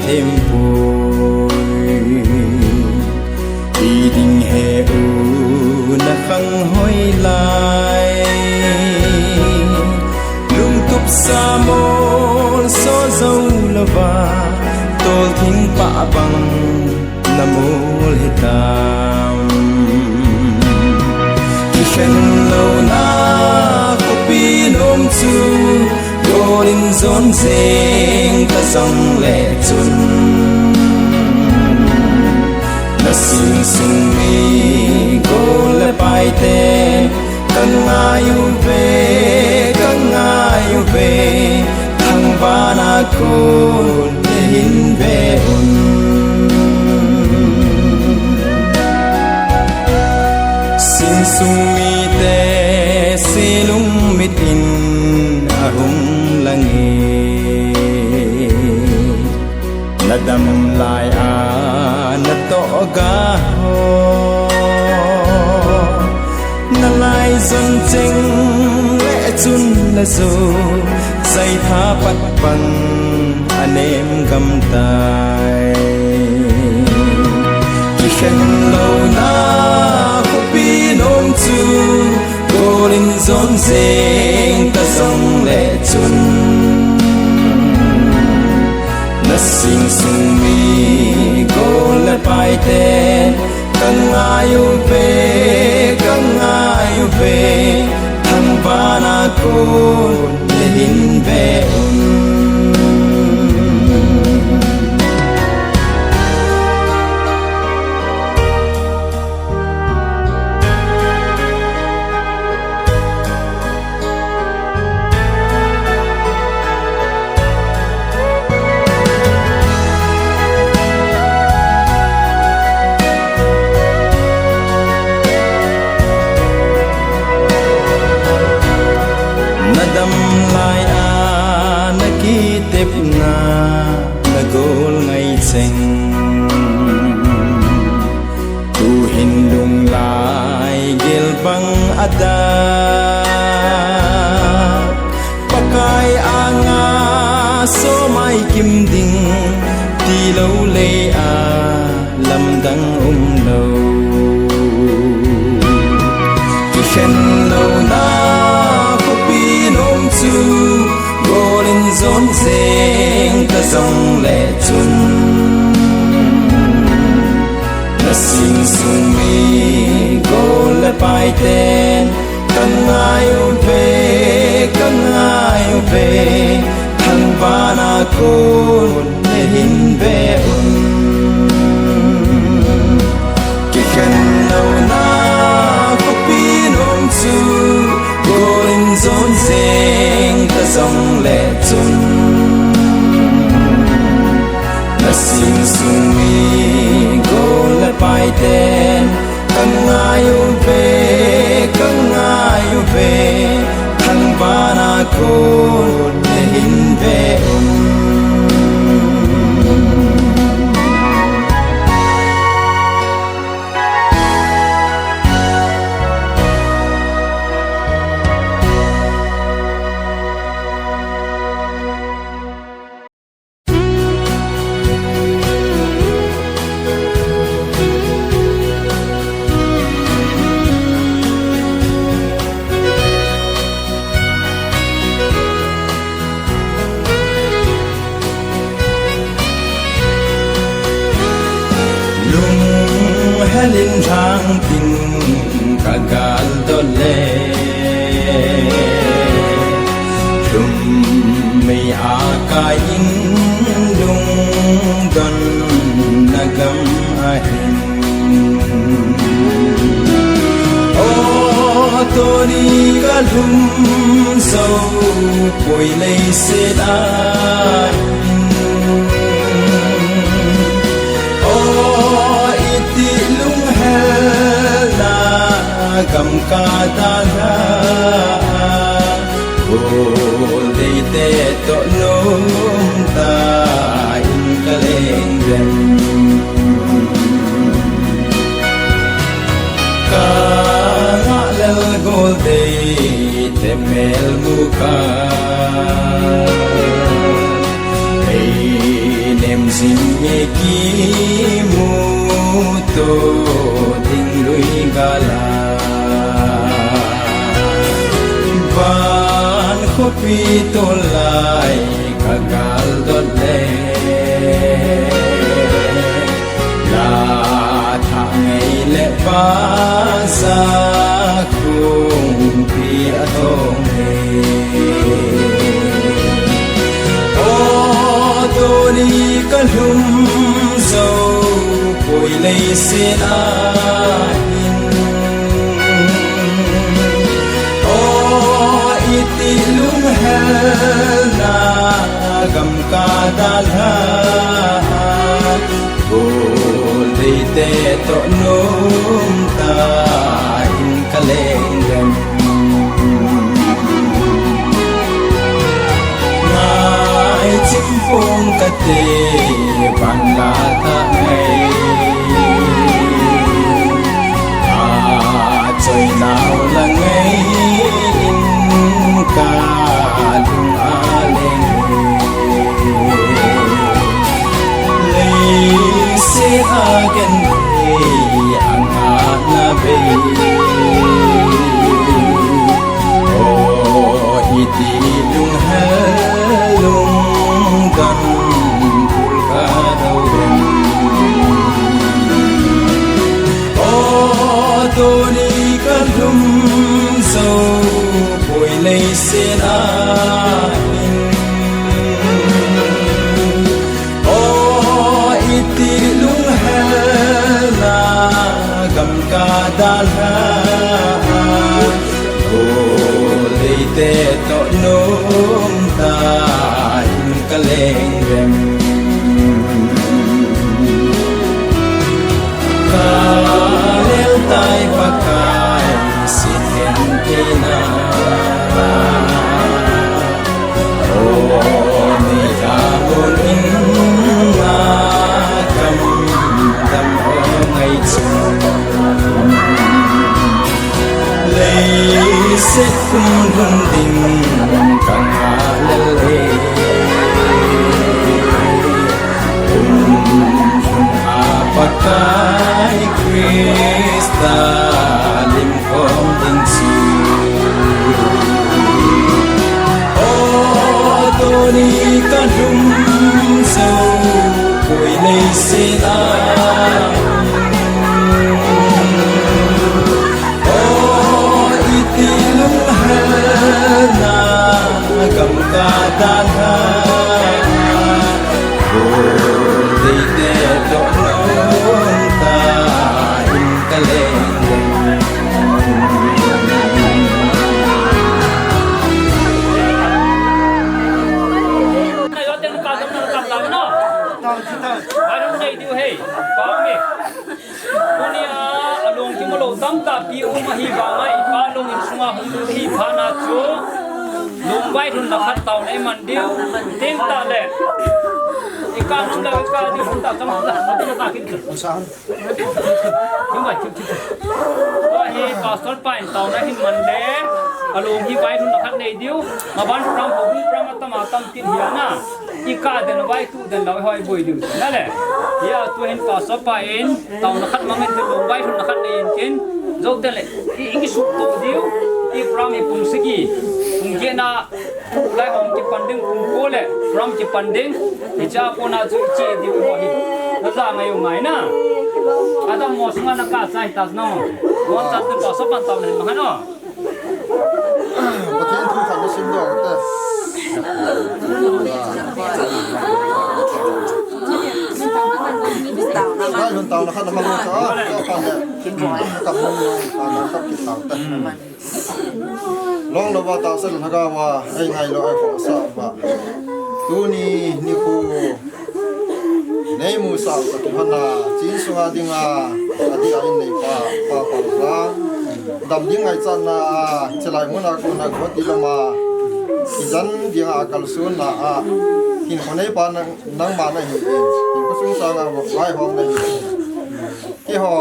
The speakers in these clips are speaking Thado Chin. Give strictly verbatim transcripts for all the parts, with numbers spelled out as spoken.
Tempoi, i ding he u na khang hoi lai. Lungtup sa mol so zo lova, tol thing pa bang na mol hitam. Kikhen lo na khopi nom chu, Golin zon zeng ka zong le chun, na sing sung mi gol le pai te, ka ngai u ve, ka ngai u ve, thangvana khun ne hin ve un. Sing sung mite silung mit in a hung lang e, na dam lai a na toh ga ho, na lai zon cheng le chun na zo, zai tha pat pan a nem gam tai. Kikhen lo na khopi nom chu, golin zon zeng ka zong le chun, na sing sung mi gol le pai te, ka ngai u ve, ka ngai u ve, thangvana khun ne hin ve un. Na dam lai a na kitepna na gol ngai cheng, tu hin lung lai gel bang a da. Pakai anga so mai kim ding ti lo le a lamdang um lo. Kikhen lo na khopi nom chu, golin zon zeng ka zong le chun, na sing sung mi gol le pai ten, ka ngai u ve, ka ngai u ve, thangvana khun ne hin ve un. Kikhen lo na khopi nom chu, golin zon zeng ka zong le chun, na sing sung mi gol le pai ten, ka ngai u ve, ka ngai u ve, thangvana khun ne hin ve un. Lung helin lhang tin ka gal dot le, lum mei a kai in lungdon na gam ahin. O, tuni ka lum zo poi lei se da in. O, iti lung hel na gam ka ta la. Gol dei te toh nom ta in ka leng lem. Ka ngah lel gol dei te mel mu ka. Ei nem Sing e kimu to ding lui gala. Van khopi to lai ka gal dot le. La tha ngei le pa sa kung pi a thong e. O tuni ka lhum zo poi leiset a hin. O iti lunghel na gam ka dalha. Kul deite to num ta in ka leng lem. Ngai chim pung ka te pan la ta ngai. A choi nau la ngai in ka lung a leng. Leiset a genthei a ngahna bei. O iti lunghel lungdam pul ka do dem. O tuni ka lhum zo poi leiset a hin. O iti lunghel na gam ka dalha. Kul deite to num ta in ka leng lem. Ka lel tai Pakai sithen tina. O ni ta un in na kam dam o ngai chun. Leiset kum lhun ding ka ngah lel e. Kum lhun a Pakai Krista lim khom ding chi. O tuni ka lhum zo poi leiset a. O iti lunghel na gam ka dalha. Kul deite to num ta in ka leng lem. Tunia along kimu lou tamtah pi um ahi vanga, ipa lung in sunga hung lut ahi phat na chu lungvai lhunna khat taona iman diu. Teng tah le, ika hung le ika diu hung ta chang hung ta, hung ta kin chu. Hung vai chu chu. Tua hi pastor pa in taona hin man le, along hi vai lhunna khat nei diu. Maban program ho, program atam atam kin hi ana. Ika den vai tu den lou hoi boi diu. Na le. Hia tu hin pastor pa in taona khat mang in tu lungvai lhunna khat nei in kin. Zo te le. I, i kisuk to diu. I program i pung sagi. Pung get na. Lai hom kipan ding, pung ko le program kipan ding. Hiche a kona chu i che diu ho hi. Na ja ngai u ngai na. Adam mo sunga na ka chai ta no. Mo ta tu pastor pan taona hin mang no. Pathen thu khat na sim doh te. Lai hun taona khat na mang ta. Ka pan le. Kin mo ka mun ka na ka ki taona. Long louva tahsa lhagao a, ei ngailou, ei khohsah uva. Tuni nikho, nei musah u kati hon a, chin sunga dinga, adih a in neipa, Pa Paujang. Dam ding ngaichatna a, chelai muna kona guwahati lama, kijen dinga akalsonna a, hinkho neipa nang, nangma nahi in, hinkho sung sanga vaihom nahi in. Keiho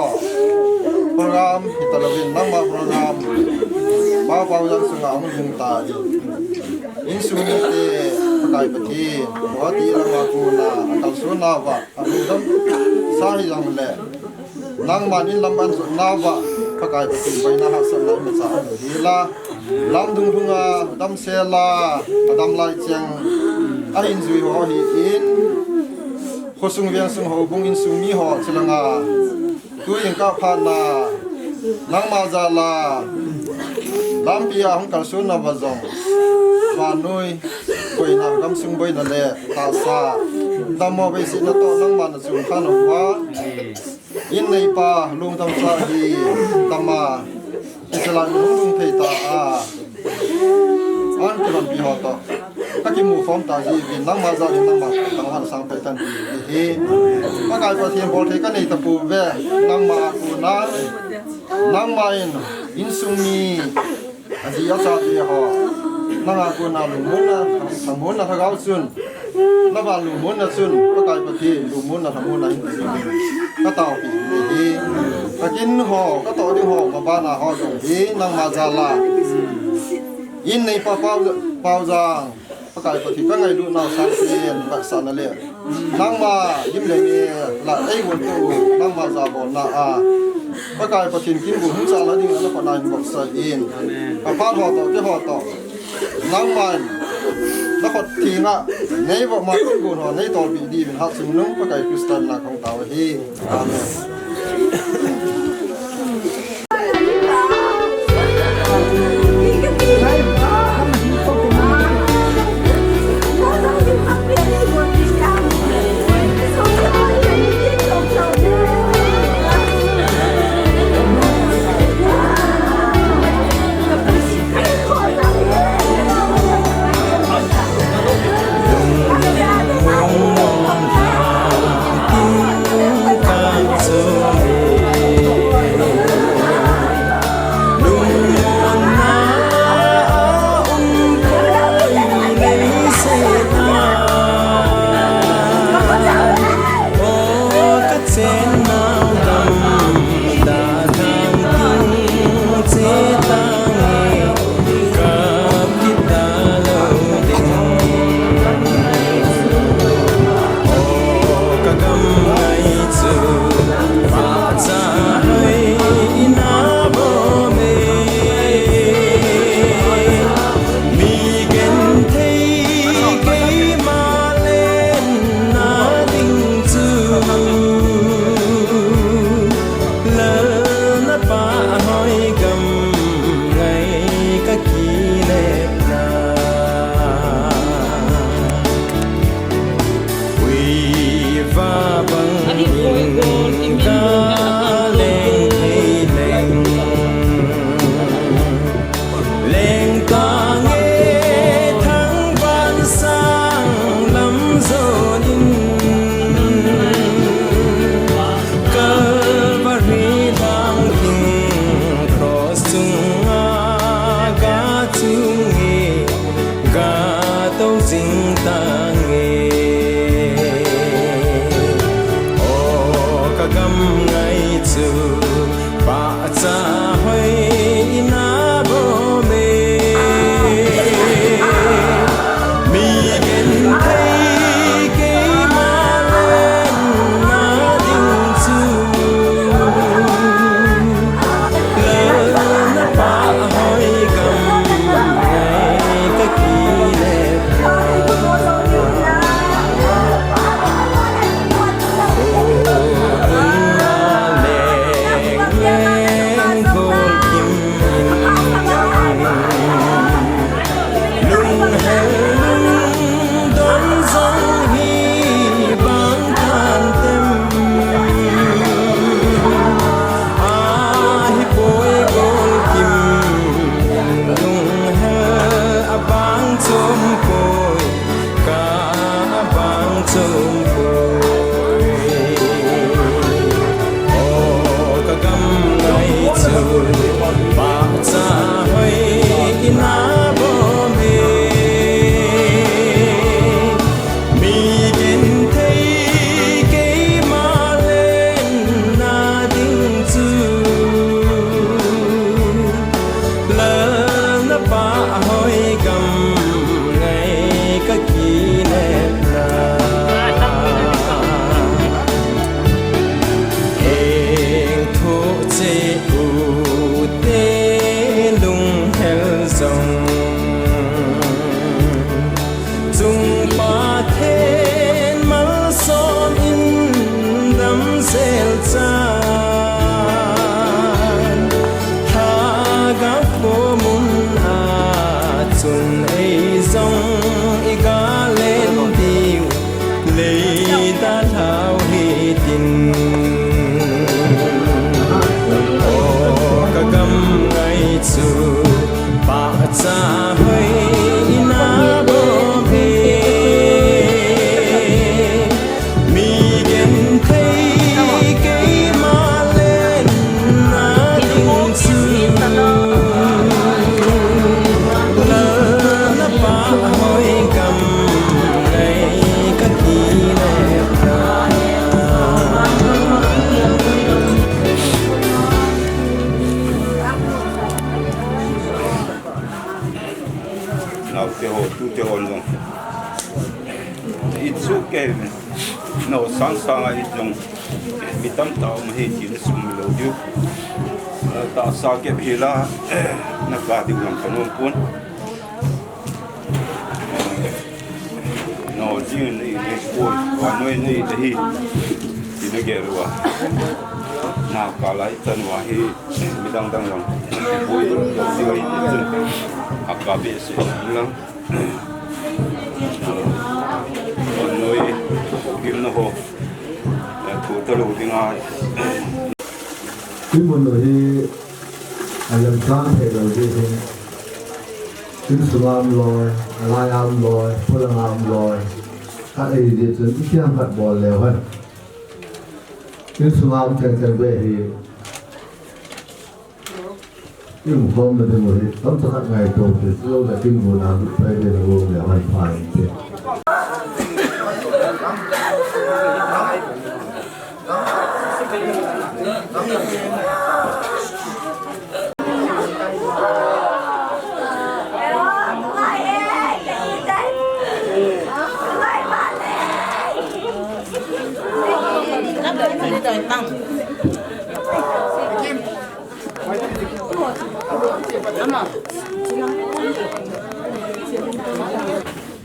program hitalouvin, nangma program, Pa Paujang sunga hung lhung ta in. Insung mite, Pakai Pathen, Guwahati lama kona akalsonna uva alungdamsa hijongle, nangman in lam anjotna uva Pakai Pathen boina hahsatna imacha amu hela, lamdung lhunga damsela adam lai cheng ahin jui ho ahin, khosung vengsung houbung insung mi ho chulanga tujing kah phatna nangma jala lampia hung kalsonna uva jong vannoi boina, gamsung boina le tahsa, dammo veisetna toh nangma nachung kha nauva, in neipa lungdamsa hi dama ichalai lungdam thei ta a, an kilampi ho toh kakimu khom ta jiuvin, nangma jal in nangma tangval sang peh tan ti hi. Pakai Pathen, bolthei kanei tapouve, nangma a kona, nangma in insung mi aji achate ho, nanga kona lungmonna, lhamonna lhagao chun, naval lungmonna chun Pakai Pathen lungmonna lhamonna hin pe dingin kataopi hi. Kakin ho, katoh ding ho, mabana ho jong hi nangma jala, in neipa Pau, Paujang, Pakai Pathen, kangailutnau sangpen vetsahna le nangma gim le mel a eigontou nangma jabolna a, Pakai Pathen, kin gun hung chalha dingin nakhut na hin vetsah in. Kaphat ho toh, kei ho toh, nangman nakhut thenga neivop ma, kin gun ho neitolpeh diuvin hatchungnung Pakai Christa mina kahung tao ahi. Amen. Nao sang sang a i jong mi tamtah um ahi ti na sumil lou diu. Tahsa kep hi la, na ka diu lam ka nom pon. Nao jing nei nei pon, vannoi nei ahi ti na gel uva. Na ka lai chan uva hi, midang dang lang poi lou diu ahi ti chun, a ka behseh lang. Noi, gimna ho, eh, thu talou ding ahi. Tuimun u hi, a lemsang thei lou ding ahi. Insung a um loi, a lai a um loi, polang a um loi. Khat ahi jeh chun, i kiam khat bol leu hen. Insung a um teng teng beh hi. Kin khom na ding u hi, tamtah khat ngaito, ti chu la kin bu na, pai de na bu le, han pha in ti.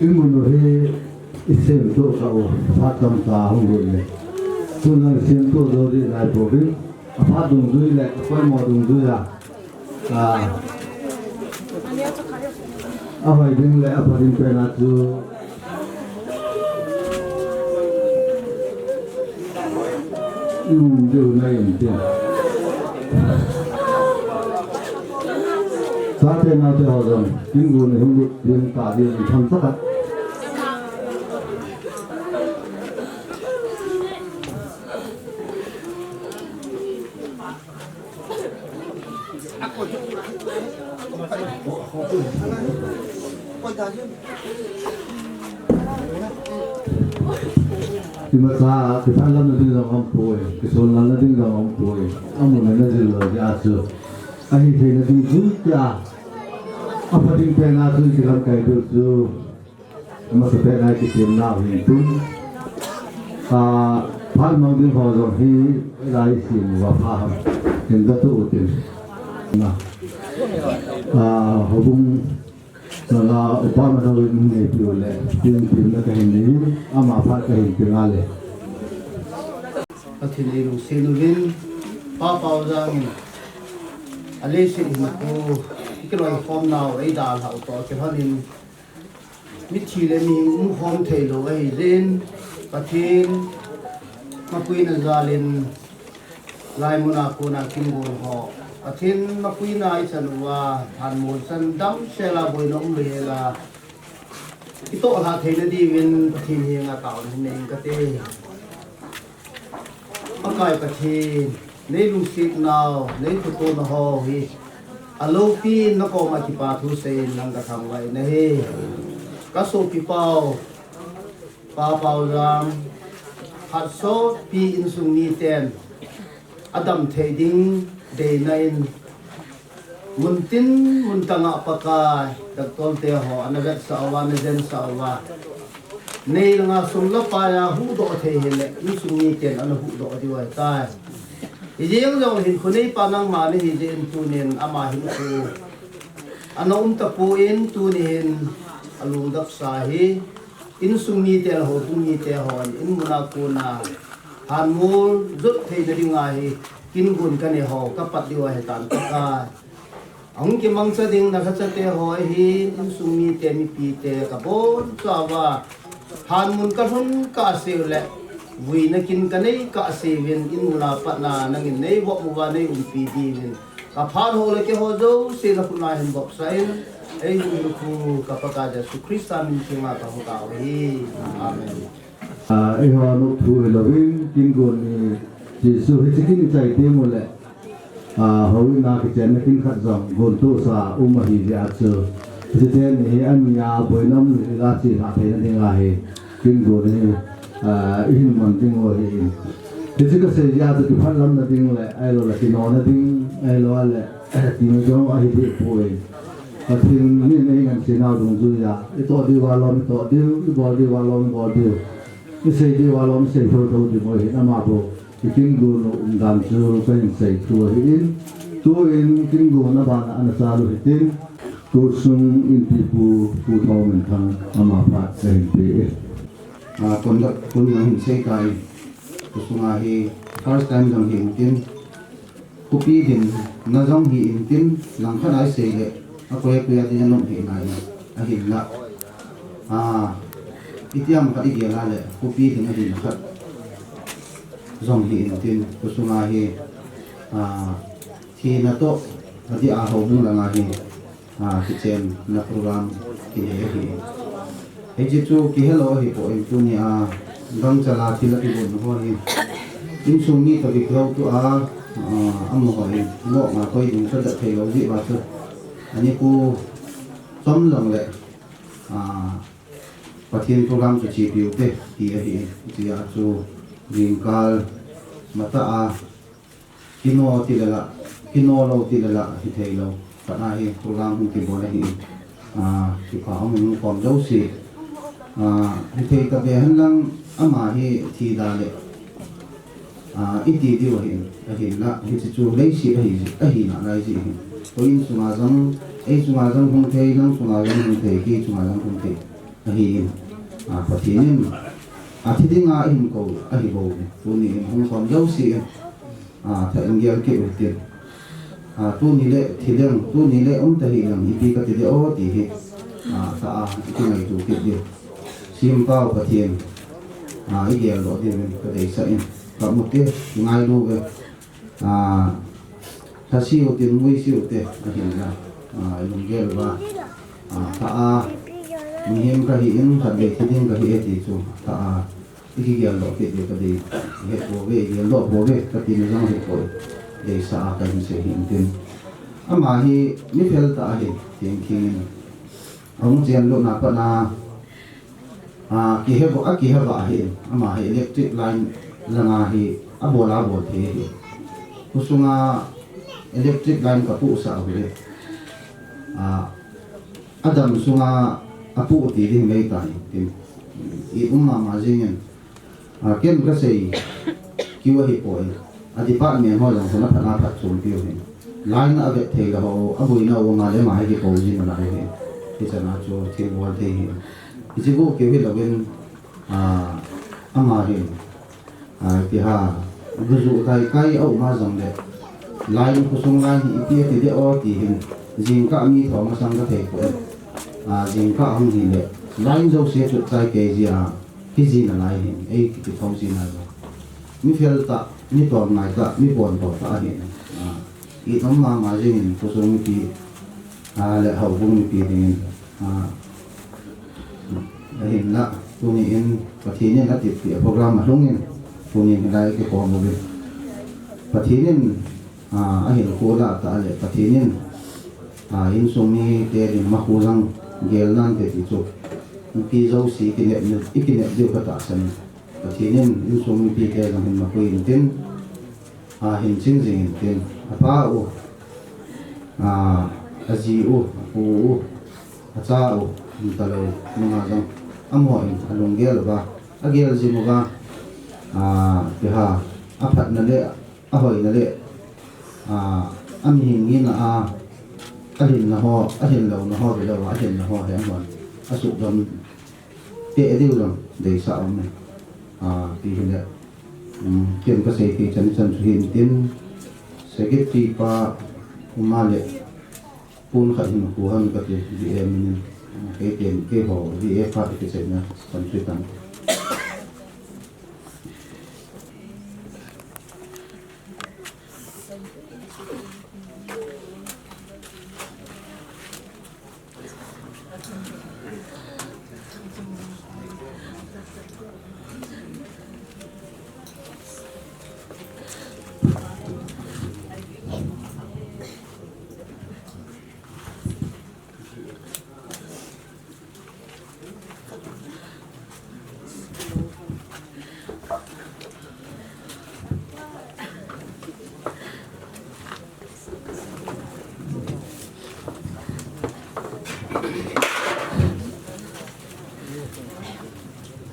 Tuimun u hi i semdoh kah u, phat tamtah hung lut le. Tun lang i semdoh jou ding nai pouvin, a phat dungjui le, a poimo dungjui a. A, a hoi ding le, a pha ding pen a chu. Nung diu na in ti. Chate naote ho jong, kin gun hung lut ding ta ding tham sa khat. Imacha, kiphatlamna ding jong aumpoi, kisolna ding jong aumpoi, amun a na jil lou jeh a chu. Ahi theina ding jui tia, a pha ding pen a chu kilamkai diu chu. Amasa pet a i kisemna u hin tun. A, phat mang ding ho jong hi, lai i sem uva pha ham. Hin da tu u tin. Na. A, houbung na la upa ma na win nei piu le. Tin tin na ka hin nei. Ama phat ka hin tin a le. Pathen ei lungset uvin. Pa Paojang in. A leiset hin pu. I kiloi khom nau ei dalhau toh kilhon in. Mithi le mihing umkhom thei lou ahi jeh in, Pathen mapuina jal in, laimun a kona kin gon ho, Pathen mapuina i chan uva, hanmol chan damsel a boina um lou hel a, i toh lha theina diuvin Pathen henga taona hin nei ing kate. Pakai Pathen, nei lungset nau, nei thutona ho hi, a loupi in na koma kipa thu seiyin nang ka thangvah in ahi. Ka sopi pau, Pa Paojang, phat sotpi insung miten, a dam thei ding deina in, Mun tin, mun tanga Pakai, doctor te ho, ana vetsah uva, ana jensah uva. Nei langa sum le pai a huhdoh thei hile, insung miten ana huhdoh diu ahitai. Hijeng jongle hinkho neipa nangma nahi jeh in tunin ama hinkho ana um tapon tunin alungdapsa hi. Insung mite le houbung mite hon, in muna kona, hanmol jot theina dinga hi, kin gun kanei ho, kapat diu ahitan Pakai. Ahung kimangcha ding na lhachate ho ahin, insung mite, mipite, kabonchauva, hanmun kalhun kahseu le, vuina kin kanei kahseuvin, in muna patna, nangin neivop uva, nei umpi diuvin. Kaphat ho le keiho jouse nakhut a hin vopsah in, eihung lukhu ka Pakai Jesu Christa min theng a kahung tao ahi. Amen. Ah, eiho nopthu hilouvin, kin gon ni Jesu hiche kin ichai teng uleh, ah, houin a kichenna kin khat jong gontohsa um ahi jeh a chu. Hiche teni hi ani a boina um le ila chelhah theina dinga hi kin gon hi, ah, ihin man diu ahin. Hiche kasei jeh a chu kiphatlamna ding le, ahilouleh kinona ding, ahilouleh, Tina jong ahi deh poi. Pathen in eingansei nau dungjuiya, itoh diuva lom itoh diu, ibol diuva lom ibol diu. Isei diu alom sei thotho ding ahin, ama bou ikingun u umdan chu kahin sei thu ahin. Tuin kingun abana ana chal u hitin, khosung inpipu Pu Thongminthang ama phat kahin pe e. A, conduct pun jong hin sei tai. Khosunga hi first time jong hi intin, khopi dinna jong hi intin, langkhat a isei le, akoi akoi a dinga nom hi nai, ahinla. A, itiham khat igel a le, khopi ding ahin khat jong hi intin, khosunga hi, a, thina toh, adeh a houbung langa hi, a, kichenna program kinei ahi. Hiche chu kihelou ahipoi, tunia gangchal a thil akibol ho hi insung mi toh kihouto a, a, amaho in lona koi ding chu adat theilou jeh uva chu, ani pu chom jongle, a, Pathen program chu chepiu te ti ahi. Hichea chu jingkal matah a kino ti le la, kino lou ti le la, hitheilou. Khat a hi program hung kibol ahi. A, kipa hung hung khom jouse. A, hithei tabe henlang ama hi thi da le, a, iti diu ahin, ahinla, hiche chu leiset ahi, ahi nalai jeh hin. Koi in chunga jong, ei chunga jong hung thei, nang chunga jong hung thei, kei chunga jong hung thei ahin. A, Pathen in, a, thi dinga eihin kou ahi bou. Tuni in hung khom jouse in, a, thah in gel kit u hitin. A, tuni le thi leng, tuni le um tahih leng, ipi kati ding o ti hi, a, thah a ikingaito kit diu. Simpau Pathen, a, igel lou diuvin kadeisah in. Kamu te, ngailu ve. A, thase u tin, muise u te, ahinla. A, ilunggel uva, a, thah a mihem kahi in, khatvei thi ding kahi e ti chu, thah a ikigel lou kit diu kadei. Ihet pouve, igel lou pouve, katina jong ahipoi. Deisah a kahin sei hi intin. Ama hi mi fel tah ahi, thengtheng in. Ahung chen lutna pat a, a, kiheva, akiheva ahi, ama hi electric line langa hi abol abol thei ahi. Khosunga electric line kapohsah u hi, a, adam sunga apoh ti ding mei tai, tin, i um mama jingin, a, ken kasei keu ahipoi. A department ho jong hon aphat a phatchompiu hin. Line a avet thei le ho, aboina u ama le ama hi kikou ji nalai hin. Hichan a chu thil bol thei hin. Hiche bou keu hilouvin, a, ama hin, a, ipi ham, gujuh daikai a um a jongle, line, khosung line hi ipi ati ding o ti hin, jingkah mi thom masang kathei poi. A, jingkah hung hile, line jouse chu chai kei ji a, hiji nalai hin, ei kiti thou ji nalai. Mi fel tah, mi tolngai tah, mi pon tah tah ahin. A, i um mama jingin khosung mipi, a, le houbung mipi dingin, a, ahinla, tuni in Pathen in atepna program alhungin, tuni in hilai kikhom uvin. Pathen in, a, ahin kholah tah le, Pathen in, a, insung mite ding makhu jang gel nante ti chu, mipi jouse ikinep, ikinep diu katahsan in. Pathen in insung mipite jong hin makhui intin, a, hin ching jing intin, apa u, a, aji u, apu u, acha u, umtalou, nunga jong, amaho in alunggel uva, agel jing uva, a, ipi ham, aphatna le, ahoina le, a, amihing hina a, ahinna ho, ahinlouna ho, velou a, ahinna ho, he amahon asuhdam teh diu jong deisah aume. A, ti hile, um, ken kasei thei chan chan chu hi intin, secretary pa um a le, pon khat hin khu ham kati, V A min in, a, kei ten, keiho, V A pa te kichai na, chan chu tan.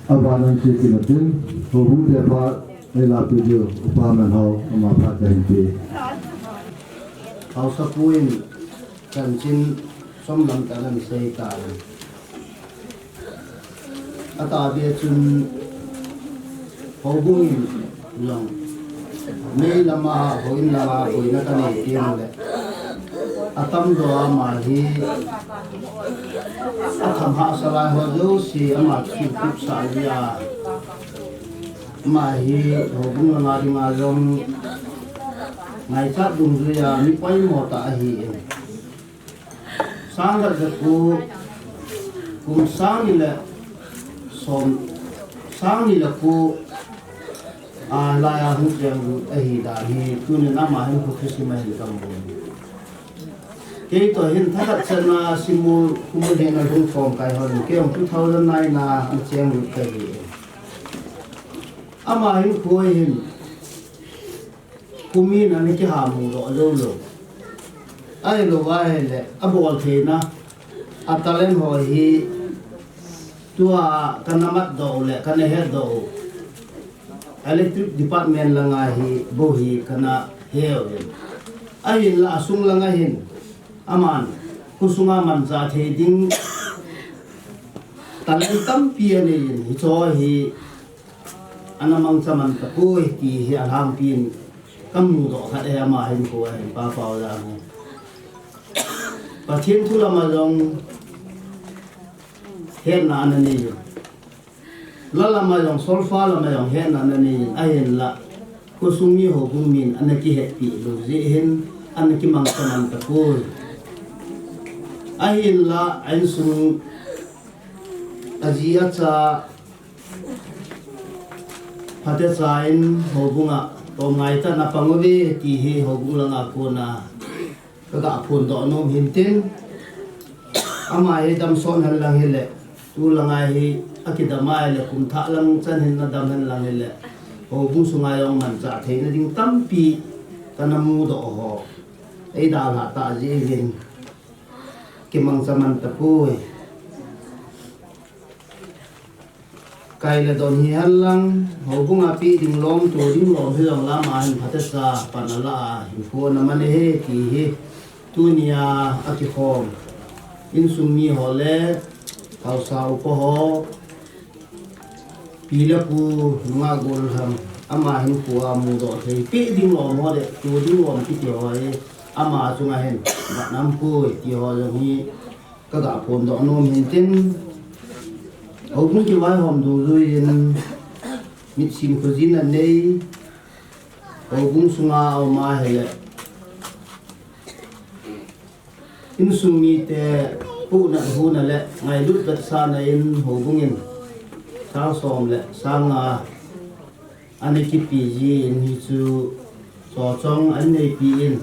Aban an che kit natin, houbung te phat ei lapi diu, Upa Manhao, ama phat kahin pe. Haosapu in chanchin som lam tah ana sei tai. Atahbeh chun houbung in jong mei lama, houin lama, boina kanei teng le, atamjo ama hi, atham hahsa lai ho jouse ama kipupsah jia, ama hi houbung langa dinga jong ngaichat dungjuia mi poimo tah ahi. Sang khat le ko, kum sang ni le som, sang ni le ko, a, laiya hung cheng lut ahi dan hi, tunin ama hin khu thusim ahin kamu. Kei toh hin thakhat channa Shimul, Khumul hin alhung khom kai hon, kei jong two thousand nine na hung cheng lut kahi. Ama hin khu hin, Kumi na ni kihamu doh lou lou. Ahilou ahile, abol theina, a talent ho hi, tua kana matdoh u le, kana hetdoh u. Electric department langa hi, bou hi kana heu in. Ahinla asung langa hin, aman, khosunga manchah thei ding, talent tampi anei in, hicho hi, ana mangcha man tapoi ti hi alhangpin kamudoh khat ahi, ama hin khu ahin, Pa Paolang hi. Pathen thu lama jong hetna ana nei in. La lama jong, solfa lama jong hetna ana nei in. Ahinla, khosung mi houbung min ana kihetpi lou jeh hin, ana kimangcha man tapoi. Ahinla, a insung aji acha, phatecha in houbunga tomngai tah in apang uve ti hi houbung langa kona kaga phondoh nom hintin. Ama hi damsot henlang hile, tu langa hi akidam ahile, kum thah lang chan hin nadam henlang hile, houbung sunga jong manchah theina ding tampi kana mudoh ho. Eidalhah tah jeh uvin kimangcha man tapoi. Kai le don hi henlang, houbunga pe ding lom, to ding lom hijongle ama hin phatecha pan ala a hinkho ana man ahi ti hi, tunia akikhom insung mi ho le haosa upa ho, pi le pu, nungah gollhang, ama hinkho a mudoh thei, pe ding lom ho le to ding lom kiti ho hi ama chunga hin vat nam poi ti ho jong hi kaga phondoh nom hintin, houbung kivaihom dungjuiyin, mitsim khojin anei, houbung sunga aum ahile, insung mite pohna huna le ngailut vetsahna in houbung in sang som le sang nga ana kipe jin, hichu chochong ana neipi in,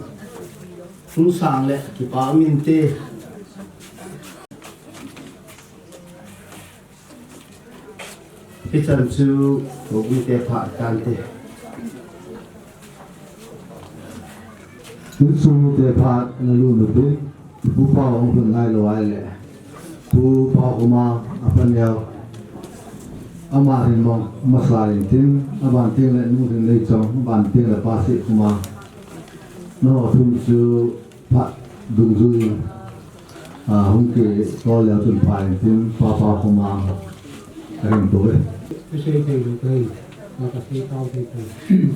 hung sang le kipa um inte. Hichan chu houbung te phat tante. Insung mite phat ana lut nau pin, Pu Pao ahung lhun nailou ahile, Pu Paokhomang, apa neo, ama hin mong masa intin, aban teng le Nu Hringneichong, aban teng le Pa Sehkhomang, nangho thum chu phat dungjuiyin, a, hung kitol leu chun pha intin, Pa Paokhomang, kahin tou e. Kasei theilou kahi, kasei tau thei kahi.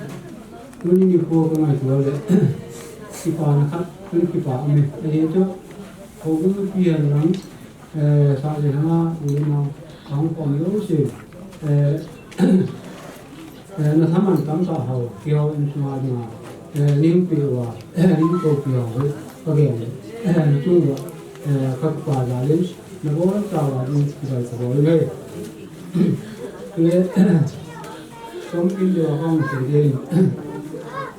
Tuni nikho kangaito le, kipana khat, tuni kipa aume. Ajeh chu, houbung pi henlang, eh, sah le lhanga, u le nao, ahung khom jouse, eh, eh, nathaman tamtah ho, keiho insunga dinga, eh, neihung peh uva, eh, neihung koupi ho, kagel, eh, nachung uva, eh, kakipa jal in, nabonchauva ding, kidei kabol uve. Chule, chomkhat in jong kahung sei ding.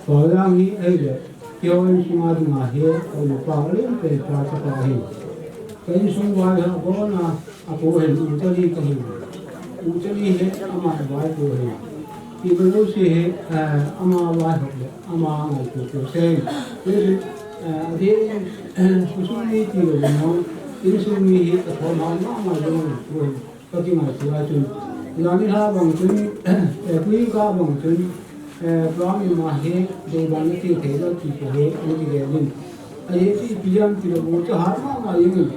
Paolang hi ahile, keiho insunga dinga hi, ka upa, ka lungpetpa chapa ahi. Ka insung vai hi abona, apo ahin, u chali kahi. U chali hi, ama vaipo ahi. Imajouse hi, eh, ama vaihop le, ama ngaito tousei. Hichu, eh, adeh in, eh, khosung mi tilou jong, insung mi hi, kathom hao mama jong, u ahi. Kakingaito a chun, Jani ha bang chun, eh, Pu Ingkah bang chun, eh, program ima hi, dei bang na ti thei lou ti ko he, ani ti le lin. Ahi ti pi jam ti lo mo chu hat ma ma yin,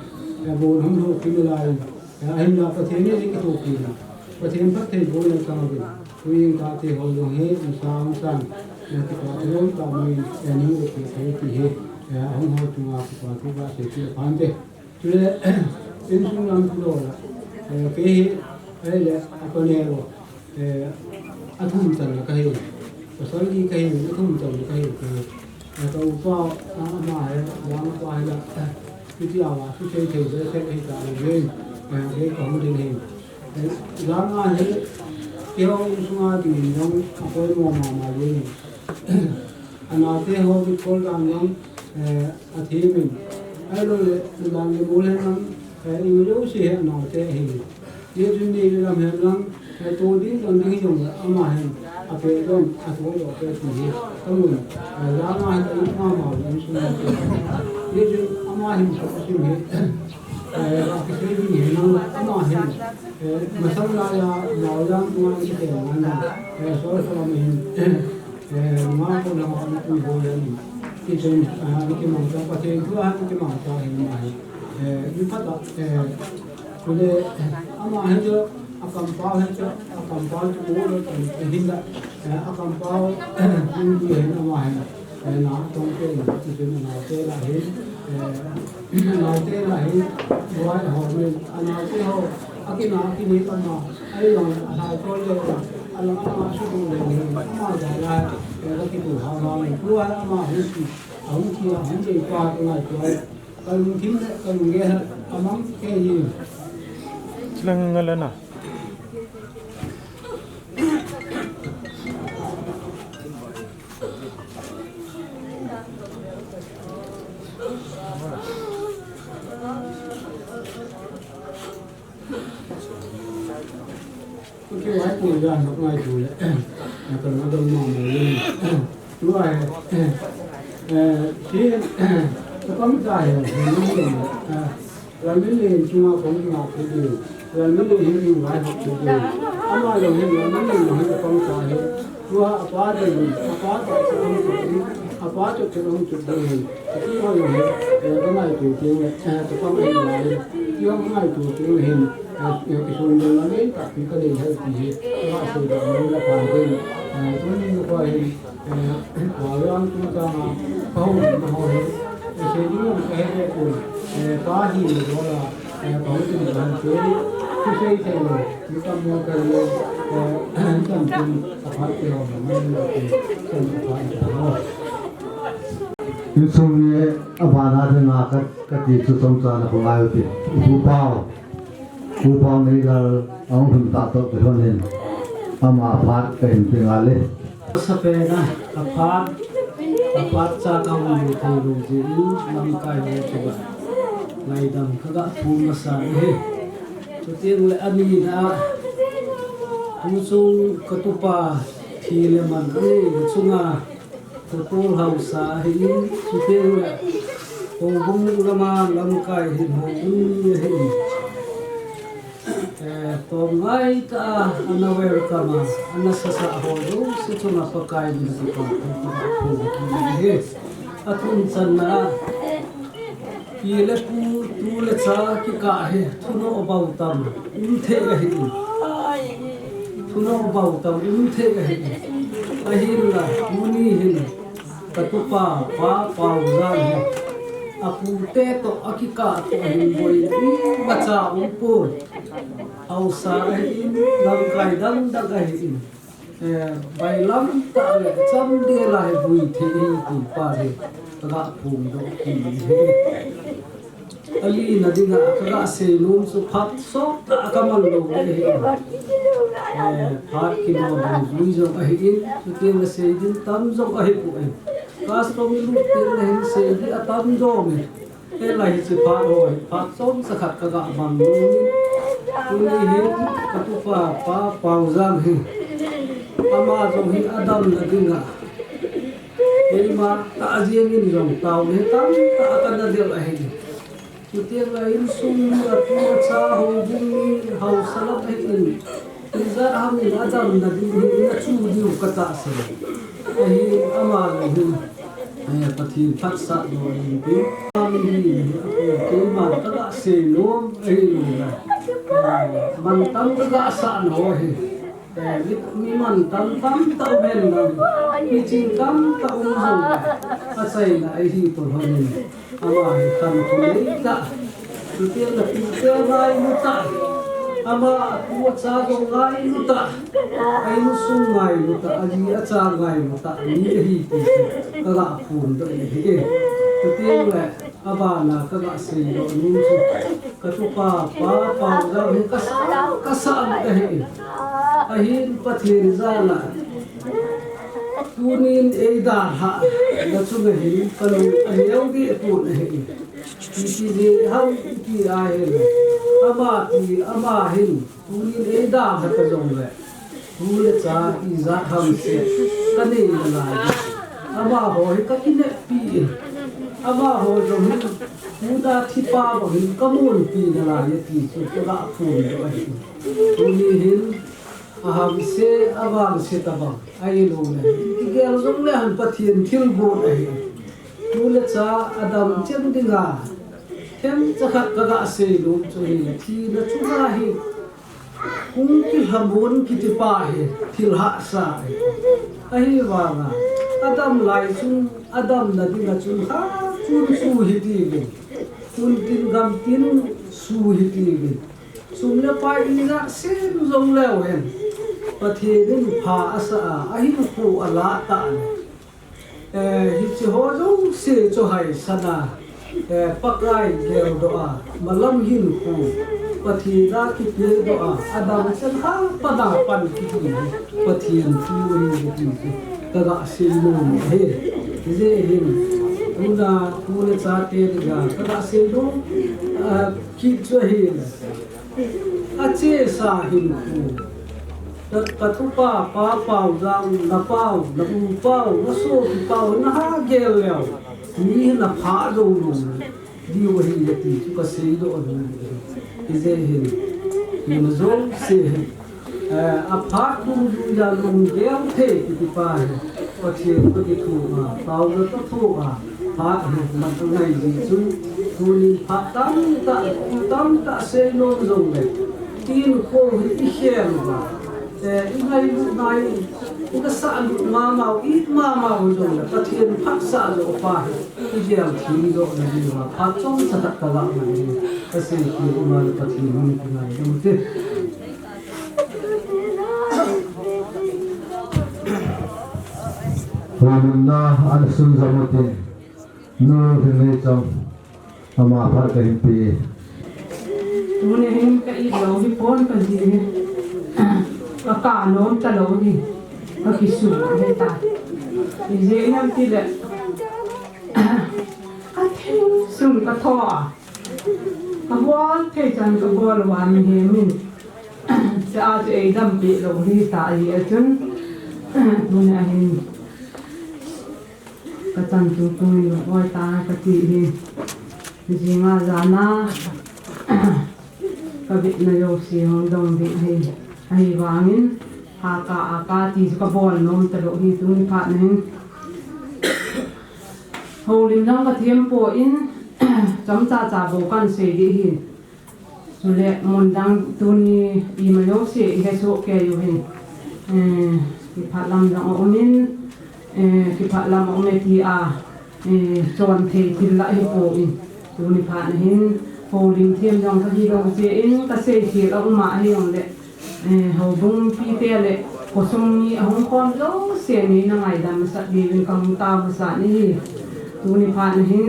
eh, bo hung ho ki me lai. Eh, ahin la Pathen ni ki to ki na. Pathen phatthei boina tang uvin. Pu Ingkah te ho jong hi, masang sang, eh, kipa thu jong tah mai, eh, ni o ki thei ti hi, eh, ahung ho chunga kipa thu kasei ti pha inte. Chule, insung lam thu lo la, eh, kei hi, ahile, apa ne lo, eh, athum channa kahi, pasal li kahi, athum channa kahi, eh, ka upa, a, ama hi, ama pa hi la, eh, hiti a va, su sei thei, sei sei thei ta, eh, eh, ka hung ding hi. Langa hi, keiho insunga ding jong apoimo mama jeng. Anaote ho kikhol dan jong, eh, athem in. Ahilou le, dan le mol hen lang, eh, ijouse hi anaote ahi. Hijeh chun ni le lam hen lang, eh, to ding dang ding jong le ama hin, ape jong, ato jong ape ti hi. Kamun, eh, langa hi, ka mama jong insunga. Hijeh chun ama hin so sim hi. Eh, kisei ding hi nang ama hin, eh, masang laiya, naoyang tunga kikhen ngan, eh, so so ma hin, eh, nga ko lama ni tu ho yan. Kichen, ah, ni kimang ta, Pathen thu a ni kimang ta hi ma hi. Eh, ni phat a, eh, chule, ama hin jo, akampao hin jo, akampao chu ko lo, eh, hin da, eh, akampao, ni tu hin ama hin. Eh, na tong te na, ti chun anaote lah hin, eh, anaote lah hin, buai ho min, anaote ho, akina, akini tama, ai long, alhai ko le, alang ama su tu le, ama ja la, eh, la ki tu ha ha, buai ama hung ki, hung ki, hung ki pa, ngai ko, kalung thim le, kalung ge, amang ke yin. Lang ngala na. Kei vai ko ja nok ngai tu le. Na kan ma dong ma mo le. Tu ai. Eh, si, ta kam ta he. Lalmillen chunga kong ngah thei diu, Lalmillen hin ding vaihop thei diu. Ama jong hin Lalmillen jong hin apang ta hi. Tua apa ding, apa toh chun ahung chut ding, apa toh chun ahung chut ding hin. Ati ho jong hin, eh, ka ngaito teng le, eh, ka pang ding lai. Ati ho ngaito teng le hin, eh, eh, kisun ding la nei ta, pi ka nei hai ti hi. Ka sei ding la phan ding. Eh, tuni ko hin, Eh, Aoyang tung changa, kahung na ho hi, eh, sei ding jong kahe le poi, eh, pa hi le dola, eh, kahung tin dan che, thusei thei lo, mi tam mo ka le, eh, mi tam tin aphat te ho, ma mai lo te, chen aphat te ho. Insung ni abana dinga ka, kati chu chomcha na ko ngai u te. Pu Pau. Pu Pau Neilal ahung lhun ta toh kilhon in ama phat kahin pe ngal e. Sa pen a, aphat, aphat cha kahung mu thei lou jeh in lamkai ho chu ga ngaidam kaga thum masa e. Chuteng le ani na, pu chung katupa thi le man anei le chunga Ka tol hausa ahin, chuteng le houbung lama lamkai hin houbung ni ahin. Eh, tong ngai ta a, ana welcome a, ana sasa ho jouse chunga Pakai min a kipa thu thu thu hi. A thum channa a, Pi le pu, tu le cha kikah hi thunoh bou tam um thei ahi in. Thunoh bou tam um thei ahi in. Ahinla, tuni hin ka tupa, Pa Paujang hi a pute toh a kikah toh ahin boi in, imacha um pon. Hausa ahi in, lamkai dang dang ahi in. Eh, bailam tah le chamdel a hi vui thei hi ti pa hi ka ga phongdoh kit e. Ali na dinga ka ga seinom chu phat sot tah ka man lou le hi. Eh, phat kino vui jong ahi in, chuteng le sei ding tam jong ahi poi. Custom i lut teng le hin sei ding atam jong e. Hilai hi chu phat ho, phat chomcha khat ka ga mang nom in. Tuni hin ka tupa Pa Paujang hi. Ama jong hi adamna dinga keima tah jeng in jong taona tamtah kana del ahi. Chuteng le insung mi, atu acha, houbung mi, hausa lam ahi in. Ijat ham in adamna ding hi nachu diu katahsan. Ahi ama le hin, eh, Pathen phatsah doh in ti. Ami hi, eh, keiman kaga seinom ahi lou le. Eh, mantam kaga sah nau ahi. Eh, mi, mi mantam tamtah um hen lang. Mi ching tamtah um jong le. Achaina ahi toh lhon in. Ama hi khankho nei tah. Chuteng le tute ngailu tah. Ama atu acha jong ngailu tah. A insung ngailu tah, aji acha ngailu tah. Mi ahi ti chu kaga phondoh in ahi e. Chuteng le abana kaga seidoh nom chu. Katupa, Pa Paojang hi kasa, kasa ahi e. Ahin Pathen jal a. Tunin eidalhah na chunga hin kalung aneo deh pon ahi. Ipi jeh ham iti ahile, ama ti, ama hin tunin eidalha ta jongle, tu le cha ijat ham seh kanei nalai. Amaho hi kakineppi in, amaho jong hin tuda thipa bang hin kamonpi nalai e ti chu kaga phondoh ahi. Tuni hin Aham seh, avang seh tabang. Ahilou le. Igel jong le han Pathen thilgon ahi. Tu le cha adam cheng dinga themcha khat kaga seinom chu ahile. Thina chunga hi hung kilhamon kiti pa hi thil hahsa ahi. Ahivanga adam lai chun, adamna dinga chun khat chun chu hitiuvin. Khun tin gam tin chu hitiuvin. Sum le pai ijat sem jong leu hen, Pathen in pha asa a, ahinkho alah tah le. Eh, hiche ho jouse chu haisan a, eh, Pakai geldoh a, malam hinkho, Pathen a kipedoh a, adam cheng khat pan a pan kiti hi Pathen thu ahi ti chu kaga seinom ahi. Hijeh hin, tuna, tu le chate dinga kaga seinom, ah, kit chu ahile. Achesa hinkho. Ka, ka thupa, Pa Paojang, na pao, na u pao, na sopi pao, na ha gel leu. Mi hi na pha jou lou diu ahi ti chu ka seidoh nom ahi. Hijeh hin, ima jouse hin, eh, aphat dungjuia lunggel thei kiti pa hi Pathen toh kithoa, Paojang toh thoa, phat hi man angai ji chun, tunin phat tamtah, tamtah seinom jongle, hinkho hi ikhel uva, eh, ingailut nai, ikasah lut mama u, it mama u jongle, Pathen phatsah joh pa hi igel thim joh nadiuva phat chomcha khat kaga man in, kasei thei uma le Pathen hung kingaidam ute. Houlimna ana sunjom utin, Nu Lhingneicham, ama phat kahin pe. Tuni hin ka it lou hipon, kaji hi. Ka kap nom talou hi. Ka kisu hi ta. Ijeh inem itile, ka theng sung ka tho a, ka bol thei chan ka bol uva mihem in, cha a chu eidam peh lou hi ta ahi a chun, tuni a hin ka chan tutu in oi ta kati hi. Jinga jana ka vetna jouse hung dong ding ahi. Ahivangin, ha ka, a ka ti chu ka bol nom talou hi tuni phat na hin. Houlim jong ka them poi, chomcha cha bou kan sei ding ahi. Chule mun dang tuni ima jouse ihe soh kei uvin. Eh, kipah lam jong aumin, eh, kipah lam aume tia, eh, chon thei thil la hipoi. Tuni phat na hin, houlim them jong ka hi lou jeh in, ka sei thil aum ahi jongle, eh, houbung mipite le khosung mi ahung khom jouse neina ngaidam masat diuvin ka hung tao masat ahi. Tuni phat na hin,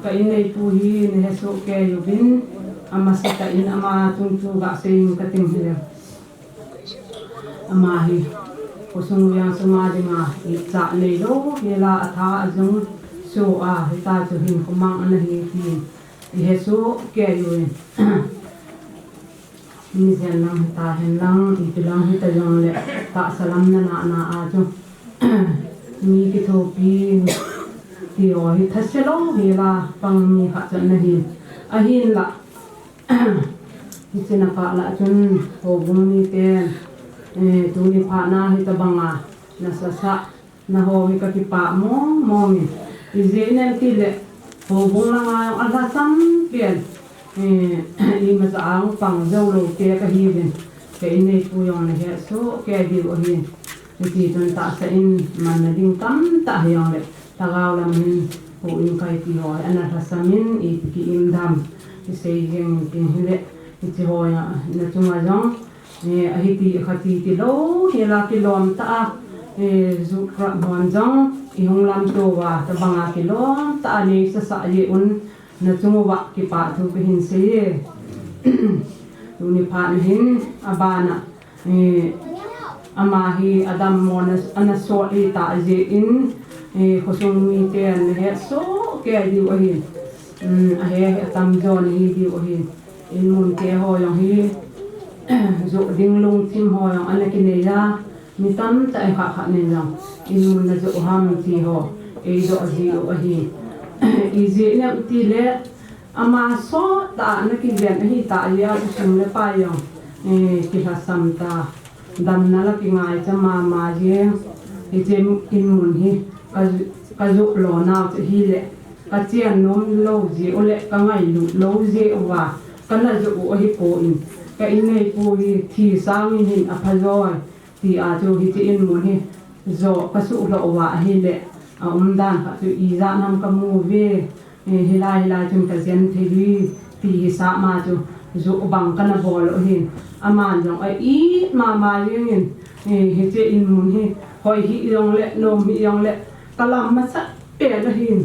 ka inneipu hi na he soh kei uvin, amasatah in ama chungchang ga sei inge kati hileh. Ama hi khosung veng sunga dinga icha neilou hela atha ajung soh a, hita chu hinkho mang ana hi ti ihe soh kei uvin. Mi jen lang hita hen lang, ipi lang hita jongle, tahsa lam nana na a chu mi kithopi ti ho hi thase lou hela pang mi khat chu ana hi. Ahinla, Hiche na kah lah chun houbung miten, eh, tuni phat na hitabanga na sasah na ho hi ka kipah mong mong e. Ijeh inem itile houbung langa jong alhasam pen, eh, imacha a jong pang jou lou te kahiuvin, ka inneipu jong nahet soh kei diu ahin. Hiti chun tahsa in manna ding tamtah hijongle lhagao lam hin houin kaiti ho hi ana lhasam in ipi ki-im dam kisei jeng in tin hile, hiche ho na chunga jong, eh, ahiti khati tilou hela kilom tah a, eh, ju kra hon jong ihung lamto uva tabanga kilom tah a nei sasah jeh un na chung uva kipah thu kahin sei e. Tuni phat na hin abana, eh, ama hi adammo na, ana sot itah jeh in, eh, khosung miten nahet soh kei diu ahin. Um, ahe he atamjo nahi diu ahin. Inmun te ho jong hi joh ding lungthim ho jong ana kinei a, mi tamtah in khat khat nin jong inmun na joh ham ti ho eijoh jiu ahi. Ijeh inem itile ama sot tah a na kiven ahitah jeh a chu sum le pai jong, eh, kilhasam ta, damna la kingaicha mama jeng. Hiche inmun hi ka, kajoh lo nau chu hile, kachen nom lou jeh u le kangailut lou jeh uva kana joh u ahipon, ka inneipu hi thi sangin hin apha joi tia chu hiche inmun hi joh kasuh lou uva ahile, aumdan khat chu ijat ham kamu uve, eh, hilai hilai chun kajen thei uve ti hisah ma chu joh bang kana bol u ahin. Aman jong a-it mama jengin, eh, hiche inmun hi hoi hih jongle nom hih jongle kalam masat pen ahin,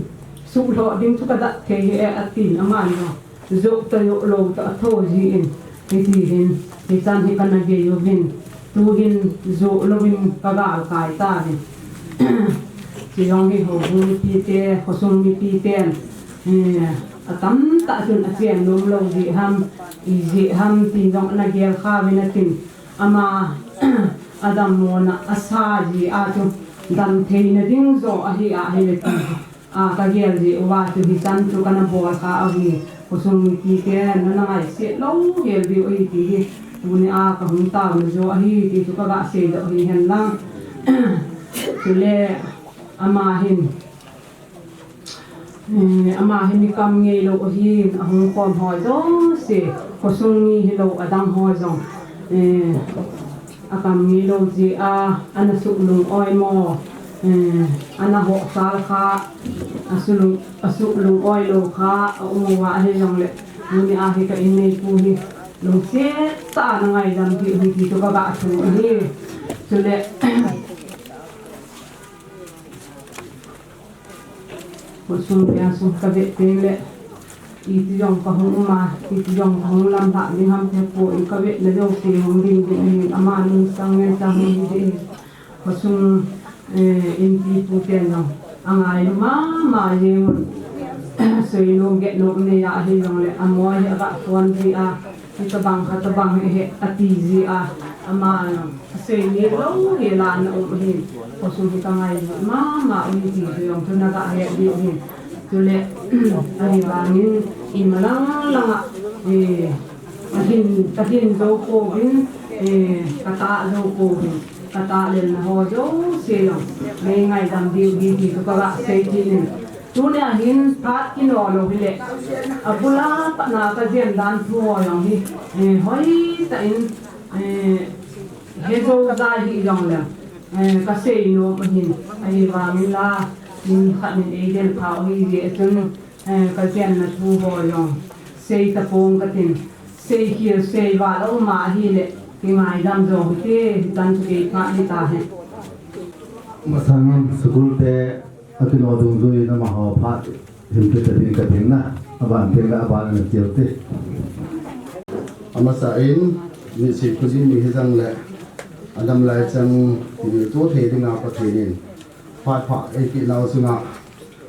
suhlhoh ding chu kadah thei hih e atin aman jong joh ta joh lou ta atho jin, hiti hin hichan hi kana gei uvin, tuhin joh louvin kagalkai tauvin. Chujong hi houbung mipite, khosung mipiten, eh, atamtah chun achen nom lou jeh ham, ijeh ham tin jong ana gelkha uvin atin, ama adammona asa jeh a chu damtheina ding jo ahi ahile ti a kagel jeh uva chu hichan chu kana bolkha u ahi. Khosung mipite nana ngaiset louhel diu ahi ti hi tunia kahung taona jo ahi ti chu kaga seidoh hi henlang. Chule ama hin, eh, ama hi mi kam ngeilou ahin, ahung khom ho jouse, khosung mi hilou adang ho jong, eh, akam ngeilou jeh a ana suhlung oimo, eh, ana hohsal kha, asuhlung, asuhlung oilou kha aum uva ahijongle, tunia hi ka inneipu hi lungset tah a na ngaidam diu ahi ti chu kaga thum ahi. Chule khosung le asung kavet tengle, iti jong kahung um a, iti jong kahung lamlhah ding ham ti pon, kavetna jouse hung ding ding ahin, ama nungsang ngen chang hung hi ding ahi. Khosung, eh, inpipu ten jong angailu mama jeng un, seinom getnom nei a ahijongle, amoi hi aga phone jeh a, hitabang khatabang hi ati jeh a, ama jong asei ngeilou hela ana um ahin, khosung hi kangailu mama u ahi ti jong chu naga het diu ahin. Chule ahivangin imalang langa, eh, kahin, kahin jou pouvin, eh, katah jou pouvin, katahlelna ho jouse jong nei ngaidam diu ahi ti chu kaga sei kit in. Tunia hin phat kino lou hile, abula patna kajen dan thu ho jong hi, eh, hoitah in, eh, hejou jai hijongle, eh, kasei nom ahin, ahivangin la, min khat min eidel phau ahi jeh chun, eh, kajenna thu ho jong sei tapong katin, seikhel seival aum ahile kingaidam jo hite, hichan chu kei phat hitahen. Masangin school te akino dungjui in amaho phat hin kit ding kating na, aban tengle aban ana cheu te. Amasa in, misie khojin mi hijongle, adam lai chang, ti tu thei dinga Pathen in phat pha eipeh nau chunga,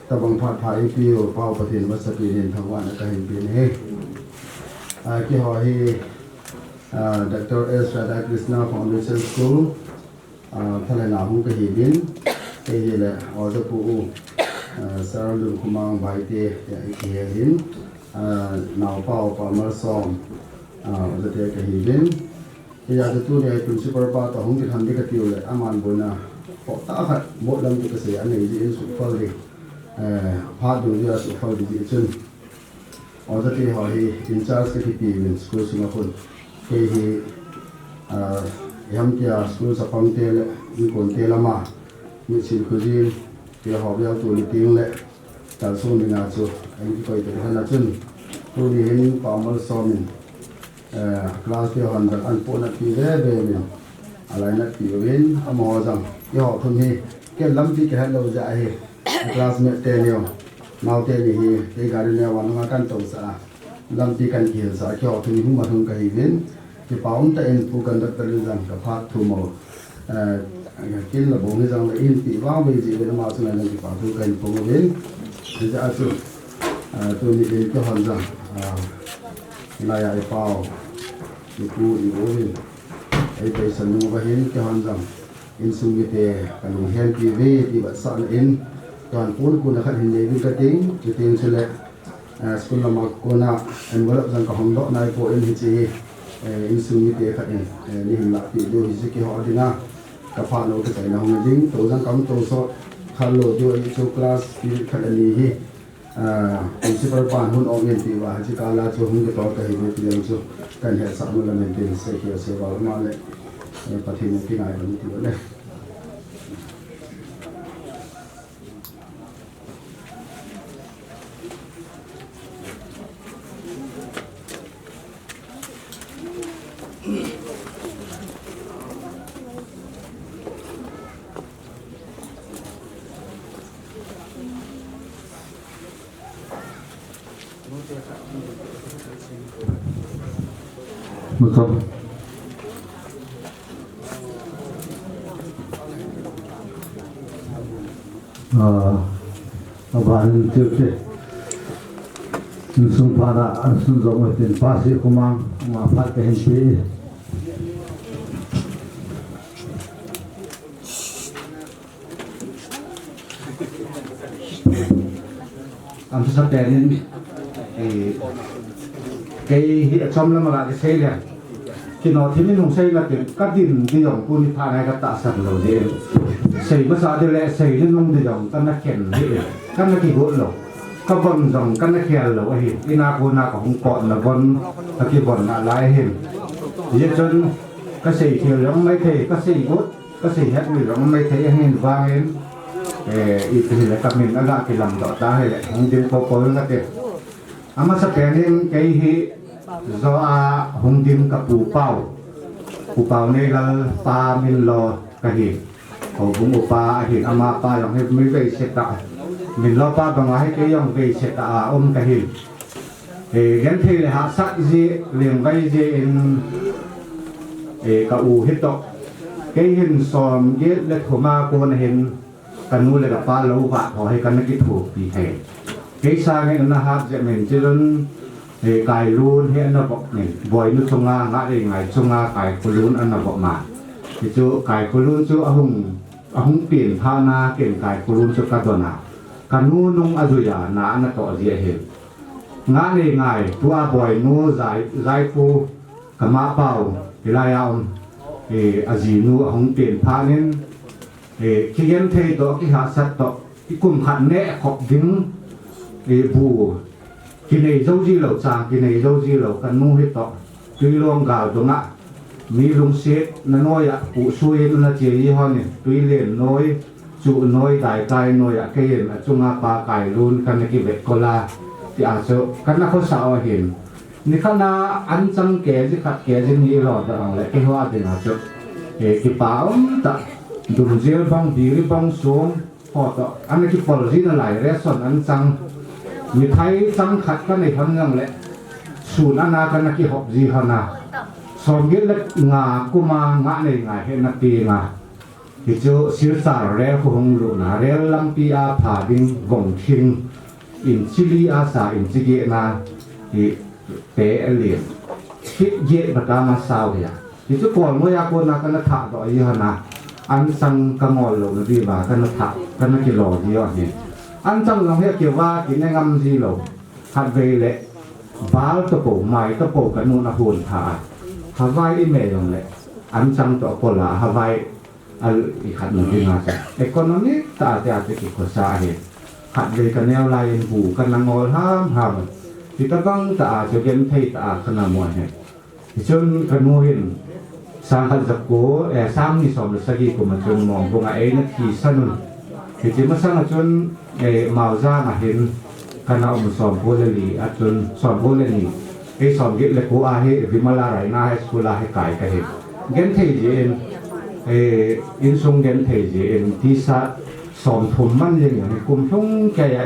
tabang phat pha eipeh u Pau Pathen masapen in thangvahna kahin pen ahi. Ah, keiho hi, ah, Doctor S Radhakrishna Foundation School, ah, thalhena hung kahiuvin, kei hile oja pu u, ah, Sir Lunkhomang Baite, tia ikihe ahin, ah, naopa upa Malsom, Ah, ojate kahiuvin. Hijeh chun tuni a hi principal pa toh hung kitham ding kati uleh, aman boina hohtah khat, boina lam toh kisai a nei jeh in suhfel ding, eh, phat dung jeh a suhfel ding jeh chun. Ojate ho hi in charge kakipe uvin school sunga khun. Kei hi, ah, iham tia school chapang te le, inkonte lama, mitsil khojin, keiho bia tuni teng le, kalson dinga chu, ahin kikoi tel hen a chun. Tuni hin Pa Malsom in, eh, class te hon jong ahin pohnatpi veve uvin, alainatpi uvin, amaho jong, keiho thum hi, ken lampi kahet lou jeh ahi, classmate teni jong, nao teni hi, kei gari neo a nunga kahin tousah a, lampi kahin kihilsah a, keiho thum hi hung ma thum kahiuvin, kipa umtah in Pu Conductor in jong kaphat thum u. Eh, kin la bong hi jong le in ti vang vei jeh uvin ama chunga jong kipa thu kahin phong uvin. Hijeh a chu, eh, tuni in keihon jong, eh, laiya ipau, ipu, iu uvin. Ei taisan nung uva hin keihon jong insung mite kalunghenpi uve ti vetsahna in, keihon pon kona khat hin nei uvin kating, chuting chule, eh, school lama kona envelope jong kahong doh naipoi, hiche hi, eh, insung mite khat in, eh, neihin lahpeh diu hiche keiho dinga kaphat lou kachaina hung ding, tou jong kahung tou sot kha lou diu ahi chu class period khat ani hi, eh, principal pan hun ong in ti uva, hiche kala chu hung kitol kahiuve ti jong chu kahin hetsah nom in tin, seikhel seival ama le, eh, Pathen in kingai lou ti uva le. Muthom. Ah, aban tiu te. Insung phat a, insung jong tin pa si kumang, ma phat kahin pe. Amasapen in, eh, kei hi achom lama kasei le, kino thim in hung sei na tin, kadin ding jong tuni phat nai katahsan lou jeh in. Sei masa ding le, sei nung ding jong kana khen jeh in, kana kigot lou. Kavon jong kana khel lou ahi, ina kona kahung potna von, kakivon nalai ahin. Hijeh chun, kasei khel jong maithei, kasei got. Kasei het mi jong maithei ahin vangin, eh, ipi hile kamin aga kilamdoh ta hile, hung ding popo nate. Amasapen in kei hi jo a hung ding ka Pu Pau. Pu Pau Neilal pa min lo kahi. Houbung upa ahin, amapa jong hi mi veiset a. Min lo pa banga hi kei jong veiset a um kahi. Eh, genthei le hahsat jeh, lengvai jeh in, eh, ka u hitoh. Kei hin som get le thum a kon hin, kanu le kapa lou vat ho hi kana kithopi thei. Kei sangin ana hat jep min chilun, eh, Kailun hi ana vop min. Boinu chunga, Ngahneingai chunga, Kaikholun ana vop ma. Hichu Kaikholun chu ahung, ahung pen phat na, ken Kaikholun chu kadon a. Kanu nung ajui a, na ana toh jeh ahi. Ngahneingai, tua Boinu, Jai, Jaipu, kama pau, hilai a um, eh, ajinu ahung pen phat in, eh, kigenthei toh, kihahsat toh, ikum khat neh khop ding, eh, bu, kinei jou ji lou, chang kinei jou ji lou, kanu hitoh, Tuilong gal dunga, mi lungset na noi a, pu sui na che ji hon in, Tuilen noi, Chu noi, Daikai noi a, kei in achunga pa Kailun kana kivet kol a, ti a chu kana khosa u ahin. Nikhat na an chang kg khat kg ni lo da ang le keiho a dinga chu, eh, kipa um tah, dungjel bang, biri bang, sum, ho toh, ana kipol ji nalai, ration an chang, mithai chang khat kanei hon jong le, sun ana kana kihop ji hon a, som get le nga kum a Ngahneingai hi ana peng a. Hichu Silchar rel khu hung lutna, rel lampi a pha ding vong thing inch li a sa, inch get na, hi pe a lien. Feet get matang a sao hi a. Hichu Kolngoi a kona kana thah doh ji hon a. An chang ka ngol lou na diuva kana thah, kana kilo ji hon hi. An chang jong hi akiva kine ngam ji lou. Khatvei le Bal toh po, mai toh po ka nun ahon tha a. Havai i me jong le, an chang toh a kol a, havai al i khat na dinga chu. Economic ta te a te ki khosa ahi. Khat vei ka neo lai in bu ka na ngol ham ham. Ti tabang ta a chu genthei ta a ka na mo ahi. Hichun ka nu hin sang khat ja ko, eh, sang ni som le sagi kum a chun Mongbung a eina thisan un. Hiti masang a chun, eh, Maojang a hin ka na um som ko le li a chun som ko le ni. Ei som get le ko a hi Vimala Raina High School a hi kai ka hi. Genthei ji in, eh, insung genthei ji in tisa som thum man jeng hi kum lhung kei a,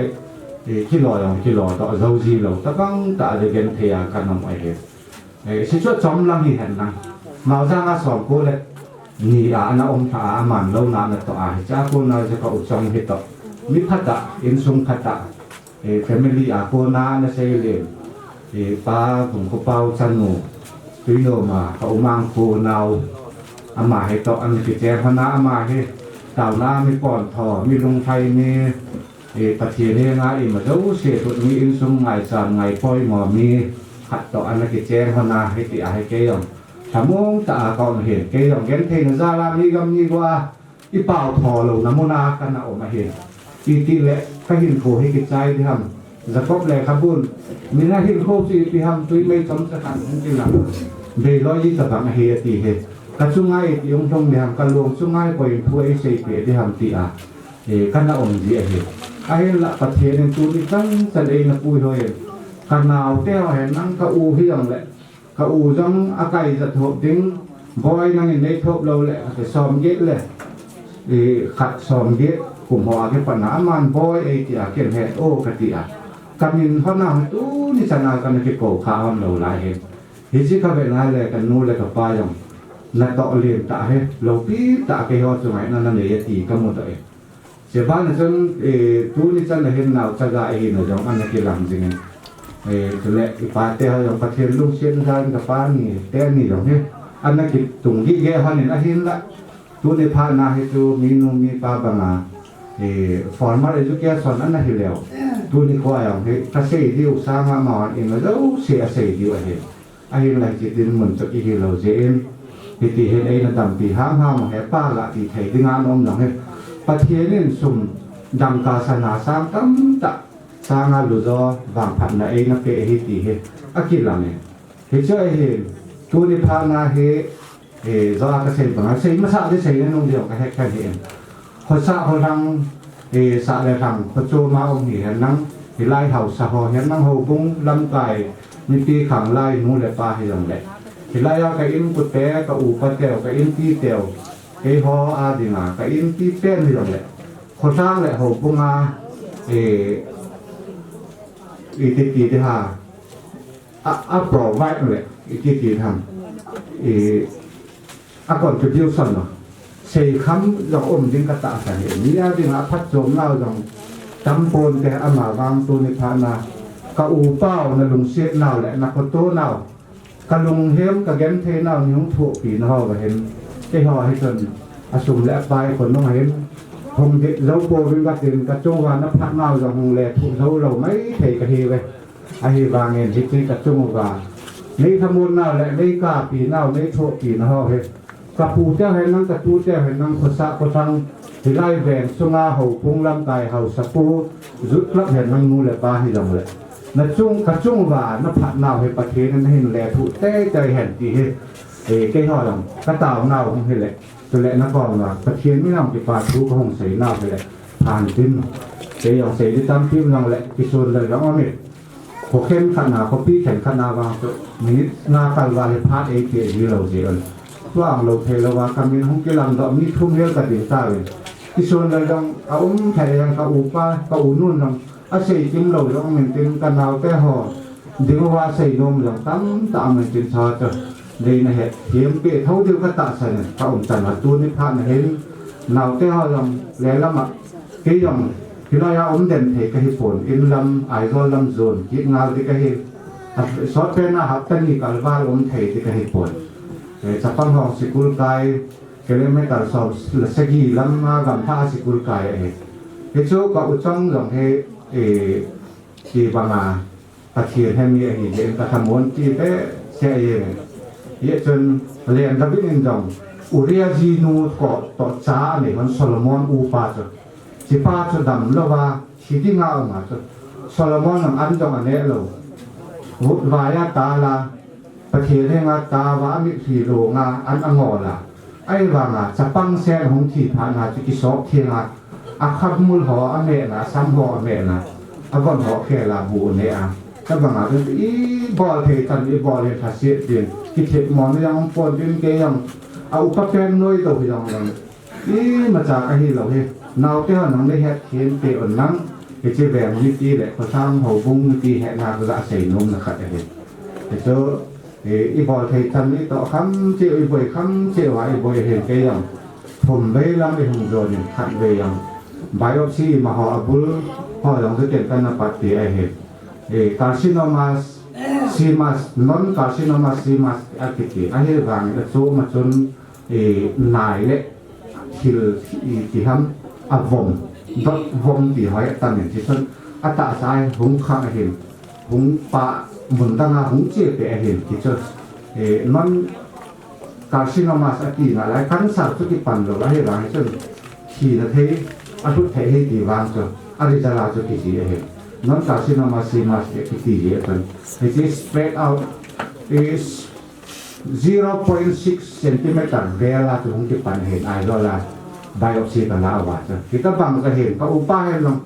eh, kilo jong kilo toh jo ji lo tabang ta a genthei a ka na um ahi. Eh, si chu chom lang hi hen lang. Maojang a som ko le ni a ana um tha a, aman lo na na toh a, hicha ko na je ka u chong hi toh. Mi phat a, insung phat a, eh, family a ko na na sei le. Eh, pa Vung ko pau chanu, tui no ma, ka u mang ko nau. Ama hi toh, an ki che hona ama hi. Tau na mi pon tho, mi lung thai mi. Eh, Pathen henga ima jouse thut mi insung ngaichan ngaipoimo mi khat toh ana kicheng hon a hiti a hi kei jong. Lhamong ta a ka um ahin, kei jong gentheina jal a mi gam mi go a i pao tho louna mun a ka na um ahin. Itile ka hinkho hi kichai diham. Jacob lekhabun, mi na hinkho chu ipi ham, tui mei chomcha khat hung kilang. Beiloi ji tabang ahi ati hi. Ka chunga iti hung lhung diham, ka long chunga i poimphu a i seipeh diham ti a. Eh, ka na um ji ahi. Ahinla Pathen in tuni chan chan eina puihoi in. Ka naote ho hen lang ka u hi jong le. Ka u jong a kai jat hop ding. Boi nangin nei thop lou le. Ka som get le. Eh, khat som get. Kum ho a kipat na aman boi ei ti a ken het o ka ti a. Ka min hon a tuni chan a ka na kikou kha hon lou lai hi. Hichi ka ve ngai le ka nu le ka pa jong. Na toh lien ta hi. Loupi ta kei ho chu ngai na na nei a ti ka mu ta e. Seban a chun, eh, tuni chan a hin naochaga a hin a jong ana kilang jing in. Eh, chule i pa te ho jong Pathen lungsetna jal in ka pa ni, te ni jong hi. Ana kitung gige hon in ahinla. Tuni phat na hi chu mi nu mi pa banga, eh, formal education ana hi leu. Tuni ko a jong hi, ka sei diu sanga ma hon in a jouse a sei diu ahi. Ahinla hiche dinmun chu kihi lou jeh in, hiti hin eina dampi ham ham he pa la ti thei dinga nom jong hi. Pathen in sum dangka sana sang tamtah, sanga lujo vangphatna eina pe hi ti hi akilang e. Hichu ahin, tuni phat na hi, eh, jo a ka sei banga, sei masa di sei na nung diu ka he khan hi in. Khosa kholhang, eh, sah le lhang, khochom a um hi hen lang, hilai haosa ho hen lang, houbung lamkai, mipi khanglai nu le pa hi jong le. Hilai a ka inkote, ka upa teu, ka inpi teu, keiho a dinga, ka inpi pen hi jong le. Kholhang le houbung a, eh, iti ti di ha, a, a provide le, iti ti ham, eh, a contribution lo. Seikham jong um ding ka tahsan e. Mi a dinga phatchomnau jong tam ponte, ama vang tuni phat na ka upa u na lungsetnau le na khotonau, ka lunghem ka gentheinau nei hung thohpi na ho va hin. Keiho hi chun a sum le a pai khonung a hin hung dih jou pouvin ka tin, ka chung uva na phatnau jong hung lethuh jou lou maithei ka hi ve. Ahivangin hiche ka chung uva nei lhamonnau le nei kapinau, nei thohpi na ho hi. Ka pu teu hen lang, ka tu teu hen lang, khosah kholhang, hilai veng sunga houbung lamkai haosapu, Youth Club hen lang nu le pa hi jong le. Na chung, ka chung uva na phatnau hi Pathen in na hin lethuh teitei hen ti hi. Eh, keiho jong ka taonau hung hi le. Chule na koma Pathen min a hung kipa thu ka hung seinau hi le. Phan tin. Kei jong sei di tampi um jong le, kisun le jong um e. Kho khenkhat na, khopi khenkhat na vang chu minute nga kal val hi phat ei pe ji lou jeh un. Tuang lou thei lou va ka min hung kilang doh mi thum hel ka ding tauvin. Kisun lou jong a um thei jong ka upa, ka u nun jong a sei kim lou jong min tin ka naote ho. Ding uva sei nom jong tamtah min tin sa chu. Dei na het hiam pe tho diu ka tahsan in ka um chan a tuni phat na hin naote ho jong le lama Kei jong, hilai a um den thei ka hi pon, in lam, Aizawl lam zone, kit ngal di ka hi, a, sot pen a hapta ni kal val um thei di ka hi pon. Eh, chapang hong sikul kai, kilometer som le sagi lam a gam pha sikul kai ahi. Hichu ka u chong jong hi, eh, ki banga, Pathen hemi ahi jeh in ka thamuanpi behseh e. Hijeh chun Len David in jong Uriah jinu toh, toh cha anei hon Solomon upa chu. Hichepa chu damlouva, thi dinga aum a chu. Solomon jong an jong aneh lou. Vutvai a tal a, Pathen henga tao a, amitlhi longa an angol a. Ahivanga chapang sen hung thi phat na chu kisop theng a, akhamul ho amehna, asam ho amehna, avon ho khel a bu aneh a. Tabanga chu ibol thei chan ibol hi lhaset ding, kithemmo na jong pon ding kei jong, a upa pen noi tou hi jong jong. Imacha kahi lou hi. Naote hon nang le het thiem te un nang. Hiche veng miti le khosang houbung miti hetna kaga seinom na khat ahi. Hichu, i, ibol thei chan itoh kham cheh u, iboi kham cheh uva iboi ahin kei jong. Thum vei lam ihung jon in khat vei jong. Biopsy ima ho abul ho jong chu ken kana pat ti ahi. E, carcinomas, simas, non carcinomas, simas akiti. Ahivang achom a chun, e, nai le thil, i, ti ham, avom, dot vom ti hoi atamin, ti chun atahsa a hung khang ahin, hung pa mun danga hung che pe ahin, ti chun, e, non carcinomas ati nalai, cancer chu kipan lou, ahivang chun thina thei, alhut thei ahi ti vang chu, a result a chu kiji ahi. Non carcinomas, simas kiti ji a chun. It is spread out, is zero point six centimeter vel a chu hung kipan ahin, Aizawl a biopsy kala uva chu. Hitabang chu ahin, ka upa hin jong,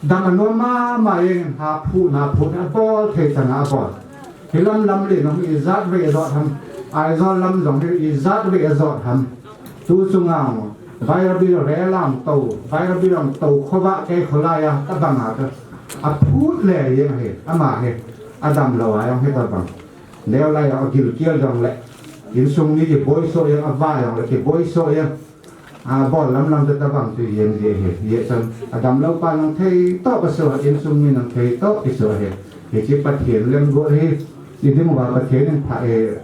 dang anom mama jeng in, ha phu, na phu, abol thei chan a abol. Hilam lam le jong hi ijat vei ajot ham, Aizawl lam jong hi ijat vei ajot ham. Tu chunga, Vairabil rel a tou, Vairabil a tou khova kei kholai a, tabang a ka. Aphut le jeng ahi, ama hi, adam lou a jong hitabang. Neo lai a gilkel jong le, insung mi kiboi so jeng, ava jong le kiboi so jeng. Abol lam lam chu tabang chu jeng ji ahi. Hijeh chun adam lou pa jong thei toh kaso, insung mi jong thei toh kiso ahi. Hiche Pathen lemgol hi, iding uva Pathen in pha e,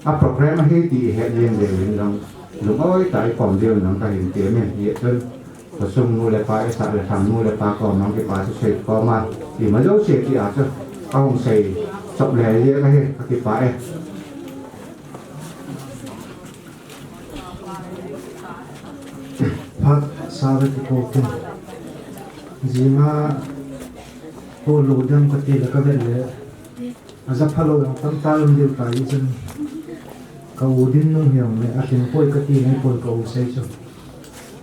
a program ahi ti ihet jeng jeng in jong, lung-oi tah a ipom diu jong kahin temin. Hijeh chun, khosung nu le pa, isah le lhang nu le pa kom jong kipa thu sei koma, ima jouse ti a chu, kahung sei chop le jeng ahi, kakipa e. Phat sa ve ti ko kin. Jing a ko lo dam kati le kavet le. Aja phalou jong tamtah um diu tai chun. Ka u Dinnung hi jong le, alhing poi kati nai poi ka u sei chu.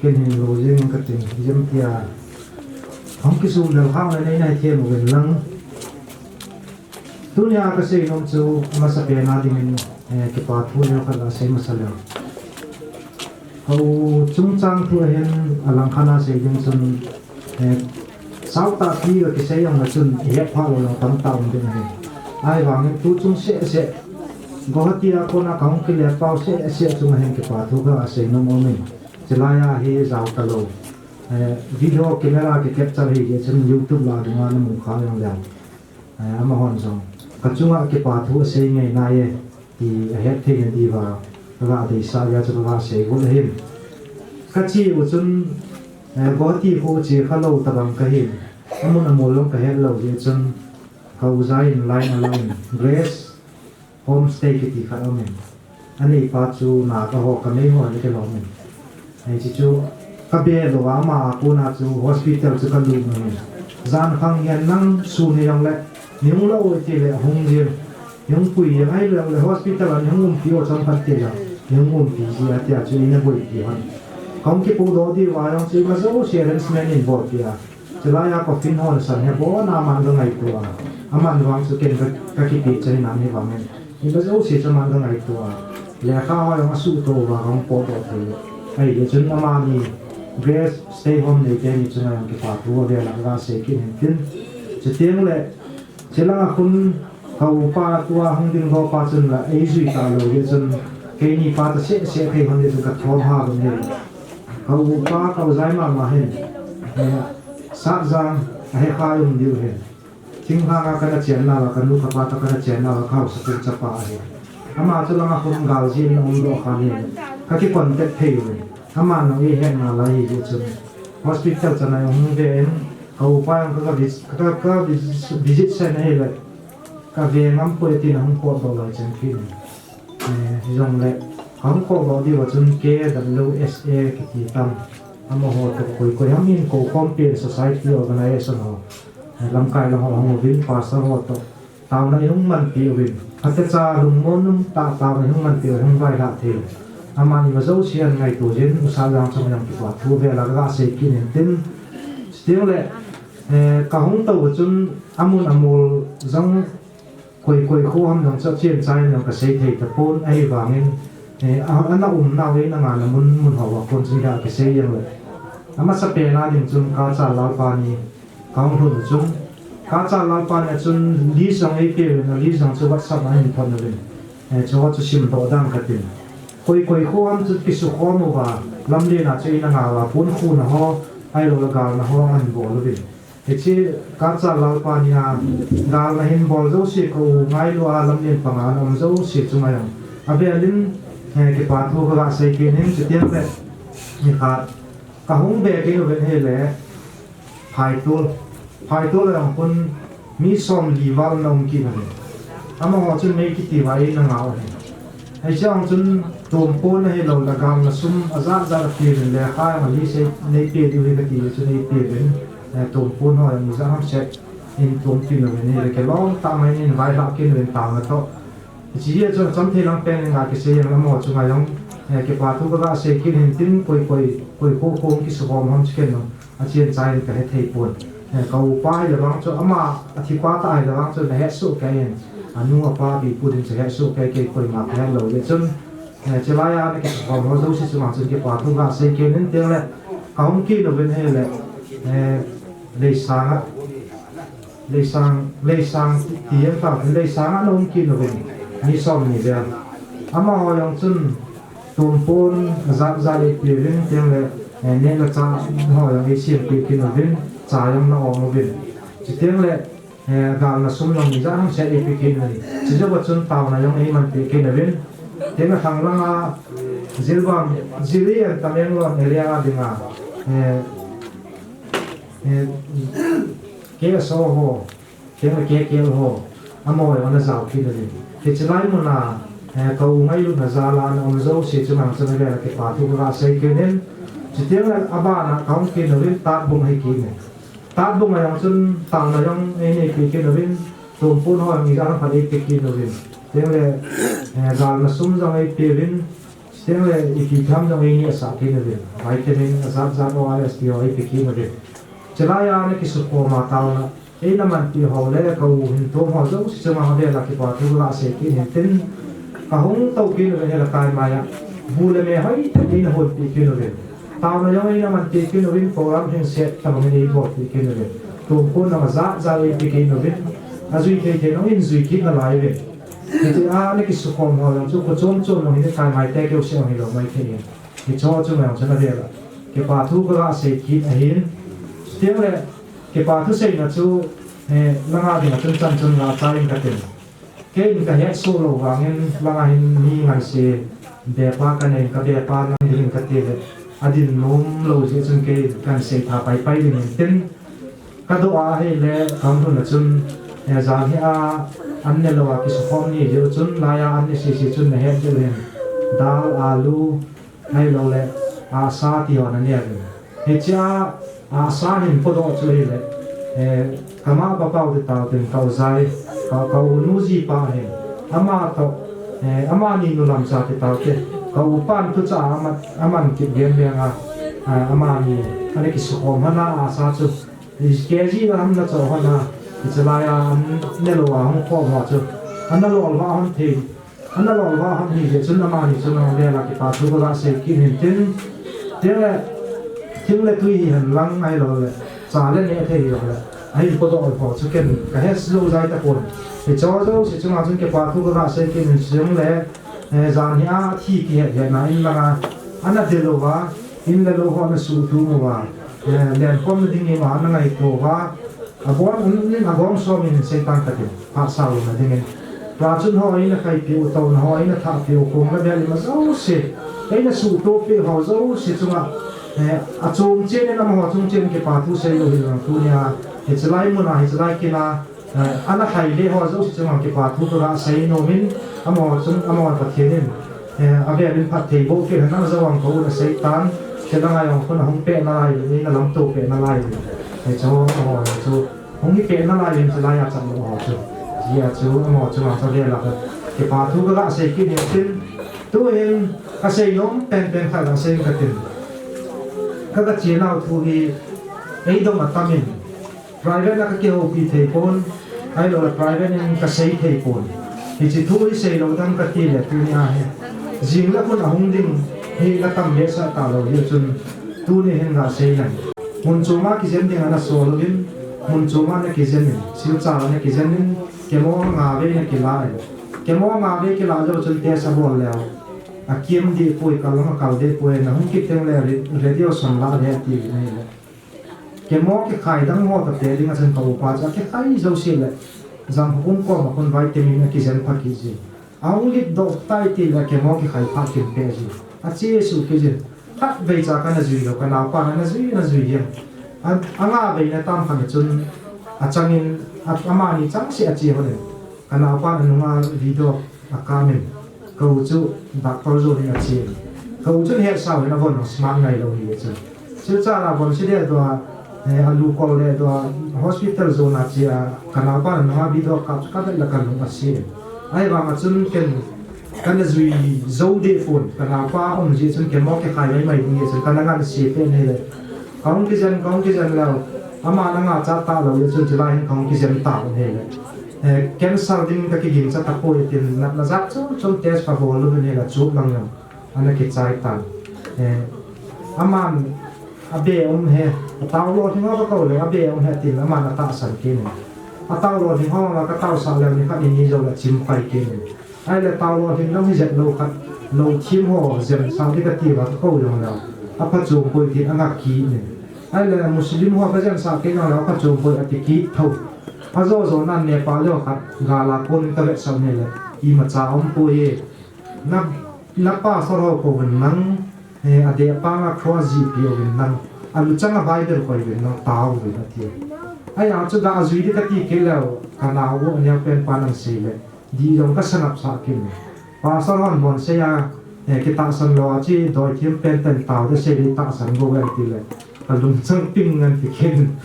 Ken hin lo jeng kati, jem tia. Hung kisum lel khang le nei nai thei mo ven lang. Tunia kasei nom chu, amasapen a dingin, eh, kipa thu leu khat la sei masa leu. Ka u chungchang thu ahin, alangkhat a sei ding chun, eh, sautah pi kakisei jong le chun, ihet phah lou jong tamtah um ding ahi. Ahivangin tu chung seh seh, Guwahati a kona kahung kile pau seh seh chunga hin kipa thu kasei nom umin. Chulai a hi jao talou. Eh, video camera kicapture hi jeh chun YouTube la dinga namu kha jong leu. Eh, amahon jong kachunga kipa thu asei ngei nai e, ti ahet thei na diuva, kaga deisah jeh a chu kaga sei got ahin. Kache u chun, eh, Guwahati khu che khalou tabang kahin, amun amol jong kahet lou jeh chun, ka u ja in line a la in, Grace Homestay kiti khat aumin. Aneipa chu Naga ho, kamei ho le kilom in. Hiche chu kabe lou a, ama a kona chu hospital chu kalut u ahin. Jan khang hin nang sun hi jong le, nei hung lou u ti le hung jin. Nei hung pui jin ahilou le hospital a nei hung umpi u chomkhat ti le, nei hung umpi ji a tia chu eina boipi hon. Kahung kipodoh diu a jong chu ima jouse arrangement in bolpi a. Chulai a coffin hon san hi abon a aman ka ngaito a. Aman vang chu ken ka, kakipeh chai nan hi vangin. Ima jouse chu aman ka ngaito a. Lekha ho jong asuhto uva kahung potdoh thei. Ahile chun amani Grace Stay Home neite ni chunga jong kipa thu avel a kaga sei kit in tin. Chuteng le, chulang a khun ka upa tua hung ding ho pa chun la eijui talou jeh chun keini pa ta seh seh thei hon jeh chun kathom ha lou ahi. Ka upa ka u jai mama hin, eh, Satjang a he kha um diu hin. Thinglhang a kana chenna uva, kanu kapa toh kana chenna uva, ka haosapu chapa ahi. Ama chu langa khun galjin a umdoh kha ahi. Ka kicontact thei uvin. Ama nung eihet nalai ahi jeh chun. Hospital chan a hung ve in, ka upa jong ka, ka vis-, ka, ka vis-, visit sen ahile. Ka ve ngam poi tin ahung potdoh lai chen kit in. Eh, hijongle, ka hung potdoh diu a chun K W S A kiti tam. Amaho toh koi koi ham in kou khompi in society organization ho. Eh, lamkai lang ho hung uvin pastor ho toh. Taona i hung manpi uvin. Atecha lungmon um tah taona i hung manpi uvin hung vaihlah thei. Amani ma jouse an ngaito jin, U Sahjang chunga jong kipa thu vel a ka sei kit in tin. Chuteng le, eh, ka hung tou chun amun amol jong koi koi kho ham jong chu achen chai jong ka sei thei tapon ahivangin, eh, a, ana umnau eina ngalna mun, mun hoa kon chun ka kisei jeng le. Amasapen a ding chun Kachal Lalpa ni ka hung lhun u chun, Kachal Lalpa ni a chun list jong eipe uvin, a list jong chu WhatsApp a hin thot uvin. Eh, chuho chu simdoh dang katin. Koi koi kho ham chu kisukhom uva, lamlen a chu eina ngal a, pon khuna ho, ahilou le galna ho ahin bol uvin. Hiche Kachal Lalpa ni a galna hin bol jouse ka u ngailu a lamlen panga ana um jouse chunga jong avel in, eh, kipa thu ka ga sei kit in, chuteng le, nikhat ka hung be kit uvin ahile, Phaitol. Phaitol a jong khun mi somli val ana um kit uvin. Amaho chun mei kiti uva eina ngah u ahi. Hiche jong chun tompon ahilou le galna sum ajat jat ape uvin, lekha jong a list nei pe diu ahi kati chun eipe uvin. Eh, tompon ho jong ijat ham set in tom kit uvin ahile, kilom tah mai in vaihlah kit uvin taona toh. Hiche hi chun achom thei lang pen in ga kisei jeng le amaho chunga jong, eh, kipa thu ka ga sei kit in tin, koi koi, koi kho kho kisukhom ham chu ken jong achen chai in ka he thei pon. Eh, ka upa hi le vang chu ama athi pa tah hi le vang chu na het soh kei in, anu apa pi pu ding chu het soh kei, kei koima ka het lou le chun, eh, chulai a ana kisukhom ho jouse chunga chun kipa thu ga sei kit in tin le, ka hung kit uvin ahile, eh, Leisang a, Leisang, Leisang ti, ti em ta, Leisang a ana um kit uvin, mi somni vel. Amaho jong chun, tompon ajat jat eipe uvin, chuteng le, eh, neh le chah ho jong eisem peh kit uvin, cha jong ana om uvin. Chuteng le, eh, galna sum jong ijat ham set eipe kit uvin. Chujou a chun taona jong eimanpeh kit uvin. Chuteng le lhang langa Jiribam, Jiribam Tamenglong area a dinga, eh, eh, K S O ho, Chuteng le K K L ho, amaho jong ana jao kit uvin. Hiche lai mun a, eh, ka u ngailutna jal a ana um jouse chunga jong chun avel a kipa thu ka ga sei kit in. Chuteng le abana ka hung kit uvin Tatbung ahi kit in. Tatbung a jong chun taona jong einei peh kit uvin, tompon ho jong ijat ham khat eipe kit uvin. Chuteng le, eh, galna sum jong eipe uvin. Chuteng le ipi tham jong einei asah kit uvin. Vitamin ajat jat, O R S ti ho eipe kit uvin. Chulai a ana kisukhom a taona eina manpeh ho le ka u hin tom ho jouse chunga avel a kipa thu ka ga sei kit in tin, ka hung tou kit uvin ahile kai mai a bu le me hoitah in eina honpeh kit uvin. Taona jong eina manpeh kit uvin, program hin set tabang in eibolpeh kit uvin. Tompon jong ajat jat eipe kit uvin. Ajui thei thei jong in jui kit nalai uvin. Hitia ana kisukhom ho jong chu kho chom chom jong hin kai mai te keu se jong hilou mai thei in. Hiche ho chunga jong chun avel a kipa thu ka ga sei kit ahin. Chuteng le, kipa thu seina chu, eh, langa dinga chun chan chun ga chai in katin. Kei in ka het soh lou vangin langa hin mi ngansi bepa ka nei in, ka bepa nang ding in kati le, adin nom lou jeh chun kei kan sei tha pai pai ding in tin, ka doh a ahile ka hung lhun a chun, eh, jan hi a an ne lou a kisukhom ni diu chun, lai a an ne sese chun na het diu hin, dal, alu, ahilou le, asa ti ho ana ne uvin. Hiche a, asa hin podoh chu ahile, eh, ka ma pa pau te tao tin ka u jai, ka, ka u nu jipa hin. Ama toh, eh, amani nu lamcha te tao te. Ka upan thuchah a aman, aman kit gen veng a, ah, amani ana kisukhom hon a asa chu. K G a ana cho hon a, hiche lai a an ne lou a hung khom ho chu. Ana lol va hon thei. Ana lol va hon hi jeh chun amani chunga avel a kipa thu ka ga sei kit in tin, thil le, thil le tui hihen lang ahilou le, cha le neh thei hilou le, ahin podoh ho chu ken ka het lou jai tapon. Hiche ho jouse chunga chun kipa thu ka ga sei kit in, chuteng le, eh, jan hi a thi kihet hetna in langa, ana del uva, in le lou ho ana suhthum uva, eh, lenkhomna ding ima ana ngaito uva, Abon un in agom som in sei tan katin, phat sao lona dingin. Tua chun ho eina khaipi u, touna ho eina thahpi u, kong le bel ima jouse, eina suhtopi ho jouse chunga, eh, achung chen in amaho chung chen kipa thu sei lou hi jong tunia, hiche lai muna, hiche lai kina, Eh, ana hai le ho jouse chunga kipa thu ka ga sei nom in, amaho chun, amaho Pathen in, eh, avel in phatthei boh peh hen lang jou ang kou na sei tan, chulanga jong khun ahung peh nalai, in alamto peh nalai. Eh, chu, amaho chu, hung hi peh nalai in chulai a chan lou ho chu. Hijeh a chu, amaho chunga chu avel a kipa thu ka ga sei kit in tin, tuhin ka sei nom penpen khat ka sei ka tin. Ka ga chenau thu hi, eidong atam in, private a ka kihoupi thei pon, ahilouleh private in ka sei thei pon. Hiche thu hi sei lou ding ka ti le tuni a hi. Jing le khun ahung ding hi na tam behseh talou hi chun tuni hin ga sei leng. Mun chom a kijen ding ana sol uvin, mun chom a na kijen in, Silchar a na kijen in, chemo nga vei na kila in. Chemo nga vei kila jou chun test abol leu, akim deh poi, kal jong akal deh poi, na hung kit teng le ra-, radiation la le ati in ahile. Chemo kikhai dang ho toh te ding a chun ka upa chu akikhai jouse le, Jangkhokum kom a khun vitamin akijen pha kit jin. Ahung lit doh tai ti le chemo kikhai phat kin pe jin. Ache suh kit jin. Khatvei cha kana jui lou, ka naopa na, na jui, na jui jeng. A, anga vei na tam khat na chun achang in, a, amani chang seh ache hon in. Ka naopa na nunga video akam in. Ka u chu doctor jon in ache in. Ka u chun hetsau hin avon smart ngai lou hi chu. Silchar a von se le doh a, eh, alu kol le doh a, hospital jon a che a, ka naopa na nunga video kap chu ka vet le ka lung ase. Ahivang a chun ken kana jui jou deh pon, ka naopa um jeh chun chemo kikhai mai mai ding jeh chun kana ngan se pen ahile. Ka hung kijen, ka hung kijen leu, ama na nga cha talou jeh chun chulai hin ka hung kijen tauvin ahile. Eh, cancer ding ka kiging cha tapoi tin natna jat chom chom test ka bol uvin ahile chup lang jong ana kichai tan. Eh, aman abe um e, atao lolhing ho ka kou le, abe um e tin aman atahsan kit in. Atao lolhing ho ma ka taosah leu ni khat ni ni jou le achim pai kit in. Ahile tao lolhing jong hi jet lou khat, lou thim ho jemsah ding ka ti uva ka kou jong leu, aphachom poi tin anga kit in. Ahile Muslim ho ka jemsah kit jong leu, aphachom poi ati kit tho. Ajo jo nan Nepali ho khat gal a kon in ka vetsah in ahile, imacha um poi e. Na, na pastor ho kou vin lang, eh, adeh panga cross jihpi uvin lang, aluchang a Bible koi uvin lang, tao uvin ati. Ahia chu ga jui ding ka ti kit leu, ka nao u aneo pen pan asei le, dih jong ka sanap sah kit in. Pastor hon bon sei a, eh, kitahsan lou a chu doi thim pen ten tao ding sei le tahsan go ven ti le, ka lungchang ping ngan ti kit in.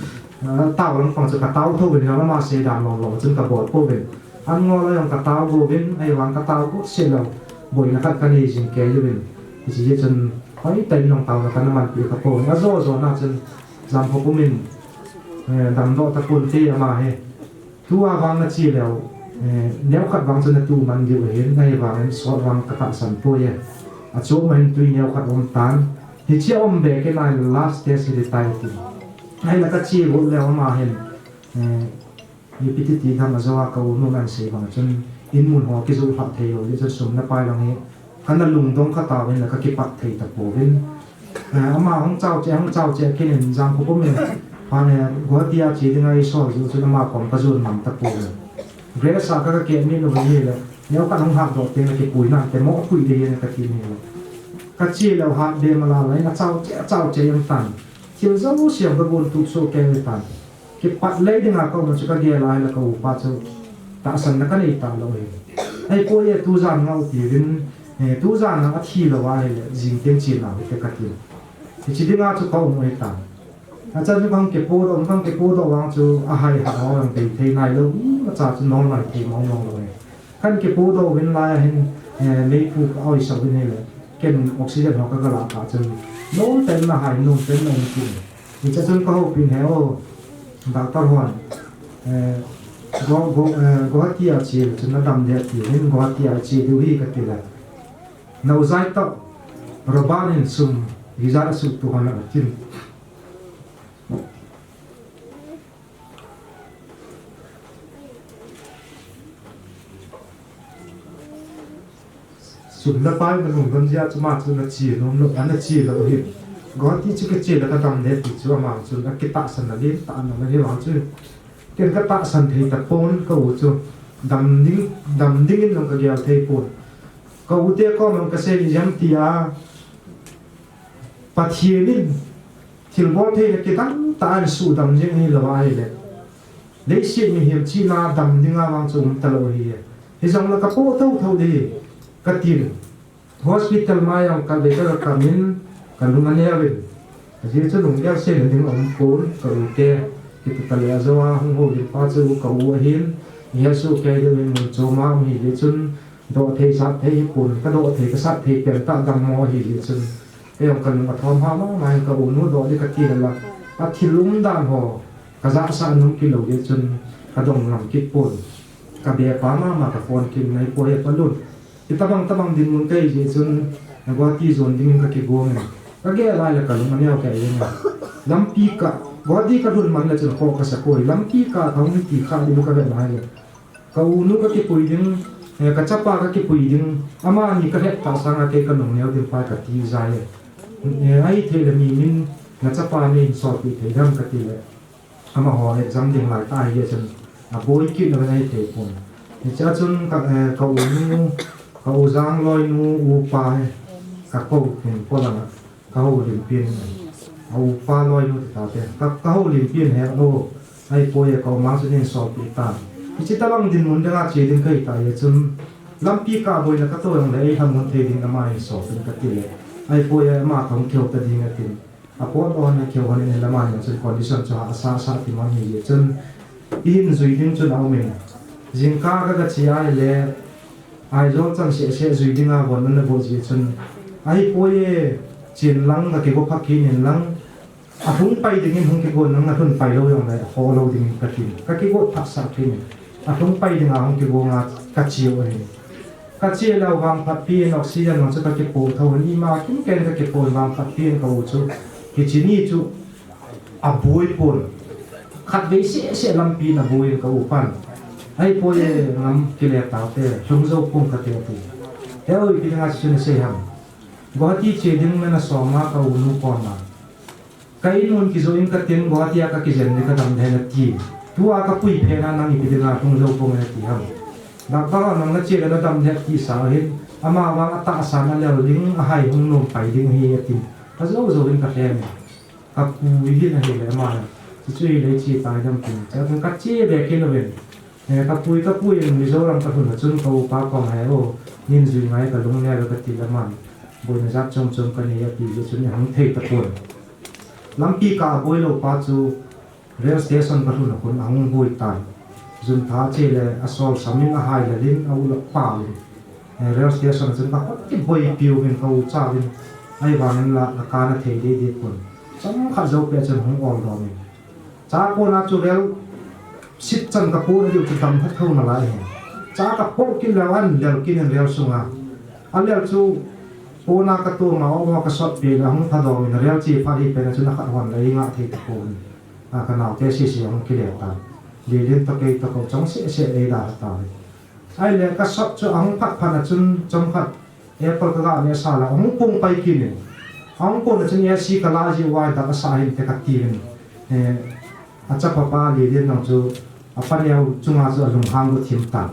Ah, tao lang pang chu ka tao tho uvin, ama sei dan long long chun ka bol pouvin. An ngol a jong ka tao go uvin, ahivang ka tao go se lou. Boina khat ka nei jing kei uvin. Hiche jeh chun, hoitah in jong taona kana manpi kha pouvin. Ajo jo na chun, Jangkhokum in, eh, damdoh tapon te ama hi. Tua vang na che leu, eh, neo khat vang chu na tu man diu ahin, ahivang in sot vang ka tahsan poi e. Achom a hin tui neo khat um tan. Hiche a um be kit nai le last stage hi tai ti. Ahile ka che got leu ama hin, eh, ipi ti ti dam ajo a ka u nu nan sei bang chun in mun ho kijoh lhah thei lou jeh chun sum le pai lang hi kana lungdong kha tauvin le ka kipat thei tapouvin. Eh, ama hung chao cheh, hung chao cheh kit in Jangkhokum in, phat in Guwahati a che dinga eisol jiu chun ama kom ka jon mang tapouvin. Grace a ka, ka keh min uvin ahile, neo khat hung hatdoh teng le kipuina te mo pui ding ahi ka ti in ahile. Ka che leu hat be mala la in achao cheh, achao cheh jeng tan. Thil jouse jong ka gon tup soh kei tan. Kipat lei dinga ka um chu ka gel a ahile ka upa chu tahsanna ka nei talou ahi. Ahipoi e, tujan ngah u tivin, eh, tujan a athi lou ahile jing teng che nau hite ka ti. Hiche dinga chu ka um u ahitan. Achan chu ka hung kipodoh, ka hung kipodoh vang chu ahai hat ho jong bei thei nailou, imacha chu nol nai thei mong mong lou ahi. Kan kipodoh uvin lai a hin, eh, meiphu ka oisah uvin ahile, ken oxygen ho ka ga lah kah chun, nom pen na hai, nom pen na um tin. Hiche chun ka houpi in, he o, doctor hon, eh, Go-, Go-, eh, Guwahati a che le chun na dam ding ati, hin Guwahati a che diu ahi ka ti le. Naujai tah, Robert in sum ijat asuhtoh ham atin. Sum le pai na lungdon jeh a chu ama chu ana che nom lou, ana che lou ahi. Guwahati chu kiche le ka dam ding ti chu ama chu akitahsan na len tah ana um ahi vang chu. Ken ka tahsan thei tapon ka u chu. Dam ding, dam ding in jong ka gel thei pon. Ka u te kom jong ka sei ijat tia. Pathen in thilbol theina kidang tah a suhdam jing ahilou ahile, Leiset mihem chihna dam dinga vang chu um talou ahi. Hijongle kapoh thotho ding katin. Hospital mai jong kave kave kamin kalung aneovin. Ajeh chu lunggel sena ding aumpon, ka u te. Kiti tale ajoa hung houlim pa chu ka u ahin. Ihesoh kei diu hin mun choma um hijeh chun doh thei sat thei hipon, kadoh thei kasat thei pentah dammo hijeh chun. Kei jong kalung athom hamham in ka u nu doh ding kati le la. Athil umdan ho kajahsah nom kilou jeh chun kadong ngam kit pon. Kabe pa mama kaphone kit in, ahipoi e palun. Hitabang tabang dinmun kahi jeh chun, Guwahati jon dingin kakigong in. Kagel lai le kalung aneo kei jeng e. Lampi kah, Guwahati kalhun man le chun kho kasa poi. Lampi kah kahung ti kha ding kavet lai le, ka u nu kakipui ding, eh, kachapa kakipui ding, amani kahet tah sanga kei kanung neo ding pai kati jai e. Eh, ahithei le mi min nachapa neihin solpeh thei dem kati le, amaho exam ding lai tah hijeh chun aboi kit lou ahithei pon. Hichea chun ka, eh, ka u nu, ka u Jangloi nu upa hi kakou in polanga, kahoulimpin, a upa loi nu ti tate, ka, kahoulimpin he o, ahipoi e ka u mang chu neihin solpeh tan. Hiche tabang dinmun dinga che ding kahi tah jeh chun, lampi kah boina kato jongle eilhamon thei ding ama hin solpeh in kati le, ahipoi e ama kahung kihou ta ding atin. Apot lona kihou hon in, amani jong chun condition chu hahsa sa ti man hijeh chun, ihin jui ding chun aumin. Jingkah kaga che ahile, Aizawl chan sehseh jui dinga von ana bol jeh chun, ahipoi e, chen lang kakigo phat kit in lang, alhung pai dingin hung kigon lang, alhun pai lou jongle akho lou dingin katin, kakigo phatsah kit in, alhung pai dinga hung kigonga kache u ahi. Kache lou vangphatpi in oxygen jong chu kakipoh thou in, ima kimken kakipoh in vangphatpi in ka u chu, hiche ni chu aboi pon. Khatvei sehseh lampi in aboi in ka u pan, ahipoi e, ngam kile taute, lhung jou pong kate ati. He o, ipi dinga chu nasei ham? Guwahati che ding na nasoma ka u nu koma, ka in mun kijoh in katin, Guwahati a kakijen ding, kadam lheh in ati. Tua kapui phat na nang ipi dinga lhung jou pong e nati ham? Doctor ho nang nache le nadam lheh tisa hin, amavang atahsan alel ding, ahai hung nom pai ding ahi atin. Ajou jou in kalhem in. Kapui ding ahile ama, chuchu hile che tai dam tin. Chuin kache be kit louvin. Eh, kapui, kapui in Mizoram kalhun a chun ka upa koma he o, neihin jui ngai, kalung neo e kati le aman, boina jat chom chom kanei e ati jeh chun ahung thei tapon. Lampi kah aboi lou pa chu rail station kalhun a khun ahung boi tan. Juntha che le asol samin, ahai lel in, aulap pau in, eh, rail station a chun kakhut kiboipi uvin, ka u chauvin, ahivangin la, la kana thei deh deh pon. Chomkhat jou pet chun hung ol dom in. Cha kona chu rail seat chan kapo na diu chu dam lha thou nalai hi. Cha kapoh kit leu an lel kit in rail sunga. Alel chu pona katom a, oma kasot peh le ahung phadom in, rail che phat hi pet na chun akhat hon le eingah thei tapon. A, kanaote sese ahung kile tan. Lelen toh kei toh kou chong sese eidalha tauvin. Ahile kasot chu ahung phat phat a chun chomkhat apple kaga neh sah le ahung pong pai kit in. Ahung pong le chun AC kala jeh uva dak asah hinte katiuvin. Eh, achapa pa Lelen jong chu apa neo chunga chu alunghang got thim tan.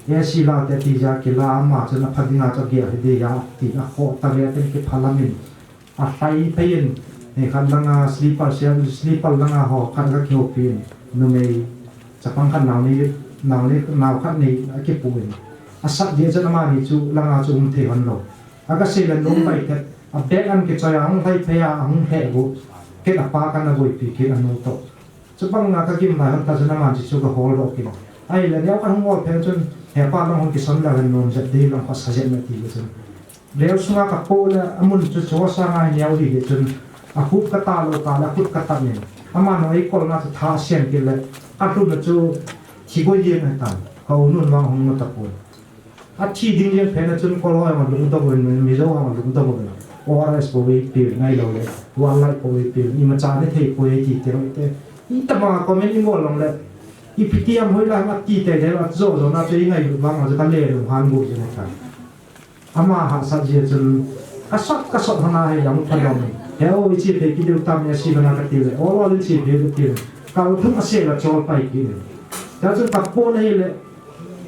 AC la te ti jeh a kila, ama chun apha dinga chu agel hiding ahi tin akhoh tave tin kiphalam in. Alhai phei in, eh, khat langa sleeper cell, sleeper langa ho khat aga kihoupi in, numei chapang khat nao ni, nao ni, nao khat nei akipu in. Asat jeh chun amani chu langa chu um thei hon lou. Aga sei le nom pai thet, abag an kichoi a, ahung lhai phei a, ahung lheh got. Ken apa kana boipi kit anu toh. Chubanga kagim lai hon ta chun aman chu chu kahol doh kit. Ahile neo khat hung ol phat chun, hepa lang hung kisam leu hen nom jep ding lang khosa jep na ti le chun. Rail sunga kapoh le amun chu chu sanga hi neo hile chun, akhup kata lou kah le akhut katap in. Aman eikolna chu tha asem kit le, alhun a chu thigoi jeng ahitan. Ka u nun vang hung mu tapon. Athi ding jeng phat na chun kol ho jong alungdong uvin, Mizo ho jong alungdong uvin. ORS bou eipeh uvin, ahilou le wallai bou eipeh uvin, imacha nithei poi eiti teng te. Itobanga comment ibol jongle, ipi ti ham hoilai ham ati teitei, ajo jo na chu ingailut vang a chu kale lunghan got jeng ahitan. Ama hahsat jeh chun, kasot, kasot hon a hi lang phadom in. He o, iche phei kit diu tam AC langa kati le, ol ol in che phei kit diu. Kal thum asel a chol pai kit in. Chua chun kapoh na hile,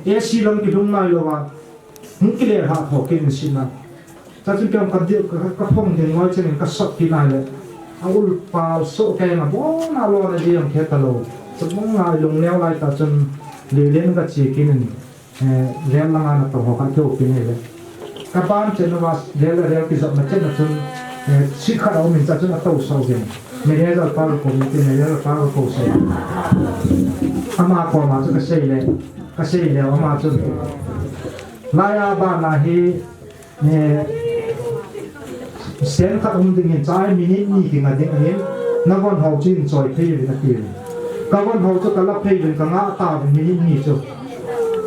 AC lang kilhung nailouva, hung kile lhah tho kit in sina. Chua chun kei jong ka dil, ka, ka, kaphong ding loi chengin kasot kit nai le, aul pal soh kei in abon a lona jeh jong khe talou. Chun mong ngai lungneo lai ta chun Lelen ka chi kin in, eh, rel langa na tong ho kha keu kin he le. Ka ban chen wa rel le rel ki jop na chen na chun, eh, si kha au min cha chun a to so gen. Manager pa ko min tin manager pa ko so. Ama ko ma chu ka sei le, ka sei le ama chun. Lai a ba na hi Eh, sen khat um ding in chai minute ni kinga ding ahin, na von ho chin choi thei uvin ati uvin. Ka von ho chu ka la phei uvin ka nga ta uvin minute ni chu.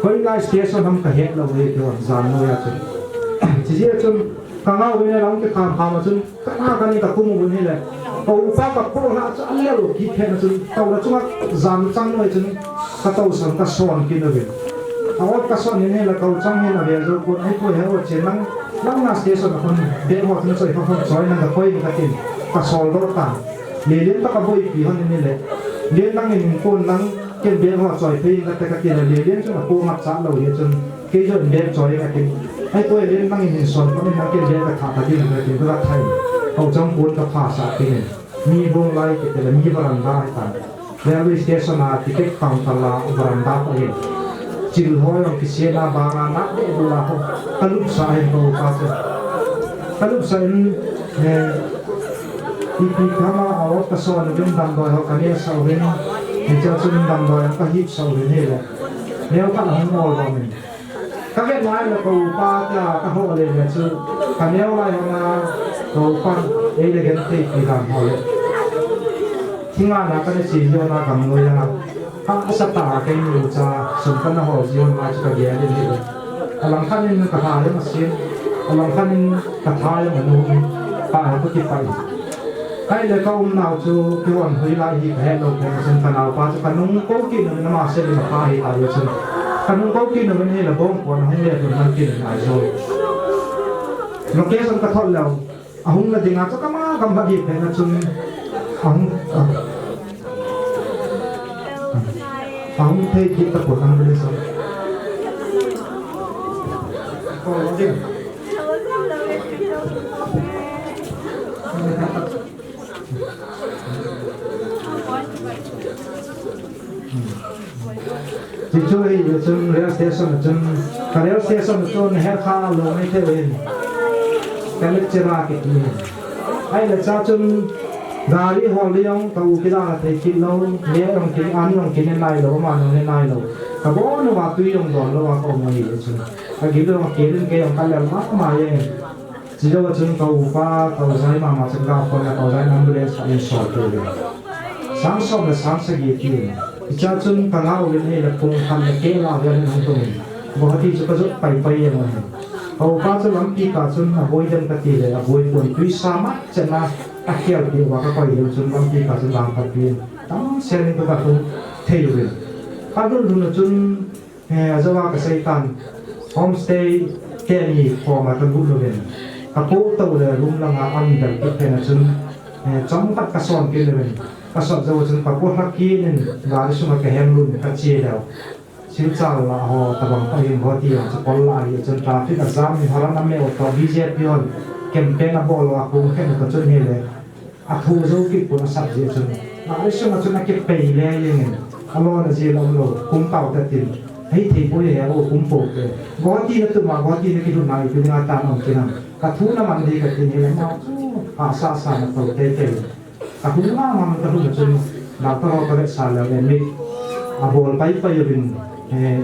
Hoilai station ham ka het lou e ti von jan noiya chu. Chijeh chun ka nga uvin a lang kikham kham a chun ka na ka ni ka kum uvin hile. Ka upa ka po la chu a lel kit phet na chun, to la chunga jan chang noi chun, ka to san ka son kin uvin. A ot ka son in hile ka u chang hin a ve jo ko, "Ai ko he o che nang, nang na station a kon be ho chun choi ho choi nang ka koi ni," ka tin. Ka sol do ta. Lelen ta ka boipi hon in hile. Len nang in kon nang ken be ho choi phei ka te ka tin. Lelen chun a ko ngap cha lou ye chun. Kei jong bag choi ka tin. Ai ko len nang in hin son ko nang ken bag ka tha ta ding ka tin ka thai. Ko jong kun ka pha sa tin. Mi bong lai ke te mi veranda hai ta. Railway station a ticket counter la veranda pa hin. Chil ho jong kisiena banga na de du la ho. Ka lup sa hin ko ka se. Ka lup sa in, eh, ipi kama a ot ka son uvin damdoi ho ka ne sa uvin. Ni cha chun damdoi ka hip sa uvin hile. Neo ka la hong ol ba min. Ka vet lai le ka upa tia ka ho le le chu ka neo lai hona ka upa ei le gen thei pi dan ho le. Thinga na ka ne chi yo na ka mu ya na. Ha sa ta ka ni u cha sun ka na ho ji hon ma chu ka ge le le. A lang khan in ka ha ya ma sin. A lang khan in ka tha ya ma nu. Pa ha ko ki pa. Ai le ka um nau chu ki wan hui lai hi ka he lo ka chun ka nau pa chu ka nung ko ki na ma se ni ma pa hi ta le chun. Ka nung ko ki na ni la bong ko na hung le ko man ki na jo. Location ka thot leo. A hung na dinga chu ka ma kam ba di pe na chun. A hung, a, a hung thei ki ta ko na le so. Ko ding. Ti chu hi chun rail station chun, ka rail station chun her kha lo mai thei in. Ka lecture a kiti. Ai le cha chun gari hol le jong ka u kila thei kit lo, le jong ki an jong ki ne nai lo, ma jong ne nai lo. Ka bon uva tui jong don lo a ka um ahi le chun. Ka gil jong ke rin ke jong ka lel ma ma ye. Chijou a chun ka upa, ka u Jai mama chun ka phone a, ka u Jai in ambulance khat in sol pe uve. Sang som le sang sagi tin. Hicha chun ka nga uvin hile pung khat le keh lah vel in hung tung in. Guwahati chu ka jot pai pai jeng u ahi. Ka upa chu lampi kah chun a boi dem ka ti le, a boi pon tui sa ma chet na a khel pi uva ka koi le chun lampi kah chun lang khat pi in. Tam sen in ka tung thei uvin. Ka dul dul na chun Eh, ajou a ka sei tan, homestay teni khom a ka lut louvin. Ka po to le room langa an bel kit pen a chun, eh, chomkhat ka son kit louvin. Ka sot jou a chun ka po lha kit in gari sunga ka heng lut in ka che leu. Silchar lah ho tabang ka hin ho ti a chu pol lah hi chun traffic a jam in haran a me auto B J P hon campaign a bol a kung khen ka chun hi le. A thu jou kit pon a sat jeh chun. A, a sunga chun a kipei le jeng in. A lona jeh la um lou, kum tau ta tin. Hei thei poi he, o kum po te. Guwahati na tuma, Guwahati na kilhut na ipi dinga tan um kinam. Ka thu na man ding ka tin hi le ma. A sa sa na to te te. Ka thu na man ka thu na chun. Doctor ho ka le sa le le mi. A bol pai pai uvin. Eh,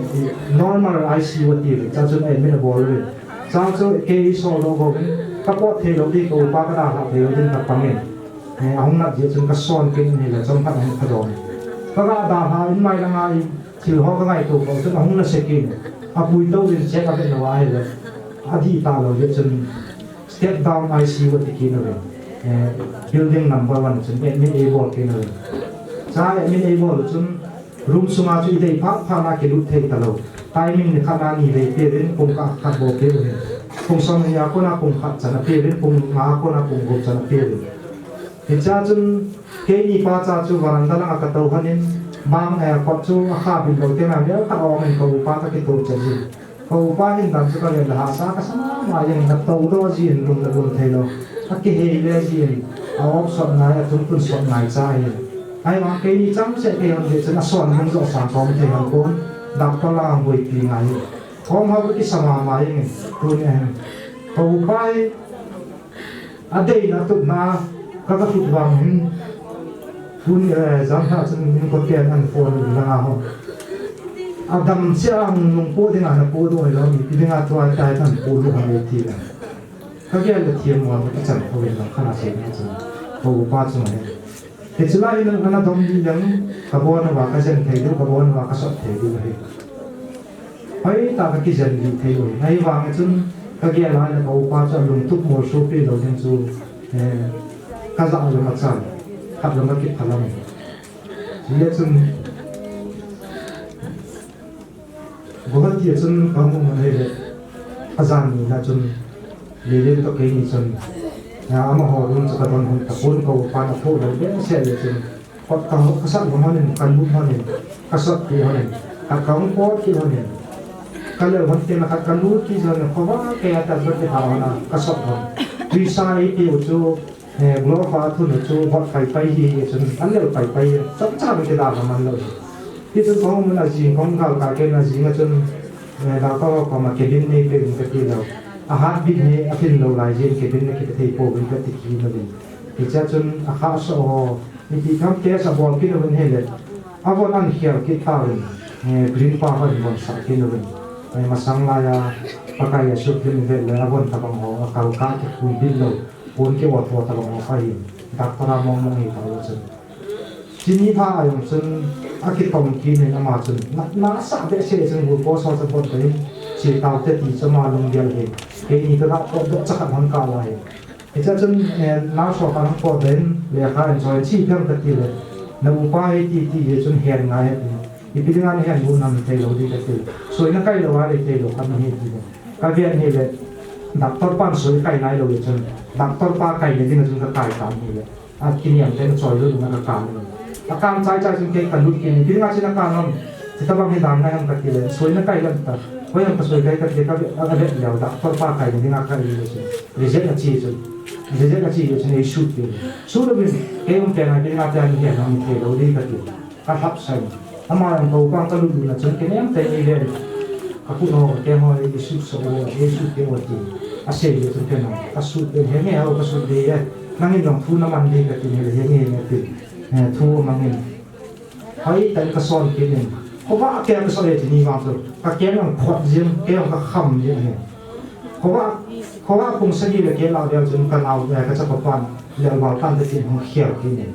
normal I C U ati le. Cha chun admit a bol le. Chang chu kei so lo go ka pot thei lo di ka upa ka dalha thei lo din ka pang in. Eh, ahung nat jeh chun ka son kit in hile chomkhat ahung phadom. Ka ga dalha in mai langa in thil ho ka ngaito ko chun ahung na se kit in. Apui to din check a vet lou ahile. Adih ta lou jeh chun step down I C U ati kit in ave. Eh, building number one chun admit ei bol kit in ave. Cha admit ei bol chun Room sunga chu i dei phat phat na kilut thei talou. Timing ni khat na ni vei peuvin, pung khat khat bou peuhin. Pung som ni a kona pung khat chan a peuvin, pung nga a kona pung gup chan a peuvin. Hichea chun keini pa cha chu veranda langa ka tou lhonin, bang, eh, kot chu a kha bil lou teng a, mel khat a um in ka upa ka kitoh chet in. Ka upa hin dam chu ka vet le hahsa ka sa mama jeng in, a tou doh jin, lum le lum thei lou. A kihei le jin, a op sot ngai, a tum tun sot ngai cha hin. Ahivang keini chang seh kei hon le chun asol nung jo sang kom thei hon kon, doctor lang boipi ngai. Kom hau ki sama mai nge, tuni ahem. Ka upa hi, adeina tupna, ka ka tut vang hin, tuni, eh, jan ha chun min ko ten an phone langa ho. Adam sia ang nung po dinga na po do lo, mi pi dinga tua tai tan po do ha le ti la. Ka gel le thiam mo ka chan ko ven la khana se na chun. Ka upa chun he. Hichu lai in ana dom di leng, ka bon uva ka jen thei diu, ka bon uva ka sot thei diu ahi. Hoitah a ka kijen di thei u ahi. Ahivang chun ka gel a le ka upa chu alungtup molso pi lou ding chu, eh, ka ja lou ma chan, khat lou ma kiphalam. Hile chun, Guwahati a chun ka hung um ahile, ajan ni na chun, Lelen toh keini chun, a, amaho room chu ka don hon tapon, ka upa na tho lo behseh le chun, kot ka, ka sat hon in, ka lut hon in, ka sot pi hon in, ka, ka hung pot pi hon in, ka lel hon te na ka, ka lut pi hon in, khovah kei a ta jot pi hon a, ka sot hon. Tuisa ei pi u chu, Eh, Glofa thun chu vot pai pai hi, hi chun, an lel pai pai, chomcha bang kidalha man lou. Hichun kahung mun a jing, kahung gal ka ken a jing a chun, eh, doctor ho koma cabin nei pe uvin kati lou. A heartbeat hi ahin lou lai jeh in cabin na kipe thei pouvin kati kit uvin. Hichea chun akha so ho, ipi ham test abol kit uvin hile. Avon ahin khel kit tauvin, eh, green pa ho ahin vonsah kit uvin. Eh, masang laiya, Pakai a supreme vet le avon tabang ho, akal ka kikhui bit lou. Pon ke o tho tabang o ahin, doctor a mong mong hi tah u chun. Chini pha a jong chun, akitom kit in ama chun, na, nasah behseh chun glucose ho chu pot in, che tau te ti chu ama lunggel hi. Keini toh dah pot doh cha khat hon kah lai. Hichea chun, eh, nurse ho khat hon pot in, lekha in choi in, che phem kati le, na upa hi ti ti le chun hen ngai ati. Ipi dinga nahen got nam thei lou di kati le. Soi nakai lou a le thei lou khat nahi ti le. Ka ven hile, doctor pan soi kai nai lou le chun, doctor pa kai le ding a chun ka kai tan hile. A kiniam te na choi lou na ka kan le. A kan chai chai chun kei ka lut kit in, ipi dinga chun a kan ham, ti tabang hi dan ngai ham kati le, soi nakai lam ta. Hoi ham ka soi kai kati le, ka ve, a ve leu doctor pa kai le ding a kai le chun. Reject a chi chun. Reject a chi chun ei sut kit in. Sut louvin, kei um te ngai, ipi dinga te nahen ham thei lou di kati. Ka lhapsa in. Ama jong ka upa ka lut lut na chun kei nem tei ni ven. Ka khut ho, ka keng ho, i sut so o, i sut kei o ti. Asei le chun kei jong ka sut pen, henge ho ka sut ding e. Nangin jong thu naman ding kati ni le henge henge ti. Eh, thu mang in. Hoitah in ka son kit in. Khovah kei ka so e ti ni vang chu. Ka keng jong khot jing, kei jong ka kham jing e. Khovah, khovah pung sagi le kei lah vel chun ka nao, eh, ka chapa pan. Lel val tan te tin hung khel kit in.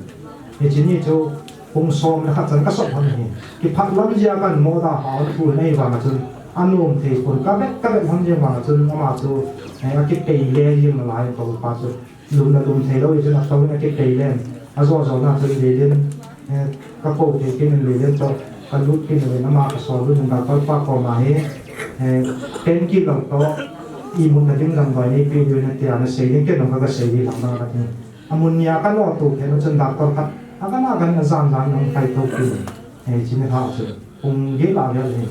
Hiche ni chu Pung som le khat chan ka sot hon ahi. Kiphat lam jeh a kan mo da ha hon thu nei vang a chun. Anom thei pon ka vet, ka vet hon jeh vang a chun ama chu, eh, akipei le jeh ma lai ka upa chu. Lum na lum thei lou jeh chun atou in akipei le. Ajo jo na chun Lelen, eh, ka kou thei kit in Lelen toh ka lut kit in ama ka sol lut in doctor pa koma hi, eh, painkiller toh imut na ding lam doi nei pe diu ahi tia ana sei ding kei jong ka, ka sei ding lam na ka ti. Amun nia ka lo tu khen chun doctor khat, a kan a kan a jan jan hung kai to pi. Eh, chini ha chu. Pung get la vel hin.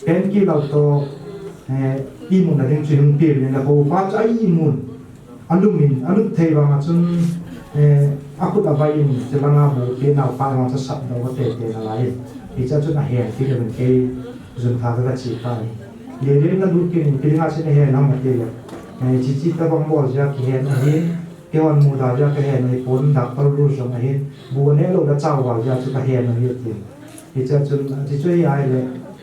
Painkiller toh, eh, imut na ding chu hung pi le na ko pa chu a imut. Alum in, alut thei vang a chun, eh, akhut avai in, chu langa bu pe nau pa vang chu sat do te te na lai. Hicha chun ahen ti le min kei jun tha ka chi pa ni. Lelen na lut kit in, pi nga chun ahen ham ati le. Eh, chi chi tabang bol jeh a kihen ahin. Kei hon muda jeh a kahen ahi pon, doctor rules jong ahin, bu aneh lou le chao val jeh a chu kahen ahi ati. Hichea chun, hichu hi ahile,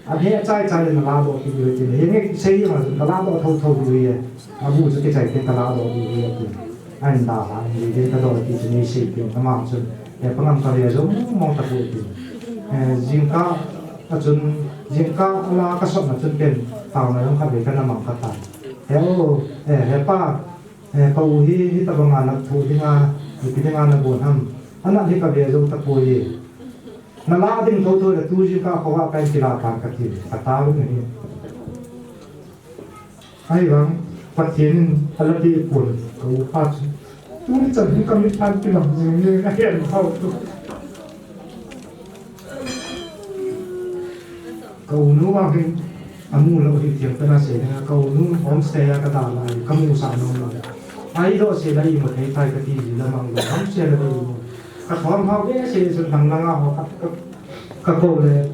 aneh chai chai le naladoh kit diu ahi ti le, hinge sei jong a chun kaladoh thotho diu ahi. Abu chu kichai te kaladoh diu ahi ati. Ahin dalha in, Lelen kadoh ati chun eisei pen, ama chun, eh, pangam kave jong mong tapoi ati. Eh, jingkah a chun, jingkah la kasotna chun pen, taona jong khatvei kana mang kha tai. He o, eh, he pa, Eh, ka u hi, hitabanga nathoh dinga, ipi dinga nabon ham. Anat hi kave jou tapoi. Nalah ding thotho le tu jingkah khovah kahin kilah tan kati, kataovin ahi. Ahivang, Pathen in alapeh pon, ka upa chu. Tuni chan hin kamit pan kilang jing e, kahen hau tu. Ka unu vang hin amu lou hi thiam kana sei na, ka unu homestay a kadalha hi kamusah nom lou. Ahi doh sei la imu thei tai kati ji la mang lou, homestay la imu. Ka thom hao behseh chun dang langa ho ka, ka, ka kou le,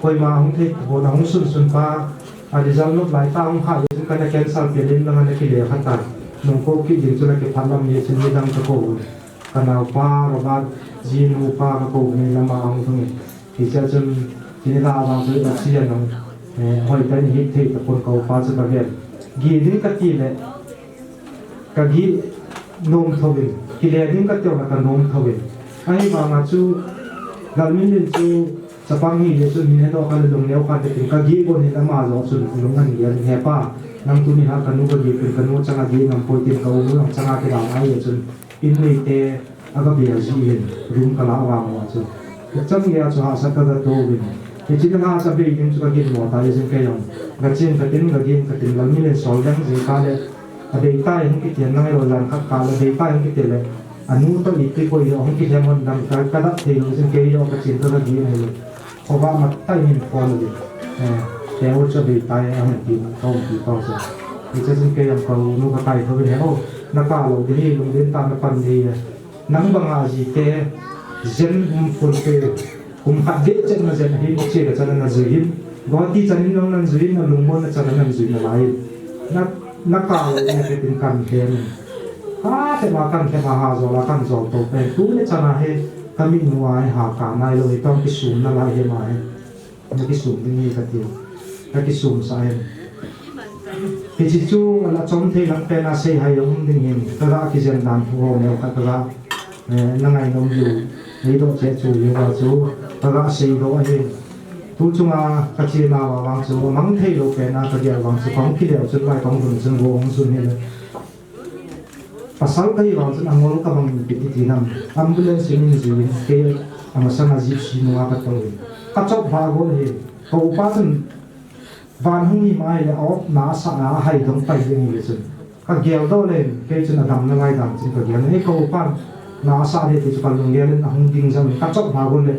koima hung thei, hon a hung sunsun pa, a result nop lai ta hung kha le chun kana cancel pe len lang ana kile kha ta. Nung kou kit ding chu na kiphat lam le chun midang ka kou. Ka naopa, Robert, jinu pa ka kou nei lama hung thung e. Hichea chun, tuni la vang chu oxygen nung, eh, hoi ta ni hi thei ta pon ka upa chu ka vel. Gi ding ka ti le, ka gi nom thovin, kile ding ka teu le ka nom thovin. Ahivanga chu, Lalminlin chu, chapang hi le chu, min he doh kha le lungneo kha te tin, ka gi gon hin ama jong chun, lung an gi an he pa, nang tuni ha ka nu ka gi pin, ka nu changa gi ngam poi tin, ka u nu changa te dang ai le chun, in nei te, aga bia ji hin, room ka la vang uva chu. Ka chang gei a chu hahsa ka ga to uvin. Hiche na hahsa bei ding chu ka gin mo ta le jing kei jong. Ga ching ka tin, ga gin ka tin, Lalminlin sol dang jing ka le. A bei tai hung kiti nang lo jan khat ka le, bei tai hung kiti le. A nu to ipi koi ho hung kiti hon dam ka, ka dap thei lo jing kei jong ka chin to ga gin le. Khovah matah in phone le. Eh, te u chu bei tai a hung ti, ka hung ti pau chu. Hiche jing kei jong ka u nu ka tai tho le. Oh, na ka lo di hi, lungdin ta na pan di. Nang banga jite, jen um phun te, kum khat deh chet na jen ahin, che le chan na jui hin. Guwahati chan in nang nan jui hin, na lungmon na chan nan jui nalai hin. Na, na ka lo ne ke tin kan khen. Ha, te ma kan khen a ha jol a kan jol to pen. Tu le chan a he, ka mit mu a he ha ka nai lo hi tong kisum nalai he ma he. Na kisum ding hi ka ti. Na kisum sa hen. Hiche chu ala chom thei lang pen a sei hai um ding hin. Ka ga kijen dan thu ho neo khat ka ga, eh, na ngai nom diu. Nei doh che chu yu va chu. Ka ga sei doh ahin. Tu chunga ka chena va vang chu. Mang thei lo pen a ka gel vang chu. Kong ki leo chun vai kong hun chun go hong sun hi le. Pasal ka hi vang chun angol ka bang in piti ti nam. Ambulance in in jui in kei amasang a jeep si nunga ka tol in. Ka chop ba gol hi. Ka upa chun van hung ni mai le a op na sa a hai dong pai ding le chun. Ka gel doh le kei chun a dam na ngai dam chun ka gel. Hei ka upa na sa le ti chu ka lung gel in a hung ding jam ka chop ba gol le.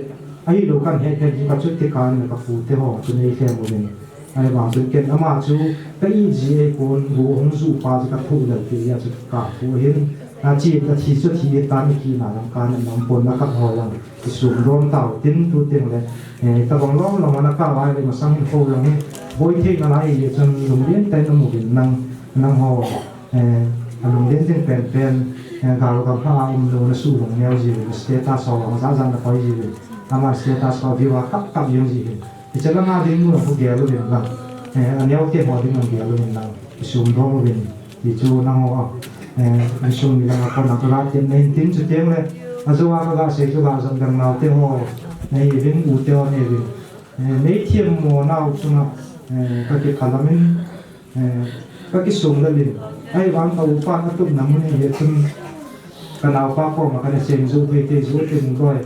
Ahi lo kan he he ka chu ti kan ka pu te ho chun ei khem u in. Ahivang chun ken ama chu ka ih ji ei pon, gu hung ju pa chu ka thuh lel kei a chu ka thuh hin. Na chi, ka thi chu thi tan ki na lam ka na lam pon na ka ho lang. Kisum dom tau tin tu teng le. Eh, tabang lom lom a na ka vai le masang hin ko lang hi. Boi thei nalai hi chun lunglien tah in um uvin nang, nang ho. Eh, alunglien ding pen pen, eh, gal gam ha um lo na su lungneo ji uvin, status ho lang ja ja na koi ji uvin. Ama status ho view a kap kap jeng ji uvin. Hiche langa ding nu a khu gel uvin lang. Eh, aneo te ho ding a gel uvin lang. Kisum dom uvin. Ti chu nangho a. Eh, insung mi langa kona ka ga tiem na hin tin chu teng le. Ajo a ka ga sei chu ga jong dang nau te ho. Nei uvin u te ho nei uvin. Eh, nei thiam mo nau chunga. Eh, ka kiphalam in. Eh, ka kisum lel in. Ahivang ka upa na tupna mun hi chun ka naopa koma kana sem ju thei thei ju thei mun boi.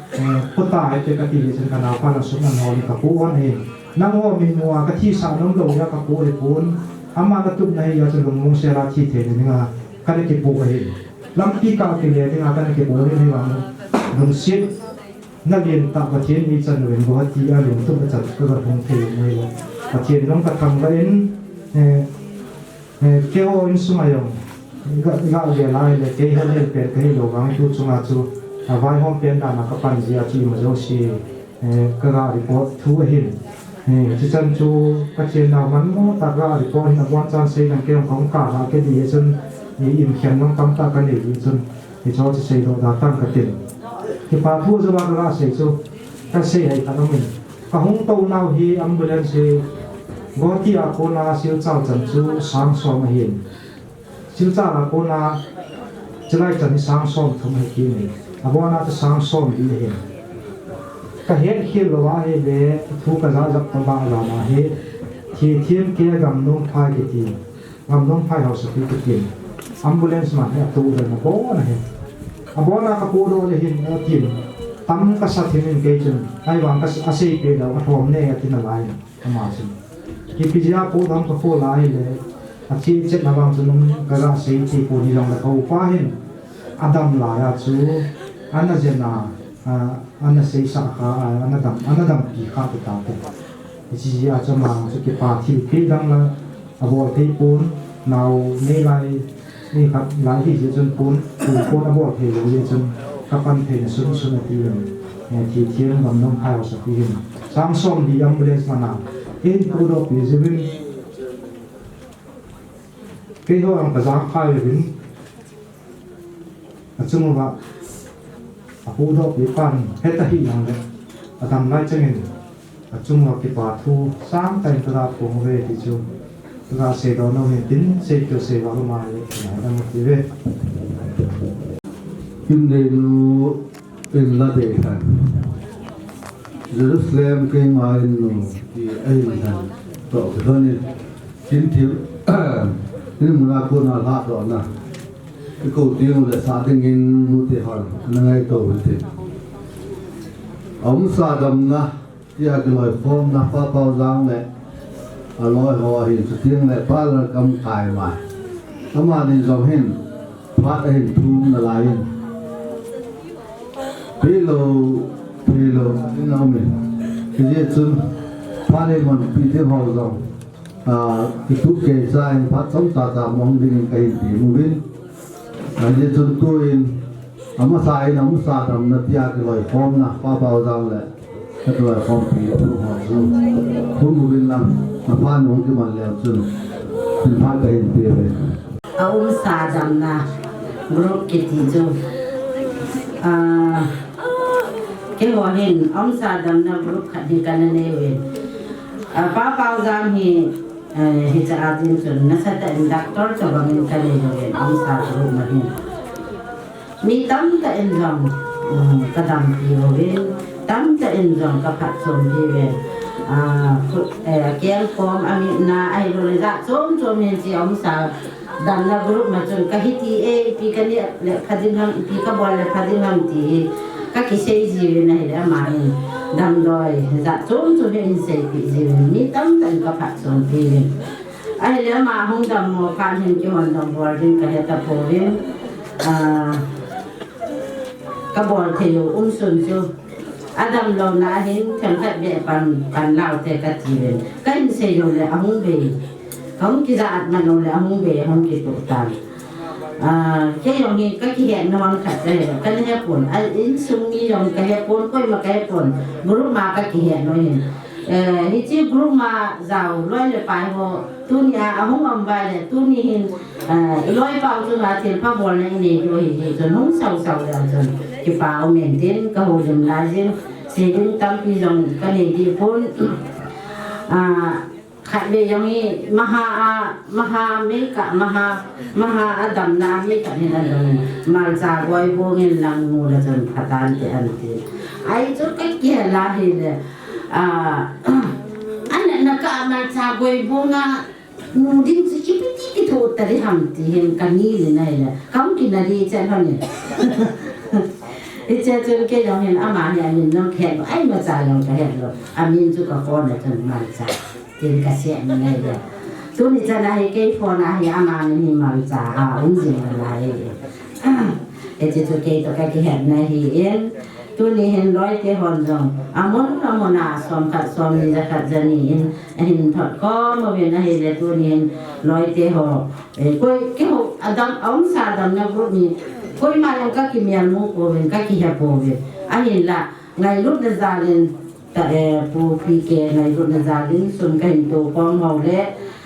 Eh, khuta hai te ka ti hi chun ka naopa na sum an hol in ka pu on hi. Nangho min mu a ka thi sa nom lo ya ka pu hi pun. Ama na tupna hi ya chun lungmong sel a thi thei ni nga kana kipu hi. Lampi ka kile ni nga kana kipu hi ni vang. Lungset. Na lien tah Pathen in ei chan uvin Guwahati a lungtup a chan ka ga hung thei mai lo. Pathen jong ka thangvah in, eh, eh, keiho insung a jong, ga, ga gel a le kei helel pen ka hi lo vang tu chunga chu, a vaihom pen dan a ka pan jia chu ima jouse, eh, ka ga report thu ahin. Eh, chuchan chu ka chennau man mo tah ka report hin abonchan sei lang kei jong ka hung kap a kei di chun, eh, imkhen jong tamtah ka nei di chun. Hiche chu seidoh da tang ka tin. Kipa thu jo a ka sei chu, ka sei hai khat um in. Ka hung tou nau hi ambulance hi Guwahati a kona Silchar chan chu sang som ahin. Silchar a kona chulai chan hi sang som thum ahi kit in. Abona chu sang som li ahin. Ka het khel lou a ahile thu ka ja jap ta bang a jana hi. Thi thim ke gam nung phai kiti. Gamnom phai hausapi kiti. Ambulance man hi atu uvin abon ahi. Abon a kapodoh le hin atin. Tam kasa thim in kei chun. Ahivang ka, asei peh lou, athom ne atin alai. Ama chun. Ipi jeh a podam kapo lai le. Ache chet na vang chun um kaga sei ti pon hilou le ka upa hin. Adam lai a chu. Ana jen a. A, ana seisah kha, a, ana dam, ana dampi kha ti tate. Hiche jeh a chu ama chu kipa thilpeh dang la, abol thei pon, nao nei lai, ni khat lai hi jeh chun pon, pon, pon abol thei lou jeh chun, Kapan theina sunsun ati in, eh, thi thiam gam nom khai ho sa ti hin. Sang som di ambulance mana. In pu do pi zibin. Kei ho ang ka jang khai bin. Achung uva. Apu do pi pan. Heta hi nang le. Adam lai changin. Achung uva kipa thu sang tah in tua phong ve ti chu. Tua seidoh nom in tin, sei keu sei va lo ma le, na dam ti ve. Kim Dei nu in la dei khan. Jerusalem keima in nu ti a in khan. Toh khan in. Kin thil, in muna kona lhadohna. Kiko tiang le sa dingin nu te hon. Ana ngaito u tin. Aumsa damna. Tia kiloikhomna Pa Paujang le aloi ho ahin, chuteng le Pa Lalkam Kaima. Amani jong hin phat ahin thum nalai in. Phelou, phelou in aum in. Hijeh chun phat eimanpi ding ho jong, ah, kitup keicha in phat chomcha cha mong dingin kahin ti uvin. Hijeh chun tuin, amasa in, aumsa damna tia kiloikhomna, Pa Paujang le, ka kiloikhompi, pu ho chu. Pu Mubin lang, na pha nung kiman leu chun, tin pha kahin pe ve. Aumsa damna group kiti chu. Ah, keiho hin, aumsa damna group khat hi kana nei uvin. Ah, Pa Paujang hi, eh, hiche a ding chun, nasatah in doctor tobang in kanei uvin, aumsa group ma hin. Mi tamtah in jong, um, kadampi uvin, tamtah in jong kaphatchompi uvin. Ah, khu-, eh, kengkom, amitna, ahilouleh jat chom chom hin hiche aumsa damna group ma chun kahi ti e, ipi kaneh le pha ding ham, ipi kabol le pha ding ham ti hi kakisei jiuvin ahile ama hin damdoi jat chom chom hin seipeh jiuvin, mi tamtah in kaphatchompi uvin. Ahile ama hung dammo phat hin keihon jong bol ding kahe tapouvin. Ah, kabol thei u um sun chu. Adamlouna ahin themkhat beh pan, pan laute kati uvin. Kahin sei lou le ahung bei. Kahung kija at man lou le ahung bei, ahung kitoh tan. Ah, kei jong hi kakihet nom khat chu ahile, kana hepon. Ah, insung mi jong kahepon, koima kahepon. Group ma kakihet nom hin. Eh, hiche group ma jao loi le pai ho, tunia ahung um uva le, tuni hin, eh, iloipa u chunga thilpha bolna inei diu ahi jeh chun hung sao sao le chun kipa umin tin kahoulim laijin, sei ding tampi jong kanei deh pon. Ah, khatvei jong hi maha a, maha meikah, maha, maha a damna a meikah hin adong in, malcha goi bong in lang mu le chun phatan te anti. Ahi chu kakihel ahile, ah, ana, nakah a malcha goi bong a, nu ding chu ipi ti kithoh ta ding ham ti hin kani le nai le. Kahung kinah ding chen hon in. Hiche chun kei jong hin ama hi amin jong kahet lou. Ai, imacha jong kahet lou. Amin chu kaphone a chun Malcha tin kasei nai le. Tuni chan a hi kei phone a hi ama min hi Malcha a um jing nalai. Hiche chu kei toh kakihetna ahin. Tuni hin loite hon jong amun amun a som khat, som ni, ja khat, ja ni in ahin thot khom uvin ahile tuni hin loite ho, eh, koi, keiho, adam, aumsa damna group ni, koima jong kakimel mu pouvin, kakihe pouvin. Ahinla, ngailutna jal in, ta, eh, Pu P K ngailutna jal in, sun kahin to khom ho le,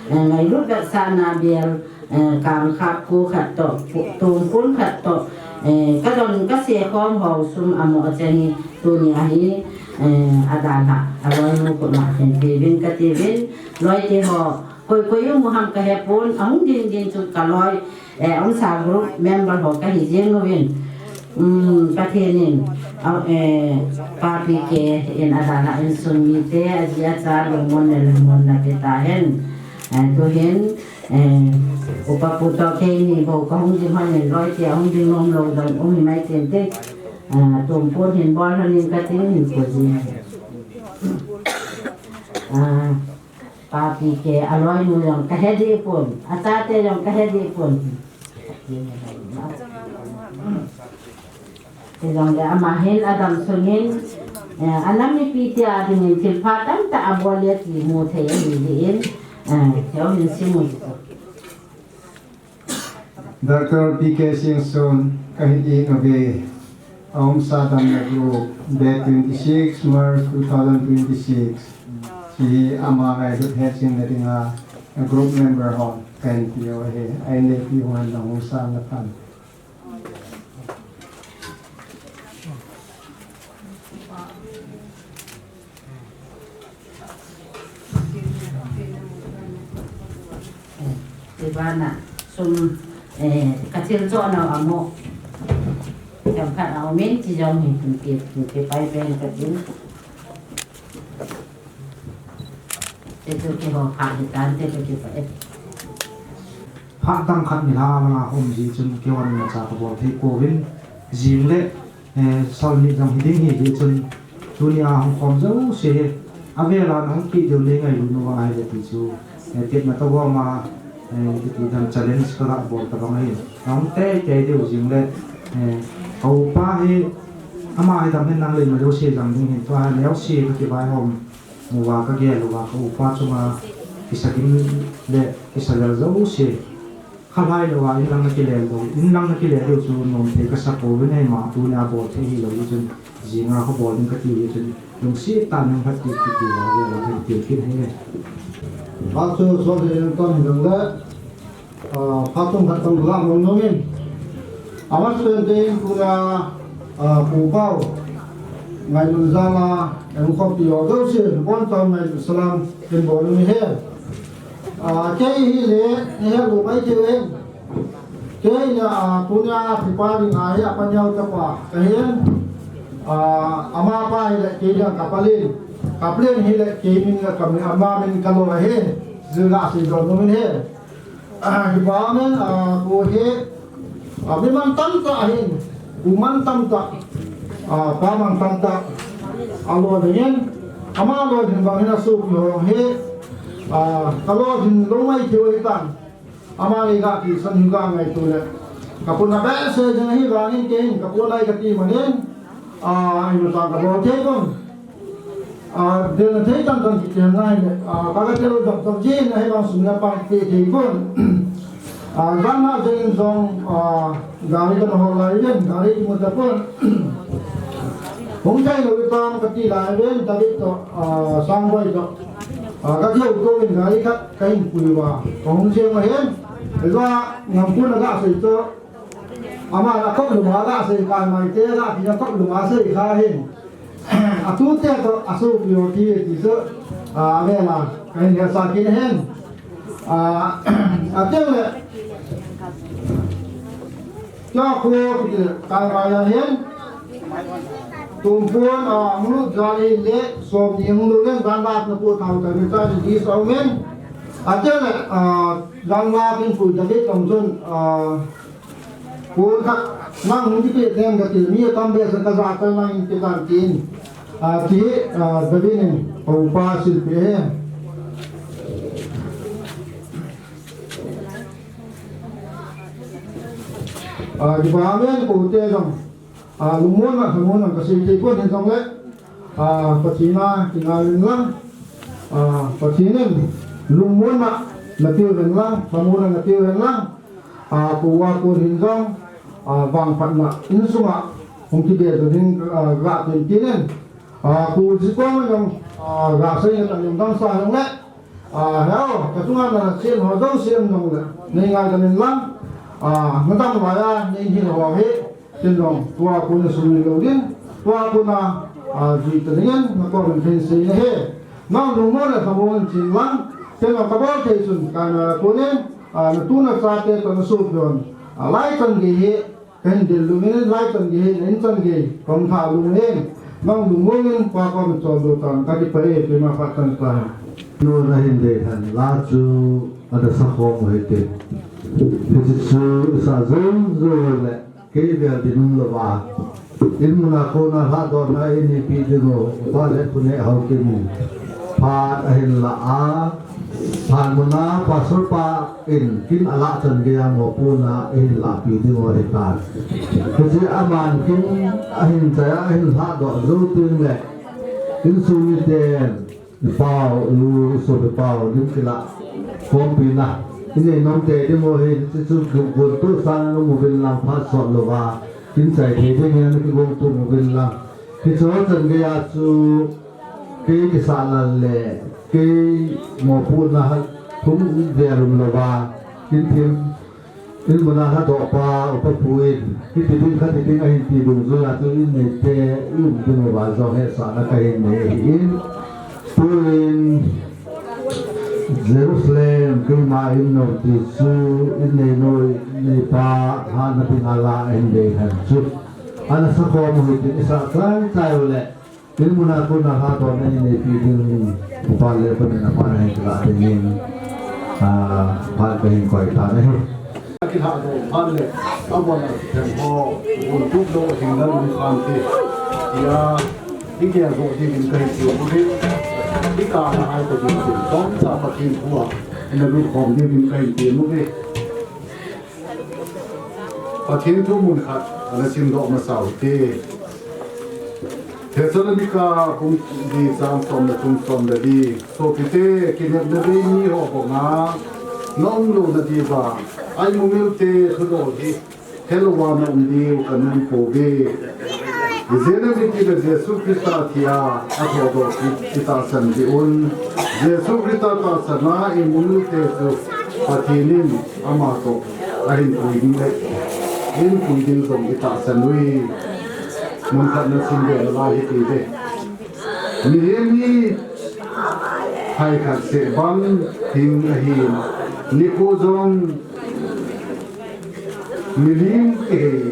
eh, ngailut vetsahna bel, eh, kangkhap ko khat toh, pu-, tongpon khat toh, eh, kadon kase khom ho sum amo achang hi, tuni a hi, eh, adalhah, aloinu khut ma hin peuvin katiuvin, loite ho, koi koi um u ham kahepon, ahung ding ding chu kaloi, eh, aumsa group member ho kahi jeng uvin. Um, Pathen in, ah, eh, Pa P K in adalhah insung mite, aji acha lungmonna lungmonna pe tahen. Eh, tuhin, eh, upa pu toh keini bou kahung ding hon in loite ahung ding nom lou dam um himai tin te. Ah, tongpon hin bol hon in katin hin pu ji. Ah, Pa P K aloinu jong kahe deh pon, achate jong kahe deh pon. Hijongle ama hin adam sung in, eh, anam mipi tia dingin thilpha tamtah abol e ti mu thei ahi jeh in, eh, heo hin sim u. Doctor P K Singson kahin it uve. Aung Sa Damna Group, date twenty-six March two thousand twenty-six. Hiche ama ngailut hetchenna dinga group member hon kahin peh u ahi, a-in le ipi hung hen lang hung sang le phan. Tibana sum, eh, kathil chohna amu. Themkhat aum in, chujong hi, tun ti, tun ti pai pen katin. Te tu kiho pha hi tan, te tu kipa e. Phat dang khat ni lha langa um ji chun kihonna cha kabol thei pouvin, jing le, eh, sal ni jong hiding hi, hichun tunia hung khom jouse hi avela nahung kit diu nei ngailu uva ahile ti chu, eh, tepna toh goma, eh, kiti dan challenge kaga bol tabang ahi. Nahung teitei diu jing le, eh, ka upa hi ama hi dam hen nang le ima jouse jang ding hin tua hi neosi kakivaihom uva kagel uva ka upa chunga kisa gim le kisa lel jouse khalhai louva, inlang nakile lou, inlang nakile lou chu nom thei kasa pouvin, eima tunia bol thei hilou chun, jinga kabol ding kati hi chun, lungset tah in hung phat kit kit diuva, vela hin til kit ahi. Phat chu sot in ton hiding le, ah, phat chomkhat tong la mong nungin. Ama pen te in tunia, ah, Pu Pau, ngailun jal a, enkhopi ho jouse, bon tah ngailu salam, in bol nung ahi. Ah, kei hile, nahet lou mai thei u hen. Kei hile, ah, tunia Tripathi dinga hi apa neo tapa kahin. Ah, amapa hile kei dinga kapalen. Kapalen hile kei min le kamin, ama min kalo ahi. Jil la sei doh nom in ahi. Ah, hibamin, ah, ko hi, ah, mi mantam tah ahin. Ko mantam tah. Ah, pa mantam tah. Alolhin, ama lolhin bang hin asopi ho hi. Ah, kalolhin lou mai thei u ahitan. Ama le ga kisan hi ga ngaito le. Kapuna behseh jeng ahi vangin keiin kapuna ahi kati manin. Ah, ima tah kabol thei pon. Ah, delna thei tam tam kiti ham nahile. Ah, kaga tel dap dap jin ahi vang sum le pai pe thei pon. Ah, jan na jeng jong, ah, gari kana hol lai ven, gari kimu tapon. Hung thei lou tam kati lai ven, David toh, ah, Sangboi toh. Ah, kakihouto in gari khat kahin pui uva. Kahung jeng uva hin. Ejeh a Ngampu na gasei toh. Ama na kop luma gasei, Kaimai te na kina kop luma sei kha hin. Atute toh asopi ho ti ti chu. Ah, avela. Kahin hetsah kit in ahin. Ah, ateng le. Tua kho kiti Kaimai a hin. Tumpon, ah, hung lut jal ahile, som ni hung lut len, janlak na pu thau ta mi ta ni di sa umin. Ateng le, ah, janlak in pu David tong chun, ah, pu khat nang hung kipe tem kati, mi atam behseh in kaja tan nang in pe tan tin. Ah, ti, ah, David in, upa silpeh ahi. Ah, kipa amen, pute jong. Ah, lungmonna, lhamonna kasei thei pon hijongle, ah, Pathen a kingai uvin lang, ah, Pathen in lungmonna nape uvin lang, lhamonna nape uvin lang, ah, kou a kon hin jong, ah, vangphatna insunga hung kibe ding, ah, ga tin tin in, ah, kou jikong jong, ah, ga sei in a lungdam sa jongle, Ah, heo, kachunga nachen ho jouse um jongle, nei ngaidam in lang, ah, nadam laiya, nei hin ho hi, tin jong, tua kona sumil lou ding, tua kona, ah, jui ta dingin, nakom in kahin sei nahi. Nang lungmon le lhamon in chen lang, tin jong kabol thei chun, kana kona, ah, natu nachate toh nasopi hon, ah, lai chan gei hi, Kahin del lungin lai chan gei, in chan gei, kong tha lungin, nang lungmong in, pa kom chol do tan, kakipah e, keima phat tan ta. Nu nahin dei han, la chu, ada sa khom u hite. Hiche chu, sa jou jou le, kei vel dinmun louva. In muna kona lhadohna, in ipi ding u, upa le pune hou kim. Phat ahin la a, phat muna, pastor pa, in, kin alah chan geiya mopohna ahin lahpi ding u ahitan. Hiche aman kin ahin chaiya ahin lhadoh jou teng le, insung miten, ipau, iu, isopi pau, lim kilah, khompi na, inei nom tei ding u ahi, hiche chu gun toh sang in um uvin lang phat sot louva, Kin chai thei ding hian kigong tum uvin lang. Kichua chan gei a chu kei kisah lal le kei mopohna ha thum vel um lova. Kin thim in muna ha doh pa upa pu in. Kiti ding kha ti ding a hin ti dungzui a chu in nei te i um ding uva zong he sa na ka hin nei ahi in. Tuin Jerusalem keima in nom ti chu in nei noi, nei pa ha na ding a la in dei han chu. Ana sa khom u hitin i sa chai chai u le. Tin muna kun a ha to nei nei pi ding upa le pa nei na pa nei la ding in. A pa ka hin koi ta nei. Aki ha do pa le. A bon a ki them ho. Bon tu lo hin la lung khan ti. Ya. Hi ke zo ti din kai ti u ri. Hi ka na ai ko din tin. Tom sa pa kin hua. Ina lu khom din kai ti mu ri. Pathian thu mun khat ana sim doh masa u hite. Thessalonica bung li chang som le thum som le li. Sopite, kinepna bei mi ho bonga na um lona diuva, a imumil te thudol hi helouva na um diu ka nom pouve. Ijeh inem itile Jesu Christa thia a thodoh kit i tahsan diu. Jesu Christa tahsan a imumil te chu Pathian in ama toh ahin pui ding le, in pui ding jong i tahsan ui. Mun khat na sim ve lai hi ti ve. Mihem hi hai khat seh bang hing ahin, nikho jong milim kihei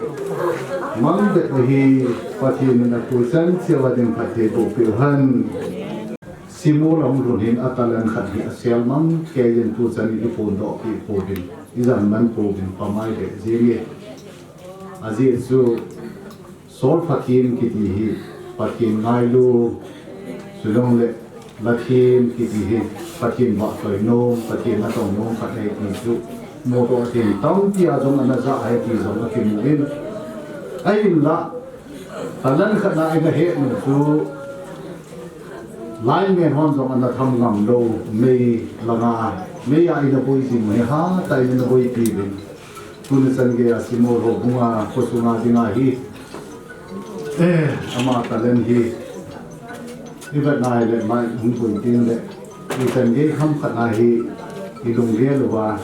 mang bep ahi. Pathian in a thu chan cheh a ding phatthei boh peh u hen. Simol a hung lhun hin a talent khat hi a sel mang kei in tu chan in i phondoh kit pouvin, i jan man pouvin, pamai le jing e. Ajeh chu Sol Pathian kiti hi Pathian ngailu, chulong le Lathian kiti hi Pathian vahtoi nom, Pathian natong nom khat ahi ti chu mudoh ding tampi a jong ana ja ahi ti jong akimu in. Ahinla, talent khat na i na het nom chu Lineman hon jong ana tham ngam lou, mei langa, mei a ina boi jing u hi hatah in ina boipi uvin. Tuni chan gei a Simol ho bunga, khosunga dinga hi. Eh, ama talent hi. I vet nai le mai hung boi ding le. I chan gei ham khat na hi. I lunggel uva.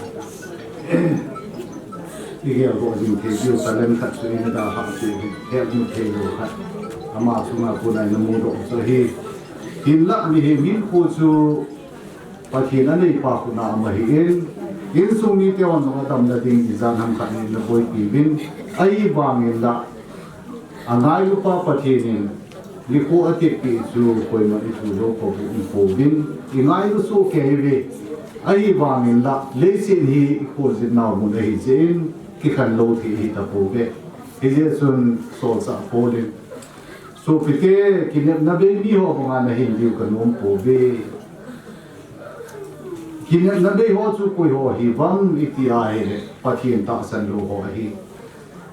I gel go jing thei diu talent khat chu ina da ha chu hi. Help mu thei lou khat. Ama chunga kona ina mudoh chu hi. Hinlah mihem hinkho chu Pathen a neipa khut a um ahin, insung mite hon jong a damna ding ijat ham khat in na boipi uvin, ahivangin la, a ngailupa Pathen in nikho a tepeh chu koiman i thu jou pou, um pouvin, i ngailu soh kei uve, ahivangin la, leiset hi i kholjin nau mun ahi jeh in, kikhen lou thei ahi tapouve. Hijeh chun, Solchah Paul in, Sopite, kinepna bei mi ho banga na hin diu ka nom pouve. Kinepna bei ho chu koi ho hi vang i ti a ahile, Pathen tahsan lou ho ahi.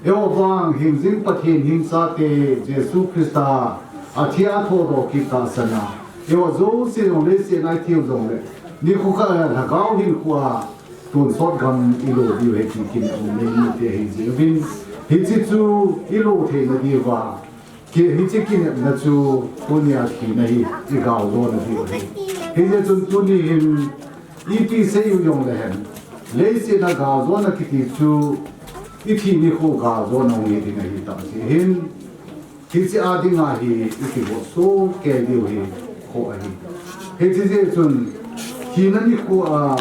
Eiho vang hingjing Pathen hingchate Jesu Christa a thi a thodoh kit tahsan a, eiho jouse jong leiset a i thiu jongle, nikho khat a lhagao hinkho a tonsot gam i lo diu ahi ti kinepna bei mite ahi jeh uvin. Hiche chu i lo theina diuva, Ki, hiche kinepna chu tunia thina hi i galjona diu ahi. Hijeh chun tuni hin ipi sei u jongle hen, leiset a galjona kiti chu i thi nikho galjona hung hi ding ahi tah jeh hin, hiche a dinga hi i kivot soh kei diu hi khoh ahi. Hiche jeh chun thina nikho a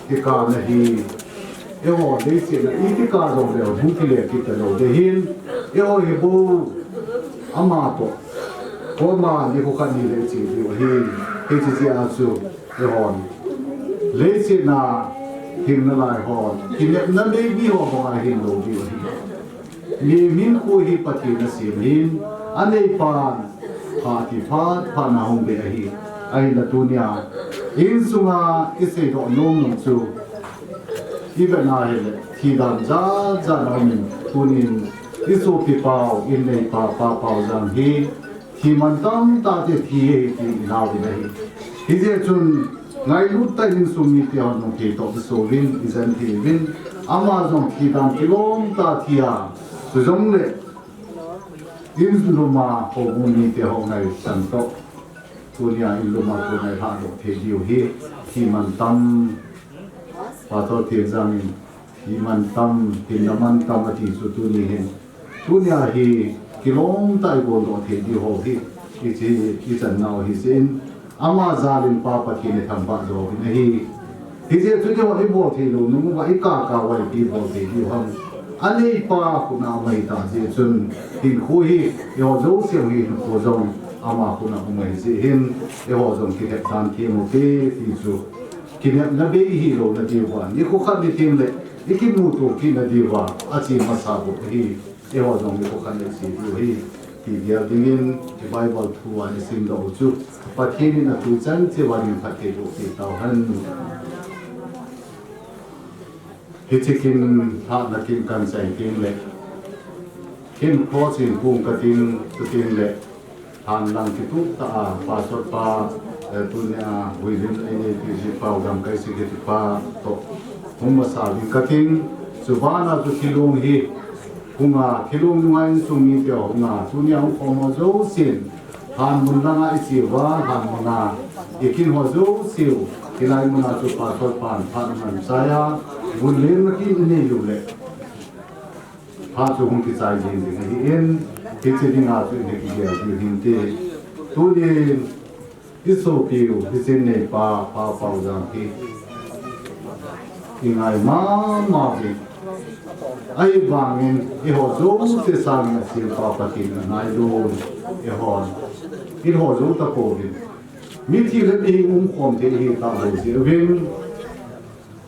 kikah na hi, eiho leiset a iti kah jongle hung kile kit talou ding ahin, eiho hi bou ama toh koma nikho khat ni le che diu ahin, hiche jeh a chu eihon leiset a hing nalai hon kinepna bei mi ho banga hin lou diu ahi. Mihem hinkho hi Pathen a sem ahin, a neipan phat hi phat phat na hung be ahi. Ahinla tunia insunga i seidoh nom nom chu i vet na ahile, thi dan jat jat na um in, tunin i sopi pau, in neipa Pa Paujang hi, Thi man tamtah te thi ahi ti i nau ding ahi. Hijeh chun ngailut tah in insung mite hon jong thei toh kisol uvin, i jen thei uvin, ama jong thi dan kilom tah thi a, chujongle In luma houbung mite ho ngaichan toh, tunia in luma kona i lhahdoh thei diu hi, thil mantam, Pastor Themjang in, thil mantam, thil na mantam ati chu tuni hin, tunia hi kilom tah i boldoh thei diu ho hi, i chi, i chan nau hi sin, ama jalin Pa Pathen i thangvah jo uvin ahi. Hijeh chun eiho i bol thei lou nung uva i kaka uva ipi bol thei diu ham. Aneipa khut a um ahi tah jeh chun hinkho hi, eiho jouse hi hinkho jong ama khut a um ahi jeh hin, eiho jong kithep dan thei u te ti chu. Kinepna bei i hi lou na diuva, nikho khat ni teng le, i kimuto kit na diuva, ache masa bou ahi. Eiho jong nikho khat le che diu ahi, ti gel dingin, i Bible thu a i simdoh u chu, Pathen in atui chan cheh uva ding phatthei boh peh tauhen. Hiche kin lhahna kin kan chai teng le, kin cross in kung ka ting, chuteng le, hanlang kitup tah a, Pastor pa, eh, tunia, William, ei neipi, Paogam, ka executive pa, toh, hung masa ding ka ting, chu bana chu thilong hi, hung a, thilong nunga insung mite hung a, tunia hung khom ho jousen, lhan mun langa i che uva, lhan mun a, i kin ho jouseu, hilai mun a chu Pastor pan, phat man chai a, vun len na ki nei lou le. Phat chu hung kichai jing ding ahin, hiche dinga chu i kigel diu hinte. Tunin, i sopiu, hiche neipa, Pa Paojang hi. I ngai mama uvin. Ahivangin, eiho jouse sangin asempa Pathen in angailun, eihon. Eiho jou tapouvin. Mithi le mi umkhom thei hi talou jeh uvin.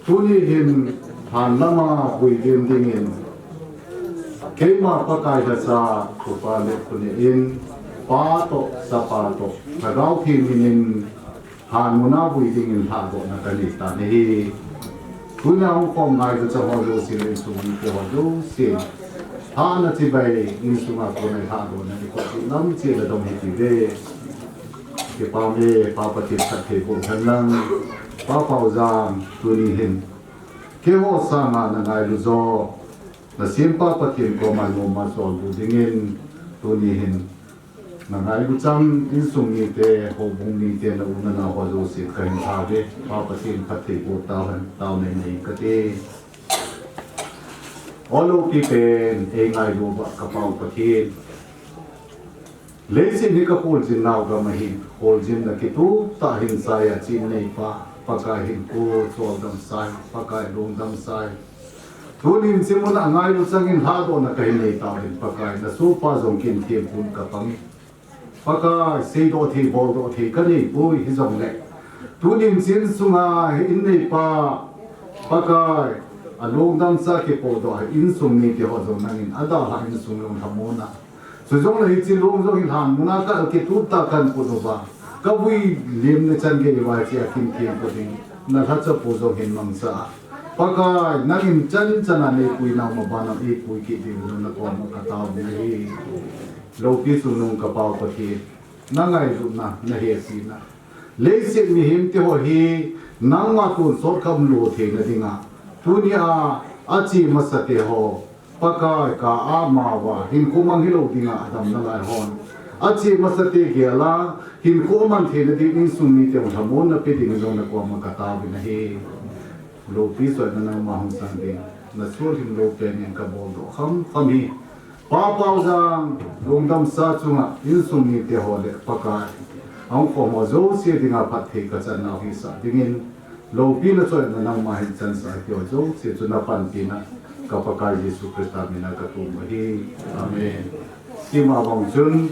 Tuni hin lhan lama vui lim dingin, keima Pakai lhacha, Pupa le Pu Neh in, Pa toh, Chapa toh, Lhagao Theng minin, lhan muna vui dingin lhahdohna kanei tan ahi. Tunia hung khom ngailu chang ho jouse le insung mite ho jouse, lhahna chibai insunga kona lhahdohna i koi lam cheh le dong hiti ve. Kipa ume, Pa Pathen phatthei boh hen lang. Pa Paojang, tuni hin keiho sanga na ngailu jo, na sempa Pathen koma noma choldo dingin, tuni hin na ngailu chang insung mite, houbung mite, na u na nao ho jouse kahin thah uve. Pa Pathen phatthei boh tauhen, taona nei kate. O loupi pen, ei ngailu uva ka Pa u Pathen. Leiset hi ka kholjin nau gam ahin, kholjinna kitup tah hin chai a chenneipa, Pakai hinkho choldam sai, Pakai lungdam sai. Tunin hiche muna ngailu changin lhahdohna kahin nei tauvin, Pakai na sohpa jong kin thempun ka pang. Pakai seidoh thei, boldoh thei ka neipoi hijongle. Tunin hiche insunga hi inneipa, Pakai alungdam sa kipohdoh a insung mite ho jong nangin adalhah insung jong lhamon a. Chujongle hiche long jong hi lhan muna ka kitup tah kan put uva, ka vui lim na chan gei uva hiche a kin thempun ding na lhacha pu jong hin mangcha a. Pakai, nangin chan chan a neipui nau ma bana eipui kit diuvin na koma ka taovin ahi. Loupi chungnung ka Pa u Pathen, na ngailutna, na hepina. Leiset mihemte ho hi nangma tonsot kha umlou theina dinga, tunia ache masate ho, Pakai ka ama uva, hinkho mang hilou dinga adam nalai hon, ache masate gel a, hinkho aman theina ding insung mite u lhamon na pe ding jong na koma ka taovin ahi. Loupi choina nangma hung chang ding, na soh himlou penin ka boldoh khamkham hi. Pa Paojang, lungdam sa chunga insung mite ho le Pakai, ahung khom ho jouse dinga phatthei ka chan nau hisah dingin, loupina choina nangma hin chansah hiti ho jouse chu na panpina ka Pakai Jesu Christa mina ka thum u ahi. Amen. Tima bang chun,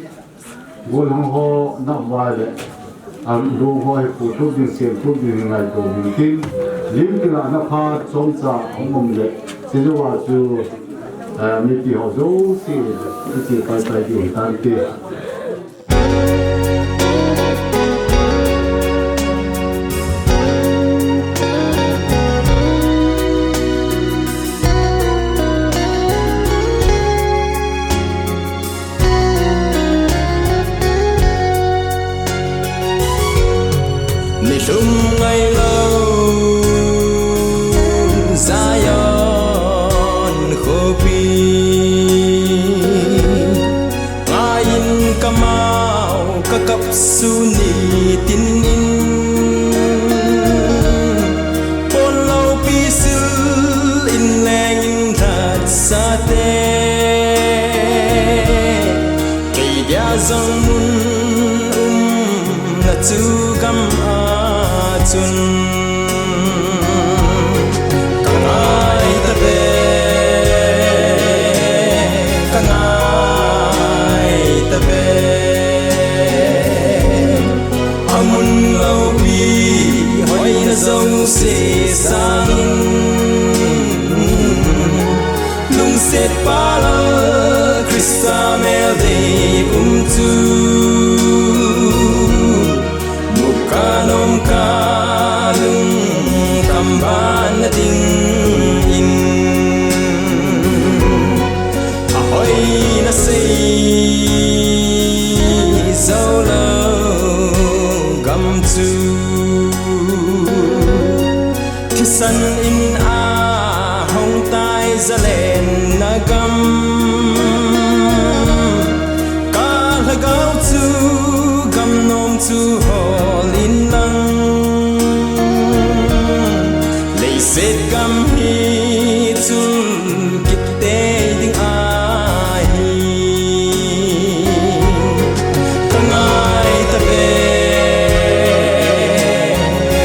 Golhang ho na vai le, along ho hi phutup ding, semtup ding hi ngaito uvin tin, lim kila na phat chomcha hung um le, chujouva chu, eh, mipi ho jouse, iti paipai ding tante. Nilhum ngailou Zion khopi, ngai San in ahung tai zalenna gam, ka lhagao chu gamnom chu hol in lang, leiset gam hi chun kit tei ding ahi. Ka ngai ta ve,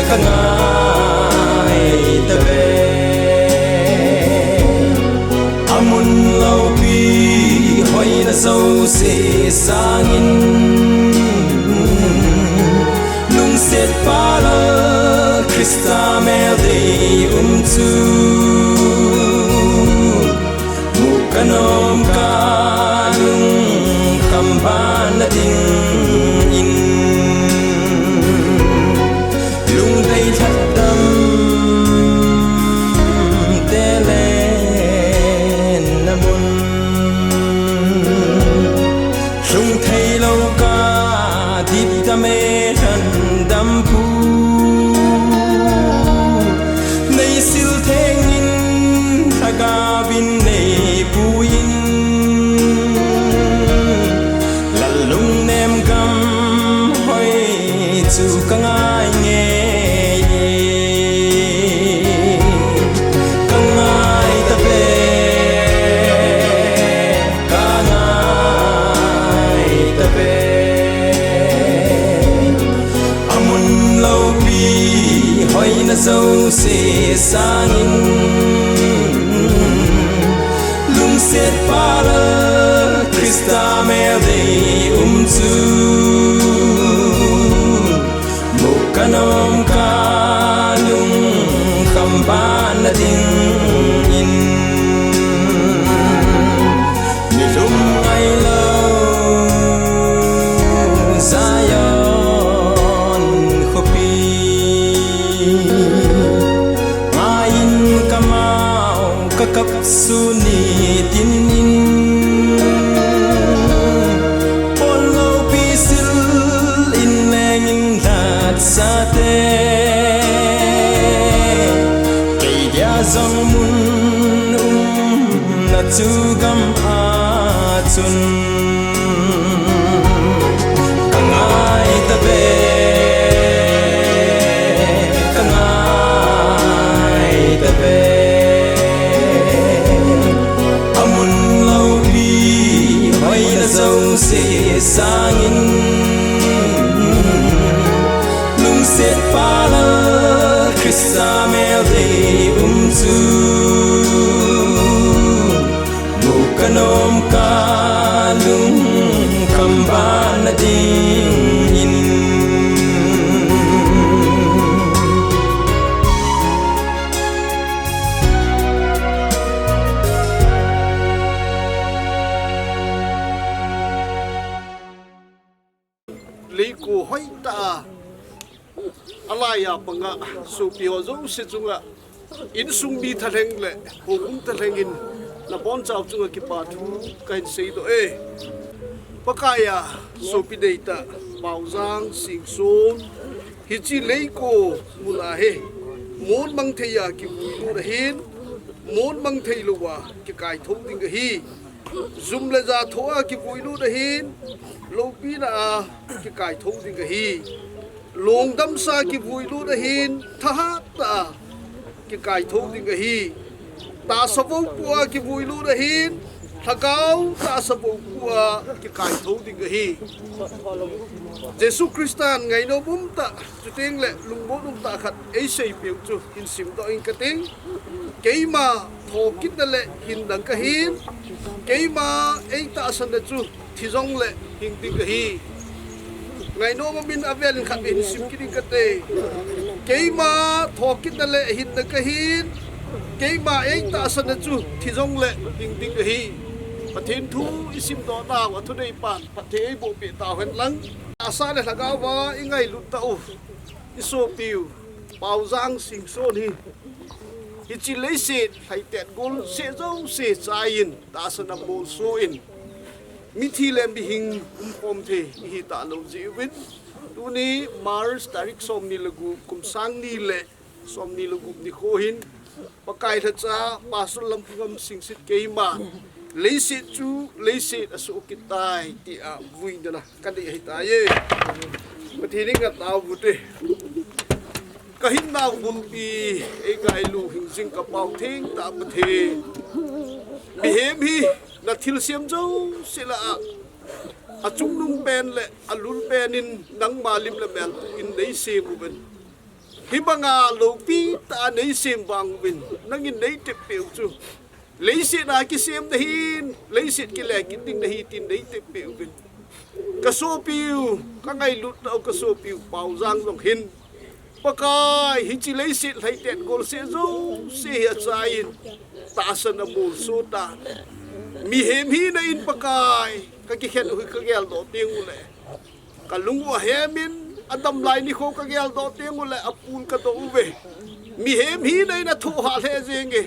ka ngai ta ve. A mun lopi hoina jouse sangin, lungsetpa Lal Christa mel dei um chu mu ka nom ka lungkham ban na dingin, lungdei lhadam te lenna mun, lhung thei lou ka dip dam e lhandam pu, nei sil theng in lhagao in nei pui in, Lal lungnem gam hoi chu ka ngai ngei e. Ka ngai ta ve, ka ngai ta ve. A mun lopi hoina jouse sangin, lungsetpa Lal Christa mel dei um chu mu ka nom ka lungkham ban na dingin, nilum ngai lou Zion khopi, ngai in ka mau ka kap sun nitin in, pon lopi sil in leng in lhatsate, kei dia jong mun umna chu gam a chun, ka ngai ta ve, ka ngai ta ve. A mun lopi hoina jouse sangin, lungsetpa Lal Christa mel dei um chu mu ka nom ka lungkham ban na dingin. Leiko hoitah a, alai a panga sopi ho jouse chunga, insung mi thalheng le houbung thalheng in nabonchau chunga kipa thu kahin seidoh e. Pakai a sopi deitah Paojang Singson, hiche leiko mun a hi, mon mang thei a kivui lut ahin, mon mang thei lou a kikai thou ding ahi. Jum le ja thoh a kivui lut ahin, loupina a kikai thou ding ahi. Lungdamsa kivui lut ahin, thahat tah a kikai thou ding ahi. Tahsa vou pu a kivui lut ahin, lhagao tahsa vou pu a kikai thou ding ahi. Jesu Christan ngainom umtah, chuteng le lungmon umtah khat eiseipeh u chu hin simdoh ing kate. Keima thokitna le hindang kahin, keima eitahsanna chu thi jong le hing ding kahi. Ngainom umin avel in khat hin sim kit ing kate. Keima thokitna le hinna kahin, keima eitahsanna chu thi jong le hing ding kahi. Pathen thu isimdoh nau a thuneipan phatthei eiboh peh tauhen lang. Tahsa le lhagao a ingailut tah u, isopiu Paojang Singson hi, hiche leiset lhaitet gol seh jouse chaiyin, tahsan a molso in, mithi le mihing umkhom thei ihi talou jeh uvin, tuni March tarik somni le gup, kum sang ni le Somni le gup nikho hin Pakai lhacha Pastor Lamphungam Singsit keiman leiset chu leiset asoh kit tai tia vuina kanei ahitai. Pathen in ngatna uvin te. Kahinna bulpi, eingailu hingjing ka Pau thengtah Pathen. Mihem hi nathilsem jouse lah a, achungnung pen le alul pen in nangma lim le mel in neisem uvin. Hibanga loupi tah a neisem vang uvin, nangin neitep peh u chu leiset a kisem nahin, leiset kile kit ding nahi tin neitep peh uvin. Ka sopiu, ka ngailut tah u ka sopiu Paujang jong hin, Pakai, hiche leiset lhaitet golseh jouse hi achaiyin, tahsan amolso tan. Mihem hina in Pakai, ka kikhen u hi ka geldoh teng uleh, ka lung u ahem in, adam lai nikho ka geldoh teng uleh apul ka doh uve. Mihem hina in athohhah lheh jenge.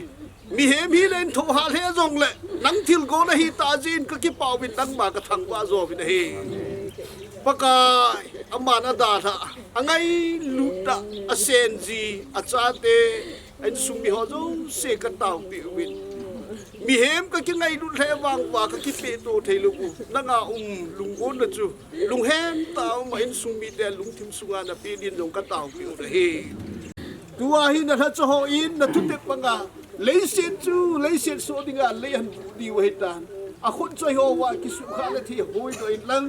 Mihem hina in thohhah lheh jongleh nang thilgon ahitah jeh in ka kipah uvin nangma ka thangvah jo uvin ahi. Pakai, aman adalhah, angailut tah, asenji, achate, a insung mi ho jouse ka taopeh uvin. Mihem ka kingailut lheh vang uva ka kipehtoh theilou u, nanga um lunggonna chu lunghem tah a um a insung mite lungthim sunga napeh din jong ka taopeh u ahi. Tua hi nalhacha hon nathutep banga leiset chu leiset soh dinga lei ahin buh diu ahitan. Akhut choi hoa kisuhkhah le thihoi doh inlang,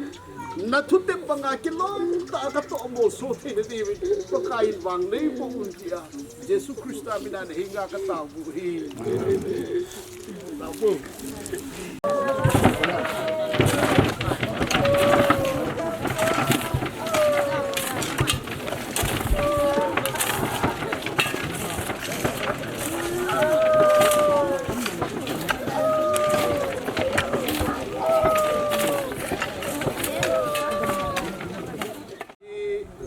nathutep banga kilom tah a katoh molso theina diuvin Pakai in vang neiboh un tia Jesu Christa mina nahenga ka taopeh u ahi.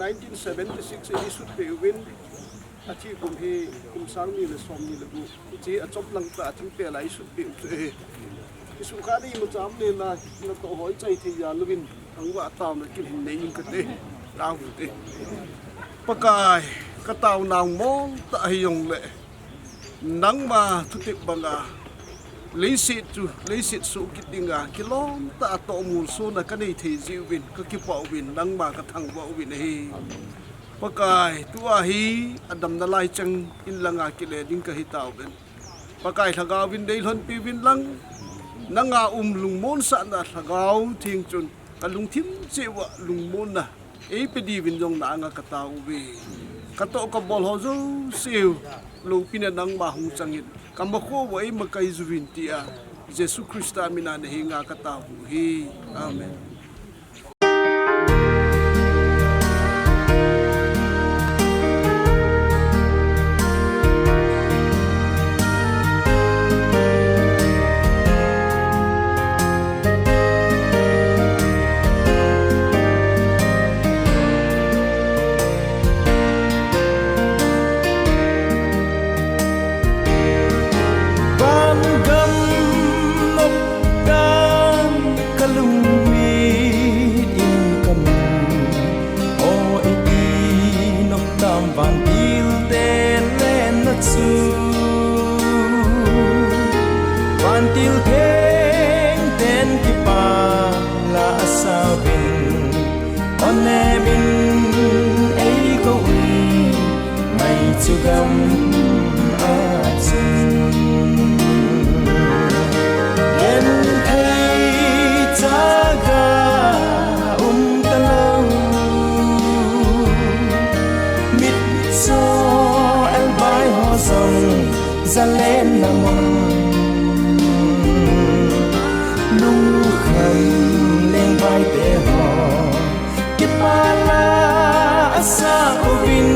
Nineteen seventy-six a eisutpeh uvin, athi kum hi kum sang ni le somni le gup. Hiche achop lang tah a thingpel a eisutpeh u chu ahi. Kisuhkhah ding imacha um le na, natoh hoi chai thei jal uvin, thangvah taona kin hin nei in kate, taovin te. Pakai, ka taonau mong tah hijongleh, nangma thutep banga leiset chu leiset soh kit dinga kilom tah a tohmolsona ka nei thei jeh uvin ka kipah uvin nangma ka thangvah uvin ahi. Pakai, tua hi adamna lai chang in langa kile ding kahi tauvin. Pakai, Lhagao vin deilhonpi uvin lang, nanga um lungmonsahna Lhagao Theng chun ka lungthim cheh uva lungmonna eipe diuvin jong na anga ka taouve. Katoh kabol ho jouse u loupina nangma hung changin, ka makhoh uva eimakai jiuvin tia Jesu Christa mina nahenga ka taou hi. Amen. Vangam nopdan kalungmit in kamu. O iti noptam vantil te lenna chu. Vantil theng ten kipah la asauvin. O nebin eikou in mai chu gam a chun. Genthei chaga um talou. Mitcho elbai ho jong zalenna mun. Lungkham lengvaite ho kipah la asauvin,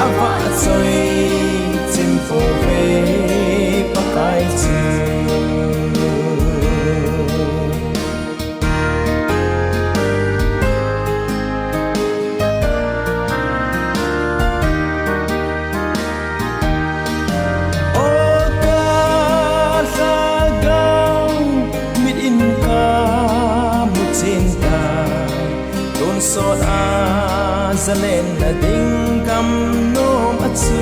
avahchoi chim pouve Pakai chu. O ka Lhagao, mit in kamu chen tai, tonsot a zalenna ding gam nom a chu.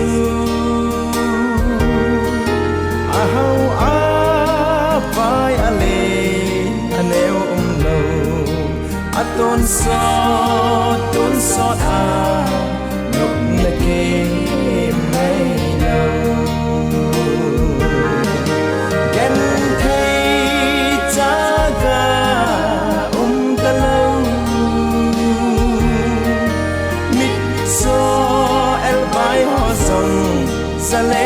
Ahao a vai a le aneo umlou, atonsot tonsot a nopna kei mai lou. Genthei chaga um talou, mitcho elbai ho jong, jale